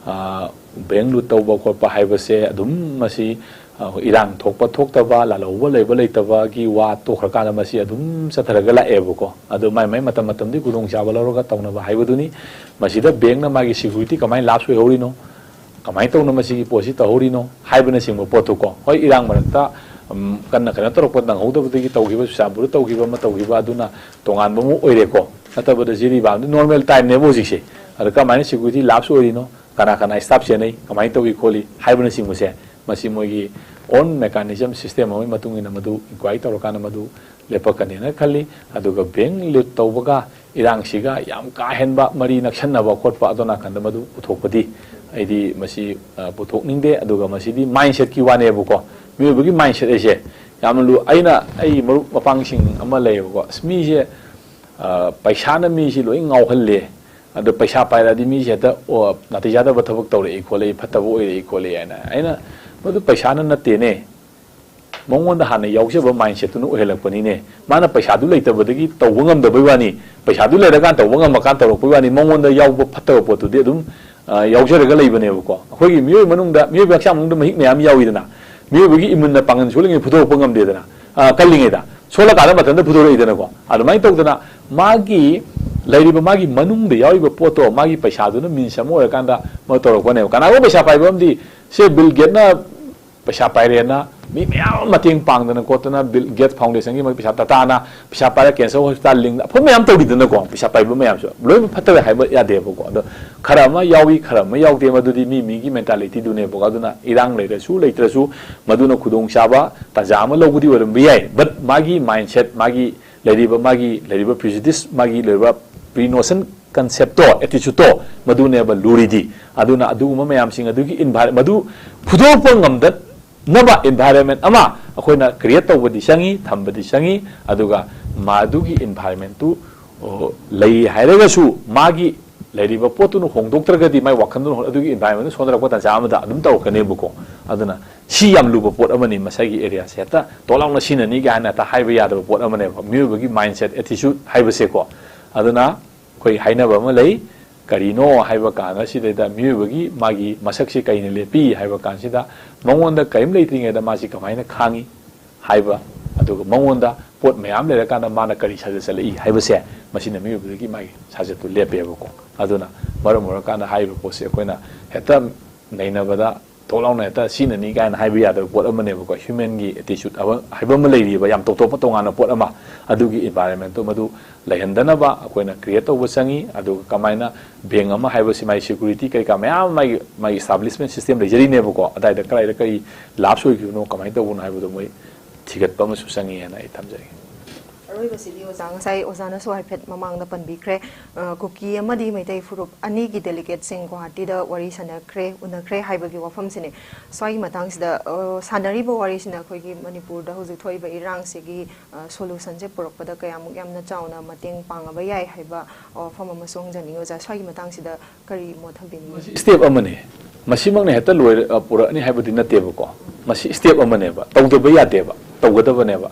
ꯑ, ꯕꯦꯡ ꯂꯨꯠ ꯇꯧꯕ ꯈꯣꯠꯄ ꯍꯥꯏꯕꯁꯦ ꯑꯗꯨꯝ ꯃꯁꯤ, ꯑ, ꯏꯔꯥꯡ ꯊꯣꯛꯄ ꯊꯣꯛꯇꯕ, ꯂꯥꯜꯍꯧꯕ ꯂꯩꯕ ꯂꯩꯇꯕꯒꯤ ꯋꯥ ꯇꯣꯛꯈ꯭ꯔꯀꯥꯟꯗ ꯃꯁꯤ ꯑꯗꯨꯝ ꯆꯠꯊꯔꯒ ꯂꯥꯛꯑꯦꯕꯀꯣ꯫ ꯑꯗꯣ ꯃꯥꯏ ꯃꯥꯏ ꯃꯇꯝ ꯃꯇꯝꯗꯨꯒꯤ ꯈꯨꯗꯣꯡꯆꯥꯕ ꯂꯧꯔꯒ ꯇꯧꯅꯕ ꯍꯥꯏꯕꯗꯨꯅꯤ꯫ ꯃꯁꯤꯗ ꯕꯦꯡꯅ ꯃꯥꯒꯤ ꯁꯦꯀ꯭ꯌꯨꯔꯤꯇꯤ ꯀꯃꯥꯏꯅ ꯂꯥꯞꯁ ꯑꯣꯏꯍꯧꯔꯤꯅꯣ? ꯀꯃꯥꯏꯅ ꯇꯧꯅ ꯃꯁꯤꯒꯤ ꯄꯣꯠꯁꯤ ꯇꯧꯍꯧꯔꯤꯅꯣ ꯍꯥꯏꯕꯅꯆꯤꯡꯕ ꯄꯣꯠꯇꯨꯀꯣ꯫ ꯍꯣꯏ, ꯏꯔꯥꯡ ꯃꯔꯛꯇ, ꯎꯝ, ꯀꯟꯅ ꯀꯩꯅꯣ ꯇꯧꯔꯛꯄ ꯅꯪꯍꯧꯗꯕꯗꯒꯤ ꯇꯧꯈꯤꯕ, ꯆꯨꯔꯆꯥꯟꯄꯨꯔꯗ ꯇꯧꯈꯤꯕ ꯑꯃ ꯇꯧꯈꯤꯕ, ꯑꯗꯨꯅ ꯇꯣꯉꯥꯟꯕ ꯑꯃ ꯑꯣꯏꯔꯦꯀꯣ꯫ ꯅꯠꯇꯕꯗ ꯖꯤꯔꯤꯕꯥꯝꯗꯤ normal timeꯅꯦꯕ ꯍꯧꯖꯤꯛꯁꯦ꯫ ꯑꯗ ꯀꯃꯥꯏꯅ security lapse ꯑꯣꯏꯔꯤꯅꯣ, ꯀꯅꯥ ꯀꯅꯥ staff ꯆꯦꯟꯅꯩ, ꯀꯃꯥꯏꯅ ꯇꯧꯏ ꯈꯣꯠꯂꯤ ꯍꯥꯏꯕꯅꯆꯤꯡꯕꯁꯦ, ꯃꯁꯤ ꯃꯣꯏꯒꯤ own mechanism system ꯑꯃꯒꯤ ꯃꯇꯨꯡ ꯏꯟꯅ ꯃꯗꯨ inquiry ꯇꯧꯔꯀꯥꯟꯗ ꯃꯗꯨ ꯂꯦꯞꯄꯛꯀꯅꯦꯅ ꯈꯜꯂꯤ꯫ ꯑꯗꯨꯒ bank loot ꯇꯧꯕꯒ ꯏꯔꯥꯡꯁꯤꯒ ꯌꯥꯝ ꯀꯥ ꯍꯦꯟꯕ ꯃꯔꯤ ꯅꯛꯁꯟꯅꯕ ꯈꯣꯠꯄ ꯑꯗꯣ ꯅꯥꯀꯟꯗ ꯃꯗꯨ ꯄꯨꯊꯣꯛꯄꯗꯤ ꯑꯩꯗꯤ ꯃꯁꯤ, ꯑ, ꯄꯨꯊꯣꯛꯅꯤꯡꯗꯦ꯫ ꯑꯗꯨꯒ ꯃꯁꯤꯗꯤ mindsetꯀꯤ ꯋꯥꯅꯦꯕꯀꯣ꯫ ꯃꯤꯑꯣꯏꯕꯒꯤ mindset ꯍꯥꯏꯁꯦ ꯌꯥꯝꯅ ꯂꯨ꯫ ꯑꯩꯅ ꯑꯩ ꯃꯔꯨꯞ ꯃꯄꯥꯡꯁꯤꯡ ꯑꯃ ꯂꯩꯌꯦꯕꯀꯣ꯫ ꯑꯁ, ꯃꯤꯁꯦ, ꯑ, ꯄꯩꯁꯥꯅ ꯃꯤꯁꯤ ꯂꯣꯏ ꯉꯥꯎꯍꯜꯂꯦ꯫ ꯑꯗꯣ ꯄꯩꯁꯥ ꯄꯥꯏꯔꯛꯑꯗꯤ ꯃꯤꯁꯦ ꯍꯦꯛꯇ, ꯑꯣ, ꯅꯥꯇꯩ ꯆꯥꯗꯕ ꯊꯕꯛ ꯇꯧꯔꯛꯏ ꯈꯣꯠꯂꯛꯏ, ꯐꯠꯇꯕ ꯑꯣꯏꯔꯛꯏ ꯈꯣꯠꯂꯛꯏ ꯍꯥꯏꯅ꯫ ꯑꯩꯅ, ꯃꯗꯨ ꯄꯩꯁꯥꯅ ꯅꯠꯇꯦꯅꯦ꯫ ꯃꯉꯣꯟꯗ ꯍꯥꯟꯅ ꯌꯥꯎꯖꯕ mindsetꯇꯨꯅ ꯑꯣꯏꯍꯜꯂꯛꯄꯅꯤꯅꯦ꯫ ꯃꯥꯅ ꯄꯩꯁꯥꯗꯨ ꯂꯩꯇꯕꯗꯒꯤ ꯇꯧꯕ ꯉꯝꯗꯕꯩ ꯋꯥꯅꯤ, ꯄꯩꯁꯥꯗꯨ ꯂꯩꯔꯀꯥꯟ ꯇꯧꯕ ꯉꯝꯃꯀꯥꯟ ꯇꯧꯔꯛꯄꯩ ꯋꯥꯅꯤ, ꯃꯉꯣꯟꯗ ꯌꯥꯎꯕ ꯐꯠꯇꯕ ꯄꯣꯠꯇꯨꯗꯤ ꯑꯗꯨꯝ, ꯑ, ꯌꯥꯎꯖꯔꯒ ꯂꯩꯕꯅꯦꯕꯀꯣ꯫ ꯑꯩꯈꯣꯏꯒꯤ ꯃꯤꯑꯣꯏ ꯃꯅꯨꯡꯗ, ꯃꯤꯑꯣꯏꯕ ꯍꯛꯆꯥꯡ ꯃꯅꯨꯡꯗ ꯃꯍꯤꯛ ꯃꯌꯥꯝ ꯌꯥꯎꯏꯗꯅ, ꯃꯤꯑꯣꯏꯕꯒꯤ immuneꯅ ꯄꯥꯡꯒꯜ ꯁꯣꯜꯂꯤꯉꯩ ꯐꯨꯗꯣꯔꯛꯄ ꯉꯝꯗꯦꯗꯅ, ꯑ, ꯀꯜꯂꯤꯉꯩꯗ, ꯁꯣꯜꯂꯀꯥꯟꯗ ꯃꯊꯟꯇ ꯐꯨꯗꯣꯔꯛꯏꯗꯅꯀꯣ꯫ ꯑꯗꯨꯃꯥꯏꯅ ꯇꯧꯗꯅ ꯃꯥꯒꯤ ꯂꯩꯔꯤꯕ ꯃꯥꯒꯤ ꯃꯅꯨꯡꯗ ꯌꯥꯎꯔꯤꯕ ꯄꯣꯠꯇꯣ ꯃꯥꯒꯤ ꯄꯩꯁꯥꯗꯨꯅ means ꯑꯃ ꯑꯣꯏꯔꯀꯥꯟꯗ ꯃꯗꯨ ꯇꯧꯔꯛꯄꯅꯦꯕ꯫ ꯀꯅꯥꯒꯨꯝꯕ ꯄꯩꯁꯥ ꯄꯥꯏꯕ ꯑꯃꯗꯤ, ꯁꯦ, ꯕꯤꯜ ꯒꯦꯠꯅ ꯄꯩꯁꯥ ꯄꯥꯏꯔꯦꯅ ꯃꯤ ꯃꯌꯥꯝ ꯑꯃ ꯃꯇꯦꯡ ꯄꯥꯡꯗꯅ ꯈꯣꯠꯇꯅ, ꯕꯤꯜ ꯒꯦꯠ ꯐꯥꯎꯟꯗꯦꯁꯟꯒꯤ ꯃꯣꯏ ꯄꯩꯁꯥ, ꯇꯥꯇꯥꯅ ꯄꯩꯁꯥ ꯄꯥꯏꯔ ꯀꯦꯟꯁꯔ ꯍꯣꯁꯄꯤꯇꯥꯜ ꯂꯤꯡꯗ, ꯑꯐꯕ ꯃꯌꯥꯝ ꯇꯧꯔꯤꯗꯅꯀꯣ꯫ ꯄꯩꯁꯥ ꯄꯥꯏꯕ ꯃꯌꯥꯝꯁꯨ ꯂꯣꯏꯅꯃꯛ ꯐꯠꯇꯕ ꯍꯥꯏꯕ ꯌꯥꯗꯦꯕꯀꯣ꯫ ꯑꯗꯣ ꯈꯔ ꯑꯃ ꯌꯥꯎꯏ, ꯈꯔ ꯑꯃ ꯌꯥꯎꯗꯦ, ꯃꯗꯨꯗꯤ ꯃꯤ ꯃꯤꯒꯤ mentalityꯗꯨꯅꯦꯕꯀꯣ꯫ ꯑꯗꯨꯅ ꯏꯔꯥꯡ ꯂꯩꯔꯁꯨ ꯂꯩꯇ꯭ꯔꯁꯨ ꯃꯗꯨꯅ ꯈꯨꯗꯣꯡꯆꯥꯕ ꯇꯥꯟꯖꯥ ꯑꯃ ꯂꯧꯕꯗꯤ ꯑꯣꯏꯔꯝꯕ ꯌꯥꯏ, but ꯃꯥꯒꯤ mindset, ꯃꯥꯒꯤ ꯂꯩꯔꯤꯕ, ꯃꯥꯒꯤ ꯂꯩꯔꯤꯕ prejudice, ꯃꯥꯒꯤ ꯂꯩꯔꯤꯕ pre notion conceptꯇꯣ, attitudeꯇꯣ, ꯃꯗꯨꯅꯦꯕ ꯂꯨꯔꯤꯗꯤ꯫ ꯑꯗꯨꯅ ꯑꯗꯨꯒꯨꯝꯕ ꯃꯌꯥꯝꯁꯤꯡ ꯑꯗꯨꯒꯤ envir-, ꯃꯗꯨ ꯐꯨꯗꯣꯔꯛꯄ ꯉꯝꯗꯅꯕ environment ꯑꯃ ꯑꯩꯈꯣꯏꯅ create ꯇꯧꯕꯗꯤ ꯆꯪꯉꯤ, ꯊꯝꯕꯗꯤ ꯆꯪꯉꯤ꯫ ꯑꯗꯨꯒ ꯃꯗꯨꯒꯤ environmentꯇꯨ, ꯑꯣ, ꯂꯩ ꯍꯥꯏꯔꯒꯁꯨ ꯃꯥꯒꯤ ꯂꯩꯔꯤꯕ ꯄꯣꯠꯇꯨꯅ ꯍꯣꯡꯗꯣꯛꯇ꯭ꯔꯒꯗꯤ, ꯃꯥꯏ ꯋꯥꯈꯜꯗꯨꯅ ꯍꯣꯡ-, ꯑꯗꯨꯒꯤ environmentꯗꯨ ꯁꯣꯟꯊꯔꯛꯄ ꯇꯥꯟꯖꯥ ꯑꯃꯗ ꯑꯗꯨꯝ ꯇꯧꯔꯛꯀꯅꯦꯕꯀꯣ꯫ ꯑꯗꯨꯅ ꯁꯤ ꯌꯥꯝ ꯂꯨꯕ ꯄꯣꯠ ꯑꯃꯅꯤ, ꯃꯁꯥꯒꯤ areaꯁꯦ ꯍꯦꯛꯇ ꯇꯣꯛ ꯂꯥꯎꯅ ꯁꯤꯟꯅꯅꯤ ꯀꯥꯏꯅ ꯍꯦꯛꯇ ꯍꯥꯏꯕ ꯌꯥꯗꯕ ꯄꯣꯠ ꯑꯃꯅꯦꯕ, ꯃꯤꯑꯣꯏꯕꯒꯤ mindset, attitude ꯍꯥꯏꯕꯁꯦꯀꯣ꯫ ꯑꯗꯨꯅ ꯑꯩꯈꯣꯏ ꯍꯥꯏꯅꯕ ꯑꯃ ꯂꯩ, ꯀꯔꯤꯅꯣ ꯍꯥꯏꯕ ꯀꯥꯟ ꯑꯁꯤꯗꯩꯗ ꯃꯤꯑꯣꯏꯕꯒꯤ ꯃꯥꯒꯤ ꯃꯁꯛꯁꯤ ꯀꯩꯅ ꯂꯦꯞꯄꯤ ꯍꯥꯏꯕ ꯀꯥꯟꯁꯤꯗ, ꯃꯉꯣꯟꯗ ꯀꯔꯤꯝ ꯂꯩꯇ꯭ꯔꯤꯉꯩꯗ ꯃꯥꯁꯤ ꯀꯃꯥꯏꯅ ꯈꯥꯡꯉꯤ ꯍꯥꯏꯕ, ꯑꯗꯨꯒ ꯃꯉꯣꯟꯗ ꯄꯣꯠ ꯃꯌꯥꯝ ꯂꯩꯔꯀꯥꯟꯗ ꯃꯥꯅ ꯀꯔꯤ ꯁꯥꯖꯠ ꯆꯠꯂꯛꯏ ꯍꯥꯏꯕꯁꯦ, ꯃꯁꯤꯅ ꯃꯤꯑꯣꯏꯕꯗꯒꯤ ꯃꯥꯒꯤ ꯁꯥꯖꯠꯇꯨ ꯂꯦꯞꯄꯦꯕꯀꯣ꯫ ꯑꯗꯨꯅ ꯃꯔꯝ ꯑꯣꯏꯔꯀꯥꯟꯗ ꯍꯥꯏꯔꯤꯕ ꯄꯣꯠꯁꯦ ꯑꯩꯈꯣꯏꯅ ꯍꯦꯛꯇ ꯅꯩꯅꯕꯗ ꯊꯣꯛ ꯂꯥꯎꯅ ꯍꯦꯛꯇ ꯁꯤꯅꯅꯤ ꯀꯥꯏꯅ ꯍꯥꯏꯕ ꯌꯥꯗꯕ ꯄꯣꯠ ꯑꯃꯅꯦꯕꯀꯣ꯫ ꯍ꯭ꯌꯨꯃꯦꯟꯒꯤ ꯑꯦꯇꯤꯆꯨꯠ ꯍꯥꯏꯕ ꯑꯃ ꯂꯩꯔꯤꯕ, ꯌꯥꯝ ꯇꯣꯞ ꯇꯣꯞꯄ ꯇꯣꯉꯥꯟꯕ ꯄꯣꯠ ꯑꯃ꯫ ꯑꯗꯨꯒꯤ ꯏꯟꯚꯥꯏꯔꯣꯟꯃꯦꯟꯇꯣ ꯃꯗꯨ ꯂꯩꯍꯟꯗꯅꯕ ꯑꯩꯈꯣꯏꯅ ꯀ꯭ꯔꯤꯌꯦꯠ ꯇꯧꯕ ꯆꯪꯉꯤ꯫ ꯑꯗꯨꯒ ꯀꯃꯥꯏꯅ ꯕꯦꯡ ꯑꯃ ꯍꯥꯏꯕꯁꯤ ꯃꯥꯒꯤ ꯁꯦꯀ꯭ꯌꯨꯔꯤꯇꯤ ꯀꯩꯀꯥ ꯃꯌꯥꯝ ꯃꯥꯒꯤ, ꯃꯥꯒꯤ ꯏꯁꯇꯥꯕ꯭ꯂꯤꯁꯃꯦꯟ ꯁꯤꯁꯇꯦꯝ ꯂꯩꯖꯔꯤꯅꯦꯕꯀꯣ꯫ ꯑꯗꯥꯏꯗ ꯀꯗꯥꯏꯗ ꯀꯔꯤ ꯂꯥꯞꯁ ꯑꯣꯏꯈꯤꯕꯅꯣ, ꯀꯃꯥꯏꯅ ꯇꯧꯕꯅꯣ ꯍꯥꯏꯕꯗꯣ ꯃꯣꯏ ꯊꯤꯒꯠꯄ ꯑꯃꯁꯨ ꯆꯪꯉꯤ ꯍꯥꯏꯅ ꯑꯩ ꯊꯝꯖꯒꯦ꯫ ꯑꯔꯣꯏꯕꯁꯤꯗꯤ ꯑꯣꯖꯥ, ꯉꯁꯥꯏ ꯑꯣꯖꯥꯅꯁꯨ ꯍꯥꯏꯐꯦꯠ ꯃꯃꯥꯡꯗ ꯄꯟꯕꯤꯈ꯭ꯔꯦ꯫ ꯑ, ꯀꯨꯀꯤ ꯑꯃꯗꯤ ꯃꯩꯇꯩ ꯐꯨꯔꯨꯞ ꯑꯅꯤꯒꯤ ꯗꯦꯂꯤꯒꯦꯠꯁꯤꯡ ꯒꯨꯋꯥꯍꯥꯇꯤꯗ ꯋꯥꯔꯤ ꯁꯥꯟꯅꯈ꯭ꯔꯦ, ꯎꯅꯈ꯭ꯔꯦ ꯍꯥꯏꯕꯒꯤ ꯋꯥꯐꯝꯁꯤꯅꯦ꯫ ꯁ꯭ꯋꯥꯏꯒꯤ ꯃꯇꯥꯡꯁꯤꯗ, ꯑ, ꯁꯥꯟꯅꯔꯤꯕ ꯋꯥꯔꯤꯁꯤꯅ ꯑꯩꯈꯣꯏꯒꯤ ꯃꯅꯤꯄꯨꯔꯗ ꯍꯧꯖꯤꯛ ꯊꯣꯛꯏꯕ ꯏꯔꯥꯡꯁꯤꯒꯤ, ꯑ, ꯁꯣꯂꯨꯁꯟꯁꯦ ꯄꯨꯔꯛꯄꯗ ꯀꯌꯥꯃꯨꯛ ꯌꯥꯝꯅ ꯆꯥꯎꯅ ꯃꯇꯦꯡ ꯄꯥꯡꯉꯕ ꯌꯥꯏ ꯍꯥꯏꯕ ꯋꯥꯐꯝ ꯑꯃꯁꯨ ꯍꯪꯖꯅꯤꯡꯉꯤ꯫ ꯑꯣꯖꯥ, ꯁ꯭ꯋꯥꯏꯒꯤ ꯃꯇꯥꯡꯁꯤꯗ ꯀꯔꯤ ꯃꯣꯠ ꯊꯝꯕꯤꯅꯤꯡꯉꯤ? ꯁ꯭ꯇꯦꯞ ꯑꯃꯅꯤ꯫ ꯃꯁꯤꯃꯛꯅ ꯍꯦꯛꯇ ꯂꯣꯏꯔ-, ꯑ, ꯄꯨꯔꯛꯑꯅꯤ ꯍꯥꯏꯕꯗꯤ ꯅꯠꯇꯦꯕꯀꯣ꯫ ꯃꯁꯤ ꯁ꯭ꯇꯦꯞ ꯑꯃꯅꯦꯕ, ꯇꯧꯗꯕ ꯌꯥꯗꯦꯕ, ꯇꯧꯒꯗꯕꯅꯦꯕ꯫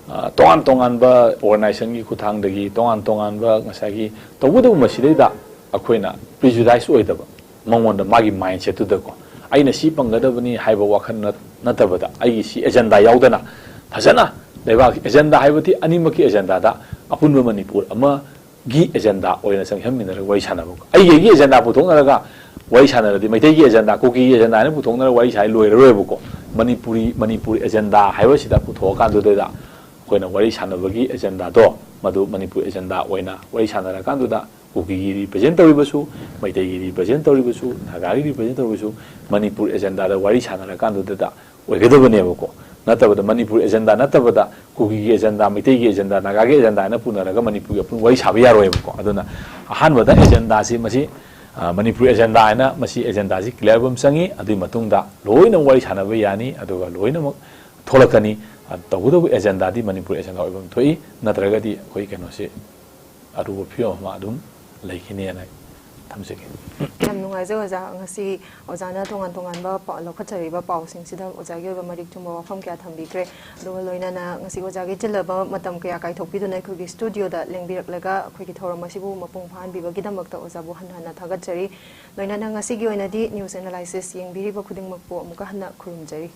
ꯑ, ꯇꯣꯉꯥꯟ ꯇꯣꯉꯥꯟꯕ ꯑꯣꯔꯒꯅꯥꯏꯖꯦꯁꯟꯒꯤ ꯈꯨꯠꯊꯥꯡꯗꯒꯤ, ꯇꯣꯉꯥꯟ ꯇꯣꯉꯥꯟꯕ ꯉꯁꯥꯏꯒꯤ, ꯇꯧꯕꯇꯕꯨ ꯃꯁꯤꯗꯩꯗ ꯑꯩꯈꯣꯏꯅ ꯄ꯭ꯔꯤꯖꯨꯗꯥꯏꯁ ꯑꯣꯏꯗꯕ, ꯃꯉꯣꯟꯗ ꯃꯥꯒꯤ ꯃꯥꯏꯟꯁꯦꯠꯇꯨꯗꯀꯣ, ꯑꯩꯅ ꯁꯤ ꯄꯪꯒꯗꯕꯅꯤ ꯍꯥꯏꯕ ꯋꯥꯈꯜ ꯅꯠ-, ꯅꯠꯇꯕꯗ, ꯑꯩꯒꯤ ꯁꯤ ꯑꯦꯖꯦꯟꯗꯥ ꯌꯥꯎꯗꯅ ꯐꯖꯅ ꯂꯩꯕꯥꯛꯀꯤ ꯑꯦꯖꯦꯟꯗꯥ ꯍꯥꯏꯕꯗꯤ ꯑꯅꯤꯃꯛꯀꯤ ꯑꯦꯖꯦꯟꯗꯥꯗ ꯑꯄꯨꯟꯕ ꯃꯅꯤꯄꯨꯔ ꯑꯃ ꯒꯤ ꯑꯦꯖꯦꯟꯗꯥ ꯑꯣꯏꯅ ꯆꯪꯁꯤꯟꯃꯤꯟꯅꯔꯒ ꯋꯥꯔꯤ ꯁꯥꯟꯅꯕ꯫ ꯑꯩꯒꯤ, ꯑꯩꯒꯤ ꯑꯦꯖꯦꯟꯗꯥ ꯄꯨꯊꯣꯛꯅꯔꯒ ꯋꯥꯔꯤ ꯁꯥꯟꯅꯔꯗꯤ, ꯃꯩꯇꯩꯒꯤ ꯑꯦꯖꯦꯟꯗꯥ, ꯀꯨꯀꯤꯒꯤ ꯑꯦꯖꯦꯟꯗꯥ ꯍꯥꯏꯅ ꯄꯨꯊꯣꯛꯅꯔꯒ ꯋꯥꯔꯤ ꯁꯥꯏ ꯂꯣꯏꯔꯔꯣꯏꯕꯀꯣ꯫ ꯃꯅꯤꯄꯨꯔꯤ, ꯃꯅꯤꯄꯨꯔ ꯑꯦꯖꯦꯟꯗꯥ ꯍꯥꯏꯕꯁꯤꯗ ꯄꯨꯊꯣꯛꯑꯀꯥꯟꯗꯨꯗ ꯑꯩꯈꯣꯏꯅ ꯋꯥꯔꯤ ꯁꯥꯟꯅꯕꯒꯤ ꯑꯦꯖꯦꯟꯗꯥꯗꯣ, ꯃꯗꯨ ꯃꯅꯤꯄꯨꯔ ꯑꯦꯖꯦꯟꯗꯥ ꯑꯣꯏꯅ ꯋꯥꯔꯤ ꯁꯥꯟꯅꯔꯀꯥꯟꯗꯨꯗ ꯀꯨꯀꯤꯒꯤ ꯔꯤꯄ꯭ꯔꯖꯦꯟ ꯇꯧꯔꯤꯕꯁꯨ, ꯃꯩꯇꯩꯒꯤ ꯔꯤꯄ꯭ꯔꯖꯦꯟ ꯇꯧꯔꯤꯕꯁꯨ, ꯅꯥꯒꯥꯒꯤ ꯔꯤꯄ꯭ꯔꯖꯦꯟ ꯇꯧꯔꯤꯕꯁꯨ ꯃꯅꯤꯄꯨꯔ ꯑꯦꯖꯦꯟꯗꯥꯗ ꯋꯥꯔꯤ ꯁꯥꯟꯅꯔꯀꯥꯟꯗꯨꯗ ꯑꯣꯏꯒꯗꯕꯅꯦꯕꯀꯣ꯫ ꯅꯠꯇꯕꯗ ꯃꯅꯤꯄꯨꯔ ꯑꯦꯖꯦꯟꯗꯥ ꯅꯠꯇꯕꯗ ꯀꯨꯀꯤꯒꯤ ꯑꯦꯖꯦꯟꯗꯥ, ꯃꯩꯇꯩꯒꯤ ꯑꯦꯖꯦꯟꯗꯥ, ꯅꯥꯒꯥꯒꯤ ꯑꯦꯖꯦꯟꯗꯥ ꯍꯥꯏꯅ ꯄꯨꯅꯔꯒ ꯃꯅꯤꯄꯨꯔꯒꯤ ꯑꯄꯨꯟꯕ ꯋꯥꯔꯤ ꯁꯥꯕ ꯌꯥꯔꯣꯏꯕꯀꯣ꯫ ꯑꯗꯨꯅ ꯑꯍꯥꯟꯕꯗ ꯑꯦꯖꯦꯟꯗꯥꯁꯤ ꯃꯁꯤ, ꯑ, ꯃꯅꯤꯄꯨꯔ ꯑꯦꯖꯦꯟꯗꯥ ꯍꯥꯏꯅ ꯃꯁꯤ ꯑꯦꯖꯦꯟꯗꯥꯁꯤ ꯀ꯭ꯂꯤꯌꯥꯔ ꯑꯣꯏꯕ ꯑꯃ ꯆꯪꯉꯤ꯫ ꯑꯗꯨꯒꯤ ꯃꯇꯨꯡꯗ ꯂꯣꯏꯅ ꯋꯥꯔꯤ ꯁꯥꯟꯅꯕ ꯌꯥꯅꯤ, ꯑꯗꯨꯒ ꯂꯣꯏꯅꯃꯛ ꯊꯣꯛꯂꯛꯀꯅꯤ꯫ ꯑ, ꯇꯧꯕꯇꯕꯨ ꯑꯦꯖꯦꯟꯗꯥꯗꯤ ꯃꯅꯤꯄꯨꯔ ꯑꯦꯖꯦꯟꯗꯥ ꯑꯣꯏꯕ ꯑꯃ ꯊꯣꯛꯏ, ꯅꯠꯇ꯭ꯔꯒꯗꯤ ꯑꯩꯈꯣꯏ ꯀꯩꯅꯣꯁꯤ ꯑꯔꯨꯕ ꯐꯤꯕꯝ ꯑꯃ ꯑꯗꯨꯝ ꯂꯩꯈꯤꯅꯤ ꯍꯥꯏꯅ ꯊꯝꯖꯒꯦ꯫ ꯌꯥꯝ ꯅꯨꯡꯉꯥꯏꯖꯩ ꯑꯣꯖꯥ, ꯉꯁꯤ ꯑꯣꯖꯥꯅ ꯇꯣꯉꯥꯟ ꯇꯣꯉꯥꯟꯕ ꯄꯥꯎ, ꯂꯧꯈꯠꯆꯔꯤꯕ ꯄꯥꯎꯁꯤꯡꯁꯤꯗ ꯑꯣꯖꯥꯒꯤ ꯑꯣꯏꯕ ꯃꯔꯤꯛ ꯆꯨꯝꯕ ꯋꯥꯐꯝ ꯀꯌꯥ ꯊꯝꯕꯤꯈ꯭ꯔꯦ꯫ ꯑꯗꯨꯒ ꯂꯣꯏꯅꯅ ꯉꯁꯤ ꯑꯣꯖꯥꯒꯤ ꯆꯤꯜꯂꯕ ꯃꯇꯝ ꯀꯌꯥ ꯀꯥꯏꯊꯣꯛꯄꯤꯗꯨꯅ ꯑꯩꯈꯣꯏꯒꯤ ꯁ꯭ꯇꯨꯗꯤꯑꯣꯗ ꯂꯦꯡꯕꯤꯔꯛꯂꯒ ꯑꯩꯈꯣꯏꯒꯤ ꯊꯧꯔꯝ ꯑꯁꯤꯕꯨ ꯃꯄꯨꯡ ꯐꯥꯍꯟꯕꯤꯕꯒꯤꯗꯃꯛꯇ ꯑꯣꯖꯥꯕꯨ ꯍꯟꯅ ꯍꯟꯅ ꯊꯥꯒꯠꯆꯔꯤ꯫ ꯂꯣꯏꯅꯅ ꯉꯁꯤꯒꯤ ꯑꯣꯏꯅꯗꯤ ꯅ꯭ꯌꯨꯁ ꯑꯦꯅꯥꯂꯥꯏꯁꯤꯁ ꯌꯦꯡꯕꯤꯔꯤꯕ ꯈꯨꯗꯤꯡꯃꯛꯄꯨ ꯑꯃꯨꯛꯀ ꯍꯟꯅ ꯈꯨꯔꯨꯝꯖꯔꯤ꯫